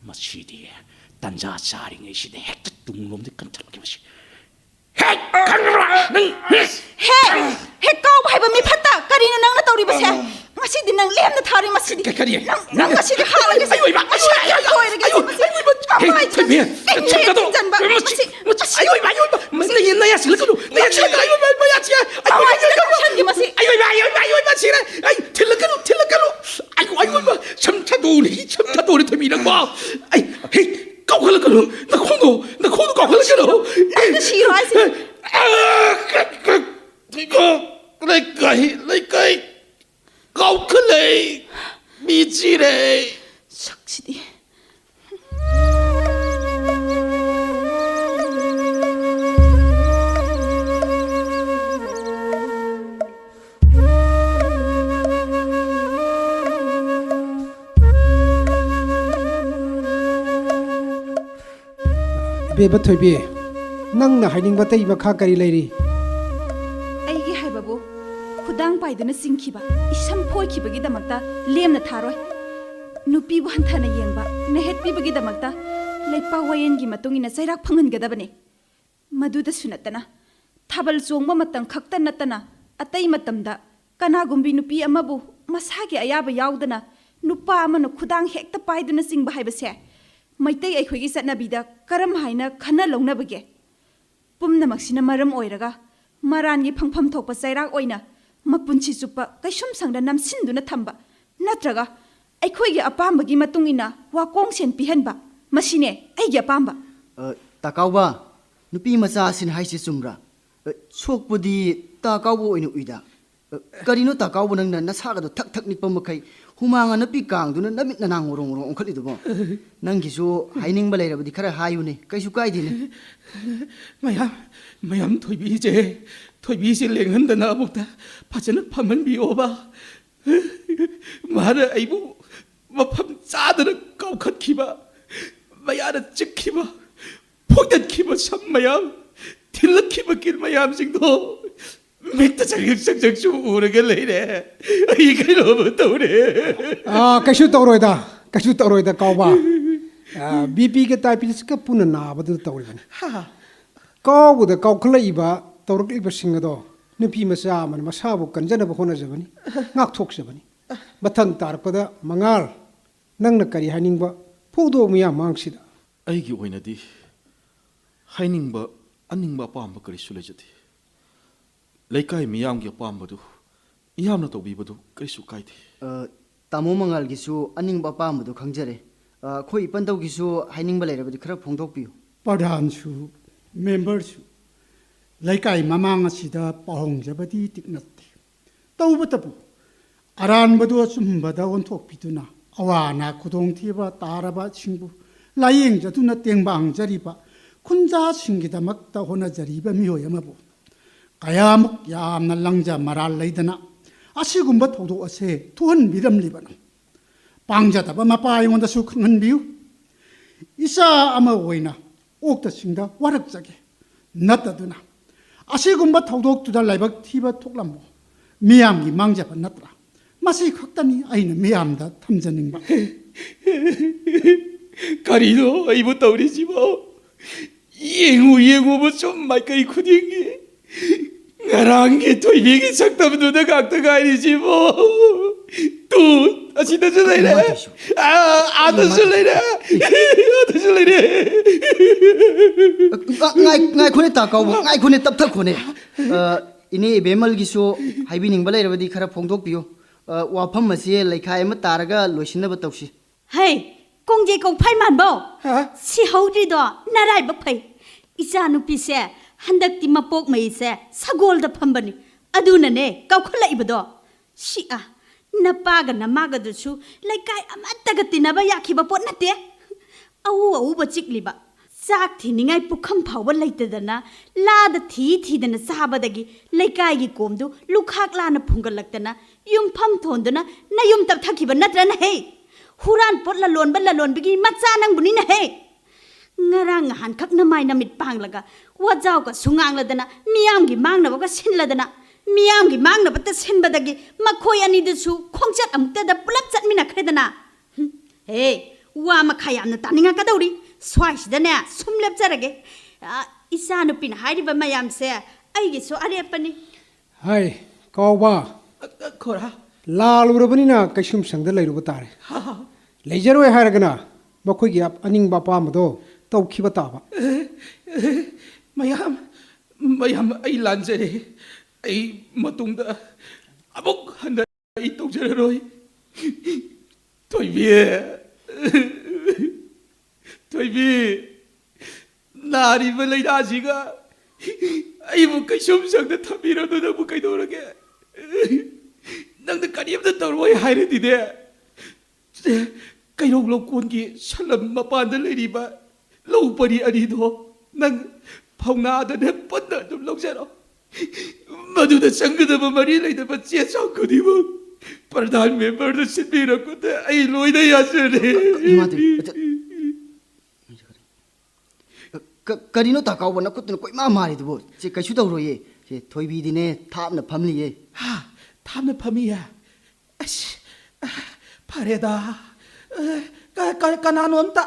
ꯃꯁꯤꯗꯤ ꯇꯟꯖꯥ ꯆꯥꯔꯤꯉꯩꯁꯤꯗ ꯍꯦꯛꯇ ꯇꯨꯡꯂꯣꯝꯗ ꯀꯟꯊꯔꯛꯀꯦ ꯃꯁꯤ꯫ ꯍꯦꯛ ꯈꯪꯕ꯭ꯔꯥ? ꯅꯪ ꯍꯦ! ꯍꯦ, ꯀꯥꯎꯕ ꯍꯥꯏꯕ ꯃꯤꯐꯠꯇ! ꯀꯔꯤꯅꯣ ꯅꯪꯅ ꯇꯧꯔꯤꯕꯁꯦ? ꯉꯁꯤꯗꯤ ꯅꯪ ꯂꯦꯝꯅ ꯊꯥꯔꯣꯏ ꯃꯁꯤꯗꯤ꯫ ꯀ-, ꯀꯔꯤ? ꯅꯪ, ꯅꯪ ꯉꯁꯤꯗꯤ ꯍꯥꯠꯂꯒꯦ꯫ ꯑꯌꯣ, ꯏꯃꯥ! ꯃꯁꯤ ꯑꯌꯣ, ꯑꯌꯣ, ꯂꯣꯏꯔꯒꯦ ꯑꯌꯣ, ꯃꯁꯤ꯫ ꯑꯌꯣ, ꯏꯃꯥ! ꯀꯃꯥꯏꯅ ꯍꯦ, ꯊꯣꯏꯕꯤ! ꯀꯩꯅꯣ ꯆꯠꯀꯗꯧ! ꯊꯤꯟꯖꯟꯕ? ꯃꯁꯤ, ꯃꯁꯤ, ꯃꯁꯤ, ꯑꯌꯣ, ꯏꯃꯥ! ꯑꯌꯣ, ꯏꯃꯥ! ꯃꯁꯤ, ꯅꯌꯥ, ꯅꯌꯥ ꯁꯤꯜꯂꯛꯀꯅꯨ! ꯅꯌꯥ ꯁꯤꯜꯂꯛꯀꯅꯨ! ꯑꯌꯣ, ꯏꯃꯥ! ꯃꯌꯥ ꯆꯤꯛꯑꯦ! ꯑꯌꯣ, ꯏꯃꯥ! ꯀꯃꯥꯏꯅ ꯇꯧꯁꯟꯒꯦ ꯃꯁꯤ? ꯑꯌꯣ, ꯏꯃꯥ! ꯑꯌꯣ, ꯏꯃꯥ! ꯑꯌꯣ, ꯏꯃꯥ! ꯁꯤꯔꯦ! ꯑꯩ ꯊꯤꯜꯂꯛꯀꯅꯨ! ꯊꯤꯜꯂꯛꯀꯅꯨ! ꯑꯌꯣ, ꯑꯌꯣ, ꯏꯃꯥ! ꯁꯝ ꯊꯥꯗꯣꯛꯎꯅꯦ! ꯁꯝ ꯊꯥꯗꯣꯛꯎꯅꯦ, ꯊꯣꯏꯕꯤ ꯅꯪꯕꯣ! ꯑꯩ, ꯍꯦ! ꯀꯥꯎꯈꯠꯂꯛꯀꯅꯨ! ꯅꯈꯣꯡꯗꯣ, ꯅꯈꯣꯡꯗꯣ ꯀꯥꯎꯈꯠꯂꯛꯀꯅꯨ! ꯅꯪꯅ ꯁꯤꯔꯣ ꯍꯥꯏꯁꯤꯅꯤ? ꯑ, ꯀ-, ꯀ-, ꯊꯣꯏꯕꯤ! ꯂꯩꯀꯥꯏ, ꯂꯩꯀꯥꯏ! ꯀꯥꯎꯈꯠꯂꯦ! ꯃꯤ ꯆꯤꯔꯦ! ꯁꯛꯁꯤꯗꯤ꯫ ꯏꯕꯦꯝꯃ ꯊꯣꯏꯕꯤ, ꯅꯪꯅ ꯍꯥꯏꯅꯤꯡꯕ ꯑꯇꯩ ꯃꯈꯥ ꯀꯔꯤ ꯂꯩꯔꯤ? ꯑꯩꯒꯤ ꯍꯥꯏꯕꯕꯨ, ꯈꯨꯗꯥꯡ ꯄꯥꯏꯗꯨꯅ ꯆꯤꯡꯈꯤꯕ, ꯏꯁꯝ ꯐꯣꯏꯈꯤꯕꯒꯤꯗꯃꯛꯇ ꯂꯦꯝꯅ ꯊꯥꯔꯣꯏ꯫ ꯅꯨꯄꯤꯕꯨ ꯍꯟꯊꯅ ꯌꯦꯡꯕ, ꯅꯩꯍꯠꯄꯤꯕꯒꯤꯗꯃꯛꯇ ꯂꯩꯄꯥꯛ ꯋꯥꯌꯦꯟꯒꯤ ꯃꯇꯨꯡ ꯏꯟꯅ ꯆꯩꯔꯥꯛ ꯐꯪꯍꯟꯒꯗꯕꯅꯤ꯫ ꯃꯗꯨꯗꯁꯨ ꯅꯠꯇꯅ, ꯊꯥꯕꯜ ꯆꯣꯡꯕ ꯃꯇꯝ ꯈꯛꯇ ꯅꯠꯇꯅ, ꯑꯇꯩ ꯃꯇꯝꯗ ꯀꯅꯥꯒꯨꯝꯕꯤ ꯅꯨꯄꯤ ꯑꯃꯕꯨ ꯃꯁꯥꯒꯤ ꯑꯌꯥꯕ ꯌꯥꯎꯗꯅ ꯅꯨꯄꯥ ꯑꯃꯅ ꯈꯨꯗꯥꯡ ꯍꯦꯛꯇ ꯄꯥꯏꯗꯨꯅ ꯆꯤꯡꯕ ꯍꯥꯏꯕꯁꯦ ꯃꯩꯇꯩ ꯑꯩꯈꯣꯏꯒꯤ ꯆꯠꯅꯕꯤꯗ ꯀꯔꯝ ꯍꯥꯏꯅ ꯈꯟꯅ ꯂꯧꯅꯕꯒꯦ? ꯄꯨꯝꯅꯃꯛꯁꯤꯅ ꯃꯔꯝ ꯑꯣꯏꯔꯒ ꯃꯔꯥꯟꯒꯤ ꯐꯪꯐꯝ ꯊꯣꯛꯄ ꯆꯩꯔꯥꯛ ꯑꯣꯏꯅ ꯃꯄꯨꯟꯁꯤ ꯆꯨꯞꯄ ꯀꯩꯁꯨꯝ ꯁꯪꯗ ꯅꯝꯁꯤꯟꯗꯨꯅ ꯊꯝꯕ, ꯅꯠꯇ꯭ꯔꯒ ꯑꯩꯈꯣꯏꯒꯤ ꯑꯄꯥꯝꯕꯒꯤ ꯃꯇꯨꯡ ꯏꯟꯅ ꯋꯥꯀꯣꯡꯁꯦꯟ ꯄꯤꯍꯟꯕ, ꯃꯁꯤꯅꯦ ꯑꯩꯒꯤ ꯑꯄꯥꯝꯕ꯫ ꯑ, ꯇꯥꯀꯥꯎꯕ, ꯅꯨꯄꯤ ꯃꯆꯥꯁꯤꯅ ꯍꯥꯏꯁꯤ ꯆꯨꯝꯕ꯭ꯔꯥ? ꯑ, ꯁꯣꯛꯄꯗꯤ ꯇꯥꯀꯥꯎꯕ ꯑꯣꯏꯅ ꯎꯏꯗ꯫ ꯑ, ꯀꯔꯤꯅꯣ ꯇꯥꯀꯥꯎꯕ, ꯅꯪꯅ ꯅꯁꯥꯒꯗꯣ ꯊꯛ ꯊꯛ ꯅꯤꯛꯄ ꯃꯈꯩ ꯍꯨꯃꯥꯡ ꯑꯅꯞꯄꯤ ꯀꯥꯡꯗꯨꯅ ꯅꯃꯤꯠ ꯅꯅꯥ ꯉꯣꯔꯣꯡ ꯉꯣꯔꯣꯡ ꯑꯣꯟꯈꯠꯂꯤꯗꯨꯕꯣ? ꯅꯪꯒꯤꯁꯨ ꯍꯥꯏꯅꯤꯡꯕ ꯂꯩꯔꯕꯗꯤ ꯈꯔ ꯍꯥꯏꯌꯨꯅꯦ, ꯀꯩꯁꯨ ꯀꯥꯏꯗꯦꯅꯦ꯫ ꯃꯌꯥꯝ, ꯃꯌꯥꯝ, ꯊꯣꯏꯕꯤꯁꯦ, ꯊꯣꯏꯕꯤꯁꯦ ꯂꯦꯡꯍꯟꯗꯅ ꯑꯃꯨꯛꯇ ꯐꯖꯅ ꯐꯝꯍꯟꯕꯤꯌꯣꯕ꯫ ꯃꯥꯅ ꯑꯩꯕꯨ ꯃꯐꯝ ꯆꯥꯗꯅ ꯀꯥꯎꯈꯠꯈꯤꯕ, ꯃꯌꯥꯅ ꯆꯤꯛꯈꯤꯕ, ꯐꯣꯏꯗꯠꯈꯤꯕ ꯁꯝ ꯃꯌꯥꯝ, ꯊꯤꯜꯂꯛꯈꯤꯕ ꯀꯤꯟ ꯃꯌꯥꯝꯁꯤꯡꯗꯣ ꯃꯤꯠꯇ ꯆꯪꯖꯛ ꯆꯪꯖꯛꯁꯨ ꯎꯔꯒ ꯂꯩꯔꯦ꯫ ꯑꯩ ꯀꯩꯅꯣꯝꯃ ꯇꯧꯔꯦ꯫ ꯑꯥ, ꯀꯩꯁꯨ ꯇꯧꯔꯣꯏꯗ, ꯀꯩꯁꯨ ꯇꯧꯔꯣꯏꯗ, ꯀꯥꯎꯕ꯫ ꯑꯥ, ꯕꯤ ꯄꯤꯒ ꯗꯥꯏꯕꯤꯇꯤꯁꯀ ꯄꯨꯟꯅ ꯅꯥꯕꯗꯨꯗ ꯇꯧꯔꯤꯕꯅꯤ꯫ ꯍꯥ꯫ ꯀꯥꯎꯕꯗ ꯀꯥꯎꯈꯠꯂꯛꯏꯕ, ꯇꯧꯔꯛꯂꯤꯕꯁꯤꯡ ꯑꯗꯣ ꯅꯨꯄꯤ ꯃꯆꯥ ꯑꯃꯅ ꯃꯁꯥꯕꯨ ꯀꯟꯖꯅꯕ ꯍꯣꯠꯅꯖꯕꯅꯤ, ꯉꯥꯛꯊꯣꯛꯆꯕꯅꯤ꯫ ꯃꯊꯪ ꯇꯥꯔꯛꯄꯗ, ꯃꯉꯥꯜ, ꯅꯪꯅ ꯀꯔꯤ ꯍꯥꯏꯅꯤꯡꯕ ꯐꯣꯡꯗꯣꯛꯑꯣ ꯃꯤꯌꯥꯝ ꯃꯥꯡꯁꯤꯗ꯫ ꯑꯩꯒꯤ ꯑꯣꯏꯅꯗꯤ ꯍꯥꯏꯅꯤꯡꯕ, ꯑꯅꯤꯡꯕ ꯑꯄꯥꯝꯕ ꯀꯔꯤꯁꯨ ꯂꯩꯖꯗꯦ꯫ ꯂꯩꯀꯥꯏ ꯃꯤꯌꯥꯝꯒꯤ ꯑꯄꯥꯝꯕꯗꯨ ꯃꯤꯌꯥꯝꯅ ꯇꯧꯕꯤꯕꯗꯨ ꯀꯔꯤꯁꯨ ꯀꯥꯏꯗꯦ꯫ ꯑ, ꯇꯥꯃꯣ ꯃꯉꯥꯜꯒꯤꯁꯨ ꯑꯅꯤꯡꯕ ꯑꯄꯥꯝꯕꯗꯨ ꯈꯪꯖꯔꯦ꯫ ꯑ, ꯑꯩꯈꯣꯏ ꯏꯄꯟꯗꯧꯒꯤꯁꯨ ꯍꯥꯏꯅꯤꯡꯕ ꯂꯩꯔꯕꯗꯤ ꯈꯔ ꯐꯣꯡꯗꯣꯛꯄꯤꯌꯨ꯫ ꯄ꯭ꯔꯙꯥꯟꯁꯨ, ꯃꯦꯝꯕꯔꯁꯨ ꯂꯩꯀꯥꯏ ꯃꯃꯥꯡ ꯑꯁꯤꯗ ꯄꯥꯎꯍꯣꯡꯖꯕꯗꯤ ꯇꯤꯛ ꯅꯠꯇꯦ꯫ ꯇꯧꯕꯇꯕꯨ ꯑꯔꯥꯟꯕꯗꯨ ꯑꯆꯨꯝꯕꯗ ꯑꯣꯟꯊꯣꯛꯄꯤꯗꯨꯅ ꯑꯋꯥ ꯑꯅꯥ ꯈꯨꯗꯣꯡꯊꯤꯕ ꯇꯥꯔꯕꯁꯤꯡꯕꯨ ꯂꯥꯌꯦꯡꯖꯗꯨꯅ ꯇꯦꯡꯕꯥꯡꯖꯔꯤꯕ ꯈꯨꯟꯖꯥꯁꯤꯡꯒꯤꯗꯃꯛꯇ ꯍꯣꯠꯅꯖꯔꯤꯕ ꯃꯤꯑꯣꯏ ꯑꯃꯕꯨ ꯀꯌꯥꯃꯨꯛ ꯌꯥꯝꯅ ꯂꯪꯖ ꯃꯔꯥꯜ ꯂꯩꯗꯅ ꯑꯁꯤꯒꯨꯝꯕ ꯊꯧꯗꯣꯛ ꯑꯁꯦ ꯊꯣꯛꯍꯟꯕꯤꯔꯝꯂꯤꯕꯅꯣ? ꯄꯥꯡꯖꯗꯕ ꯃꯄꯥ ꯑꯩꯉꯣꯟꯗꯁꯨ ꯈꯪꯍꯟꯕꯤꯌꯨ꯫ ꯏꯆꯥ ꯑꯃ ꯑꯣꯏꯅ ꯑꯣꯛꯇꯁꯤꯡꯗ ꯋꯥꯔꯛꯆꯒꯦ꯫ ꯅꯠꯇꯗꯨꯅ ꯑꯁꯤꯒꯨꯝꯕ ꯊꯧꯗꯣꯛꯇꯨꯗ ꯂꯥꯏꯕꯛ ꯊꯤꯕ ꯊꯣꯛꯂꯝꯃꯣ꯫ ꯃꯤꯌꯥꯝꯒꯤ ꯃꯥꯡꯖꯕ ꯅꯠꯇ꯭ꯔꯥ? ꯃꯁꯤ ꯈꯛꯇꯅꯤ ꯑꯩꯅ ꯃꯤꯌꯥꯝꯗ ꯊꯝꯖꯅꯤꯡꯕ꯫ ꯀꯔꯤꯅꯣ ꯑꯩꯕꯨ ꯇꯧꯔꯤꯁꯤꯕꯣ? ꯌꯦꯡꯉꯨ ꯌꯦꯡꯉꯨꯕ ꯁꯨꯝ ꯃꯥꯏꯀꯩ ꯈꯨꯗꯤꯡꯒꯤ ꯉꯔꯥꯡꯒꯤ ꯊꯣꯏꯕꯤꯒꯤ ꯁꯛꯇꯝꯗꯨꯗ ꯉꯥꯛꯇ ꯉꯥꯏꯔꯤꯁꯤꯕꯣ꯫ ꯇꯨ, ꯑꯁꯤꯗꯁꯨ ꯂꯩꯔꯦ꯫ ꯀꯩꯅꯣ ꯇꯧꯏꯁꯤꯕꯣ? ꯑꯥ, ꯑꯥꯗꯁꯨ ꯂꯩꯔꯦ꯫ ꯑꯥꯗꯁꯨ ꯂꯩꯔꯦ꯫ ꯉꯥ-, ꯉꯥꯏ-, ꯉꯥꯏꯈꯣꯅꯦ, ꯇꯥ ꯀꯥꯎꯕ, ꯉꯥꯏꯈꯣꯅꯦ, ꯇꯞꯊꯈꯣꯅꯦ꯫ ꯑ, ꯏꯅꯦ ꯏꯕꯦꯝꯃꯜꯒꯤꯁꯨ ꯍꯥꯏꯕꯤꯅꯤꯡꯕ ꯂꯩꯔꯕꯗꯤ ꯈꯔ ꯐꯣꯡꯗꯣꯛꯄꯤꯌꯨ꯫ ꯑ, ꯋꯥꯐꯝ ꯑꯁꯤ ꯂꯩꯈꯥꯏ ꯑꯃ ꯇꯥꯔꯒ ꯂꯣꯏꯁꯤꯟꯅꯕ ꯇꯧꯁꯤ꯫ ꯍꯩ, ꯀꯣꯡꯖꯩ ꯀꯣꯡꯐꯥꯏ ꯃꯥꯟꯕꯧ! ꯍꯥ? ꯁꯤꯍꯧꯗ꯭ꯔꯤꯗꯣ ꯅꯔꯥꯏꯕꯛ ꯐꯩ꯫ ꯏꯆꯥꯅꯨꯄꯤꯁꯦ ꯍꯟꯗꯛꯇꯤ ꯃꯄꯣꯛ ꯃꯩꯁꯦ ꯁꯒꯣꯜꯗ ꯐꯝꯕꯅꯤ꯫ ꯑꯗꯨꯅꯅꯦ ꯀꯥꯎꯈꯠꯂꯛꯏꯕꯗꯣ꯫ ꯁꯤꯑ, ꯅꯄꯥꯒ ꯅꯃꯥꯒꯗꯨꯁꯨ ꯂꯩꯀꯥꯏ ꯑꯃꯠꯇꯒ ꯇꯤꯟꯅꯕ ꯌꯥꯈꯤꯕ ꯄꯣꯠ ꯅꯠꯇꯦ꯫ ꯑꯎ ꯑꯎꯕ ꯆꯤꯛꯂꯤꯕ, ꯆꯥꯛ ꯊꯤꯅꯤꯡꯉꯥꯏ ꯄꯨꯈꯝ ꯐꯥꯎꯕ ꯂꯩꯇꯗꯅ, ꯂꯥꯗ ꯊꯤ ꯊꯤꯗꯅ ꯆꯥꯕꯗꯒꯤ ꯂꯩꯀꯥꯏꯒꯤ ꯀꯣꯝꯗꯨ ꯂꯨꯈꯥꯛ ꯂꯥꯅ ꯐꯨꯡꯒꯠꯂꯛꯇꯅ, ꯌꯨꯝꯐꯝ ꯊꯣꯟꯗꯨꯅ ꯅꯌꯨꯝ ꯇꯞꯊꯈꯤꯕ ꯅꯠꯇ꯭ꯔꯅꯦꯍꯦ? ꯍꯨꯔꯥꯟ ꯄꯣꯠ ꯂꯂꯣꯟꯕ ꯂꯂꯣꯟꯕꯤꯒꯤ ꯃꯆꯥ ꯅꯪꯕꯨꯅꯤꯅꯦꯍꯦ! ꯉꯔꯥꯡ ꯅꯍꯥꯟꯈꯛ ꯅꯃꯥꯏ ꯅꯃꯤꯠ ꯄꯥꯡꯂꯒ, ꯋꯥꯖꯥꯎꯒꯁꯨ ꯉꯥꯡꯂꯗꯅ, ꯃꯤꯌꯥꯝꯒꯤ ꯃꯥꯡꯅꯕꯒ ꯁꯤꯜꯂꯗꯅ, ꯃꯤꯌꯥꯝꯒꯤ ꯃꯥꯡꯅꯕꯇ ꯁꯤꯟꯕꯗꯒꯤ ꯃꯈꯣꯏ ꯑꯅꯤꯗꯨꯁꯨ ꯈꯣꯡꯆꯠ ꯑꯃꯨꯛꯇꯗ ꯄꯨꯂꯞ ꯆꯠꯃꯤꯟꯅꯈ꯭ꯔꯦꯗꯅ꯫ ꯍꯨꯝ, ꯍꯦ, ꯋꯥ ꯃꯈꯥ ꯌꯥꯝꯅ ꯇꯥꯅꯤꯡꯉꯛꯀꯗꯧꯔꯤ꯫ ꯁ꯭ꯋꯥꯏꯁꯤꯗꯅꯦ ꯁꯨꯝ ꯂꯦꯞꯆꯔꯒꯦ꯫ ꯑ, ꯏꯆꯥꯅꯨꯄꯤꯅ ꯍꯥꯏꯔꯤꯕ ꯃꯌꯥꯝꯁꯦ ꯑꯩꯒꯤꯁꯨ ꯑꯔꯦꯞꯄꯅꯤ꯫ ꯍꯥꯏ, ꯀꯥꯎꯕ꯫ ꯑ, ꯑ, ꯈꯣꯔꯥ꯫ ꯂꯥꯜꯂꯨꯔꯕꯅꯤꯅ ꯀꯩꯁꯨꯝꯁꯪꯗ ꯂꯩꯔꯨꯕ ꯇꯥꯔꯦ꯫ ꯍꯥ, ꯍꯥ꯫ ꯂꯩꯖꯔꯣꯏ ꯍꯥꯏꯔꯒꯅ ꯃꯈꯣꯏꯒꯤ ꯑꯞ-, ꯑꯅꯤꯡꯕ ꯑꯄꯥꯝꯕꯗꯣ ꯇꯧꯈꯤꯕ ꯇꯥꯕ꯫ ꯑꯦ, ꯑꯦ, ꯃꯌꯥꯝ, ꯃꯌꯥꯝ, ꯑꯩ ꯂꯥꯟꯖꯔꯦ꯫ ꯑꯩ ꯃꯇꯨꯡꯗ ꯑꯃꯨꯛ ꯍꯟꯅ ꯑꯩ ꯇꯧꯖꯔꯔꯣꯏ꯫ ꯊꯣꯏꯕꯤ, ꯊꯣꯏꯕꯤ, ꯅꯥꯔꯤꯕ ꯂꯥꯏꯅꯥꯁꯤꯒ ꯑꯩꯕꯨ ꯀꯩꯁꯨꯝꯁꯪꯗ ꯊꯝꯕꯤꯔꯅꯨ꯫ ꯅꯪꯕꯨ ꯀꯩꯗꯧꯔꯒꯦ? ꯅꯪꯅ ꯀꯔꯤꯝꯇ ꯇꯧꯔꯣꯏ ꯍꯥꯏꯔꯗꯤꯅꯦ, ꯀꯩꯔꯧ ꯂꯧꯀꯣꯟꯒꯤ ꯁꯂꯝ ꯃꯄꯥꯟꯗ ꯂꯩꯔꯤꯕ ꯂꯧ ꯄꯔꯤ ꯑꯅꯤꯗꯣ ꯅꯪ ꯐꯧꯅꯥꯗꯅꯦ ꯄꯨꯟꯅ ꯑꯗꯨꯝ ꯂꯧꯖꯔꯣ꯫ ꯃꯗꯨꯗ ꯆꯪꯒꯗꯕ ꯃꯔꯤ ꯂꯩꯅꯕ ꯆꯦ ꯆꯥꯡ ꯈꯨꯗꯤꯡꯃꯛ ꯄ꯭ꯔꯙꯥꯟ ꯃꯦꯝꯕꯔꯗ ꯁꯤꯟꯕꯤꯔꯛꯄꯗ ꯑꯩ ꯂꯣꯏꯅ ꯌꯥꯖꯔꯦ꯫ ꯏꯃꯥ, ꯀ-, ꯀꯔꯤꯅꯣ ꯇꯥ ꯀꯥꯎꯕ, ꯅꯈꯨꯠꯇꯨꯅ ꯀꯣꯏꯃꯥ ꯃꯥꯔꯤꯗꯨꯕꯨ? ꯁꯦ, ꯀꯩꯁꯨ ꯇꯧꯔꯣꯏꯌꯦ꯫ ꯁꯦ, ꯊꯣꯏꯕꯤꯗꯤꯅꯦ, ꯊꯥꯞꯅ ꯐꯝꯂꯤꯌꯦ꯫ ꯍꯥ? ꯊꯥꯞꯅ ꯐꯝꯃꯤꯌꯦ? ꯑꯁ, ꯑ, ꯐꯔꯦꯗ꯫ ꯑ, ꯀ-, ꯀ-, ꯀꯅꯥꯅꯣꯝꯇ,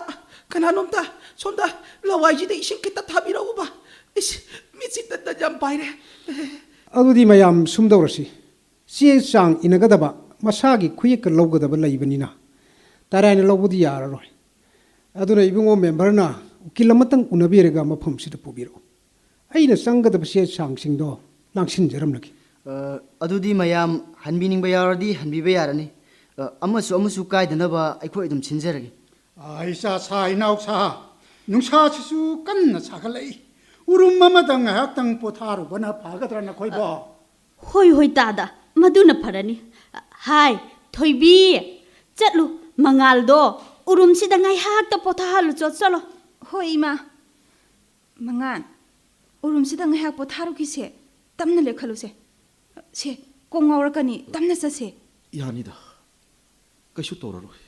ꯀꯅꯥꯅꯣꯝꯇ ꯁꯣꯝꯗ ꯂꯋꯥꯏꯁꯤꯗ ꯏꯁꯤꯡ ꯈꯤꯇ ꯊꯥꯕꯤꯔꯛꯎꯕ꯫ ꯏꯁ, ꯃꯤꯠꯁꯤ ꯇꯠ ꯇꯠ ꯌꯥꯝ ꯄꯥꯏꯔꯦ꯫ ꯑꯗꯨꯗꯤ ꯃꯌꯥꯝ ꯁꯨꯝꯗꯧꯔꯁꯤ, ꯆꯦ ꯆꯥꯡ ꯏꯅꯒꯗꯕ, ꯃꯁꯥꯒꯤ ꯈꯨꯌꯦꯛꯀ ꯂꯧꯒꯗꯕ ꯂꯩꯕꯅꯤꯅ, ꯇꯔꯥꯏꯅ ꯂꯧꯕꯗꯤ ꯌꯥꯔꯔꯣꯏ꯫ ꯑꯗꯨꯅ ꯏꯕꯨꯡꯉꯣ ꯃꯦꯝꯕꯔꯅ ꯎꯀꯤꯜ ꯑꯃꯇꯪ ꯎꯅꯕꯤꯔꯒ ꯃꯐꯝꯁꯤꯗ ꯄꯨꯕꯤꯔꯛꯎ꯫ ꯑꯩꯅ ꯆꯪꯒꯗꯕ ꯆꯦ ꯆꯥꯡꯁꯤꯡꯗꯣ ꯂꯥꯡꯁꯤꯟꯖꯔꯝꯂꯒꯦ꯫ ꯑ, ꯑꯗꯨꯗꯤ ꯃꯌꯥꯝ ꯍꯟꯕꯤꯅꯤꯡꯕ ꯌꯥꯎꯔꯗꯤ ꯍꯟꯕꯤꯕ ꯌꯥꯔꯅꯤ꯫ ꯑ, ꯑꯃꯁꯨ ꯑꯃꯁꯨ ꯀꯥꯏꯗꯅꯕ ꯑꯩꯈꯣꯏ ꯑꯗꯨꯝ ꯁꯤꯟꯖꯔꯒꯦ꯫ ꯑ, ꯏꯆꯥ ꯁꯥ, ꯏꯅꯥꯎ ꯁꯥ, ꯅꯨꯡꯁꯥꯁꯤꯁꯨ ꯀꯟꯅ ꯁꯥꯒꯠꯂꯛꯏ꯫ ꯎꯔꯨꯝ ꯑꯃꯗ ꯉꯥꯏꯍꯥꯛꯇꯪ ꯄꯣꯊꯥꯔꯨꯕꯅ ꯐꯒꯗ꯭ꯔꯥ ꯅꯈꯣꯏꯕꯣ? ꯍꯣꯏ, ꯍꯣꯏ, ꯇꯥꯗ, ꯃꯗꯨꯅ ꯐꯔꯅꯤ꯫ ꯍꯥꯏ, ꯊꯣꯏꯕꯤ, ꯆꯠꯂꯨ, ꯃꯉꯥꯜꯗꯣ ꯎꯔꯨꯝꯁꯤꯗ ꯉꯥꯏꯍꯥꯛꯇ ꯄꯣꯊꯥꯍꯜꯂꯨ ꯆꯣ, ꯆꯠꯂꯣ꯫ ꯍꯣꯏ, ꯏꯃꯥ꯫ ꯃꯉꯥꯜ, ꯎꯔꯨꯝꯁꯤꯗ ꯉꯥꯏꯍꯥꯛ ꯄꯣꯊꯥꯔꯨꯈꯤꯁꯦ, ꯇꯞꯅ ꯂꯦꯞꯈꯠꯂꯨꯁꯦ꯫ ꯁꯦ, ꯀꯣꯛ ꯉꯥꯎꯔꯛꯀꯅꯤ, ꯇꯞꯅ ꯆꯠꯁꯦ꯫ ꯌꯥꯅꯤꯗ, ꯀꯩꯁꯨ ꯇꯧꯔꯔꯣꯏ꯫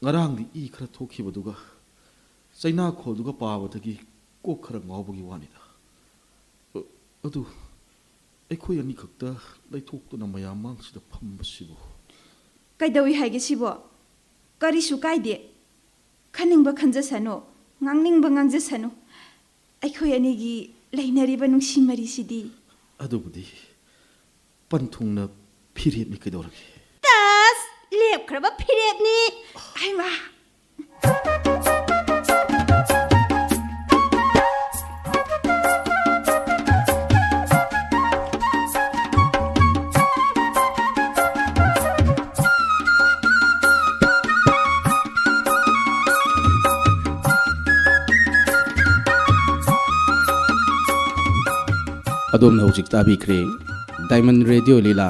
ꯉꯔꯥꯡꯗꯤ ꯏ ꯈꯔ ꯊꯣꯛꯈꯤꯕꯗꯨꯒ ꯆꯩꯅꯥꯈꯣꯜꯗꯨꯒ ꯄꯥꯕꯗꯒꯤ ꯀꯣꯛ ꯈꯔ ꯉꯥꯎꯕꯒꯤ ꯋꯥꯅꯤꯗ꯫ ꯑ-, ꯑꯗꯨ ꯑꯩꯈꯣꯏ ꯑꯅꯤꯈꯛꯇ ꯂꯩꯊꯣꯛꯇꯨꯅ ꯃꯌꯥꯝ ꯃꯥꯡꯁꯤꯗ ꯐꯝꯕꯁꯤꯕꯨ? ꯀꯩꯗꯧꯏ ꯍꯥꯏꯒꯦ ꯁꯤꯕꯣ? ꯀꯔꯤꯁꯨ ꯀꯥꯏꯗꯦ꯫ ꯈꯟꯅꯤꯡꯕ ꯈꯟꯖꯁꯅꯨ, ꯉꯥꯡꯅꯤꯡꯕ ꯉꯥꯡꯖꯁꯅꯨ꯫ ꯑꯩꯈꯣꯏ ꯑꯅꯤꯒꯤ ꯂꯩꯅꯔꯤꯕ ꯅꯨꯡꯁꯤ ꯃꯔꯤꯁꯤꯗꯤ꯫ ꯑꯗꯨꯕꯨꯗꯤ ꯄꯟꯊꯨꯡꯅ ꯐꯤꯔꯦꯞꯅꯤ ꯀꯩꯗꯧꯔꯒꯦ? ꯇꯁ! ꯂꯦꯞꯈ꯭ꯔꯕ ꯐꯤꯔꯦꯞꯅꯤ꯫ ꯍꯩꯃꯥ! ꯑꯗꯣꯝꯅ ꯍꯧꯖꯤꯛ ꯇꯥꯕꯤꯈ꯭ꯔꯦ ꯗꯥꯏꯃꯟ ꯔꯦꯗꯤꯑꯣ ꯂꯤꯂꯥ꯫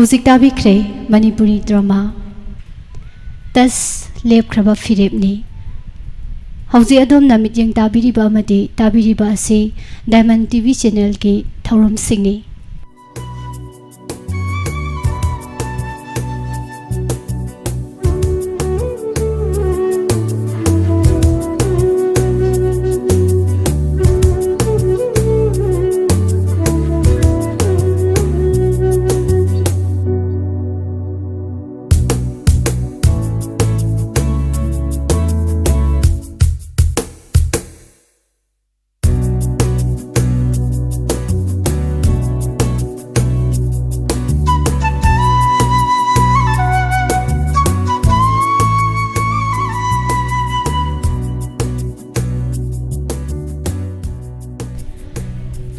ꯍꯧꯖꯤꯛ ꯇꯥꯕꯤꯈ꯭ꯔꯦ ꯃꯅꯤꯄꯨꯔꯤ ꯗ꯭ꯔꯃꯥ ꯇꯁ ꯂꯦꯞꯈ꯭ꯔꯕ ꯐꯤꯔꯦꯞꯅꯤ꯫ ꯍꯧꯖꯤꯛ ꯑꯗꯣꯝꯅ ꯃꯤꯠꯌꯦꯡ ꯇꯥꯕꯤꯔꯤꯕ ꯑꯃꯗꯤ ꯇꯥꯕꯤꯔꯤꯕ ꯑꯁꯤ ꯗꯥꯏꯃꯟ ꯇꯤ ꯚꯤ ꯆꯦꯅꯦꯜꯒꯤ ꯊꯧꯔꯝꯁꯤꯡꯅꯤ꯫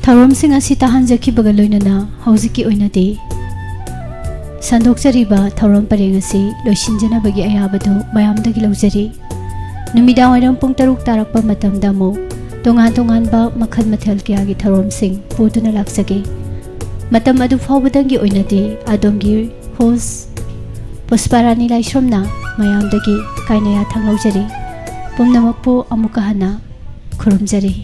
ꯊꯧꯔꯝꯁꯤꯡ ꯑꯁꯤ ꯇꯥꯍꯟꯖꯈꯤꯕꯒ ꯂꯣꯏꯅꯅ ꯍꯧꯖꯤꯛꯀꯤ ꯑꯣꯏꯅꯗꯤ ꯁꯟꯗꯣꯛꯆꯔꯤꯕ ꯊꯧꯔꯝ ꯄꯔꯦꯡ ꯑꯁꯤ ꯂꯣꯏꯁꯤꯟꯖꯅꯕꯒꯤ ꯑꯌꯥꯕꯗꯨ ꯃꯌꯥꯝꯗꯒꯤ ꯂꯧꯖꯔꯤ꯫ ꯅꯨꯃꯤꯗꯥꯡꯋꯥꯏꯔꯝ ꯄꯨꯡ ꯇꯔꯨꯛ ꯇꯥꯔꯛꯄ ꯃꯇꯝꯗ ꯑꯃꯨꯛ ꯇꯣꯉꯥꯟ ꯇꯣꯉꯥꯟꯕ ꯃꯈꯜ ꯃꯊꯦꯜ ꯀꯌꯥꯒꯤ ꯊꯧꯔꯝꯁꯤꯡ ꯄꯨꯗꯨꯅ ꯂꯥꯛꯆꯒꯦ꯫ ꯃꯇꯝ ꯑꯗꯨ ꯐꯥꯎꯕꯗꯪꯒꯤ ꯑꯣꯏꯅꯗꯤ ꯑꯗꯣꯝꯒꯤ ꯍꯣꯁ ꯄꯨꯁꯄꯥꯔꯥꯅꯤ ꯂꯥꯏꯁ꯭ꯔꯝꯅ ꯃꯌꯥꯝꯗꯒꯤ ꯀꯥꯏꯅ ꯌꯥꯊꯪ ꯂꯧꯖꯔꯤ꯫ ꯄꯨꯝꯅꯃꯛꯄꯨ ꯑꯃꯨꯛꯀ ꯍꯟꯅ ꯈꯨꯔꯨꯝꯖꯔꯤ꯫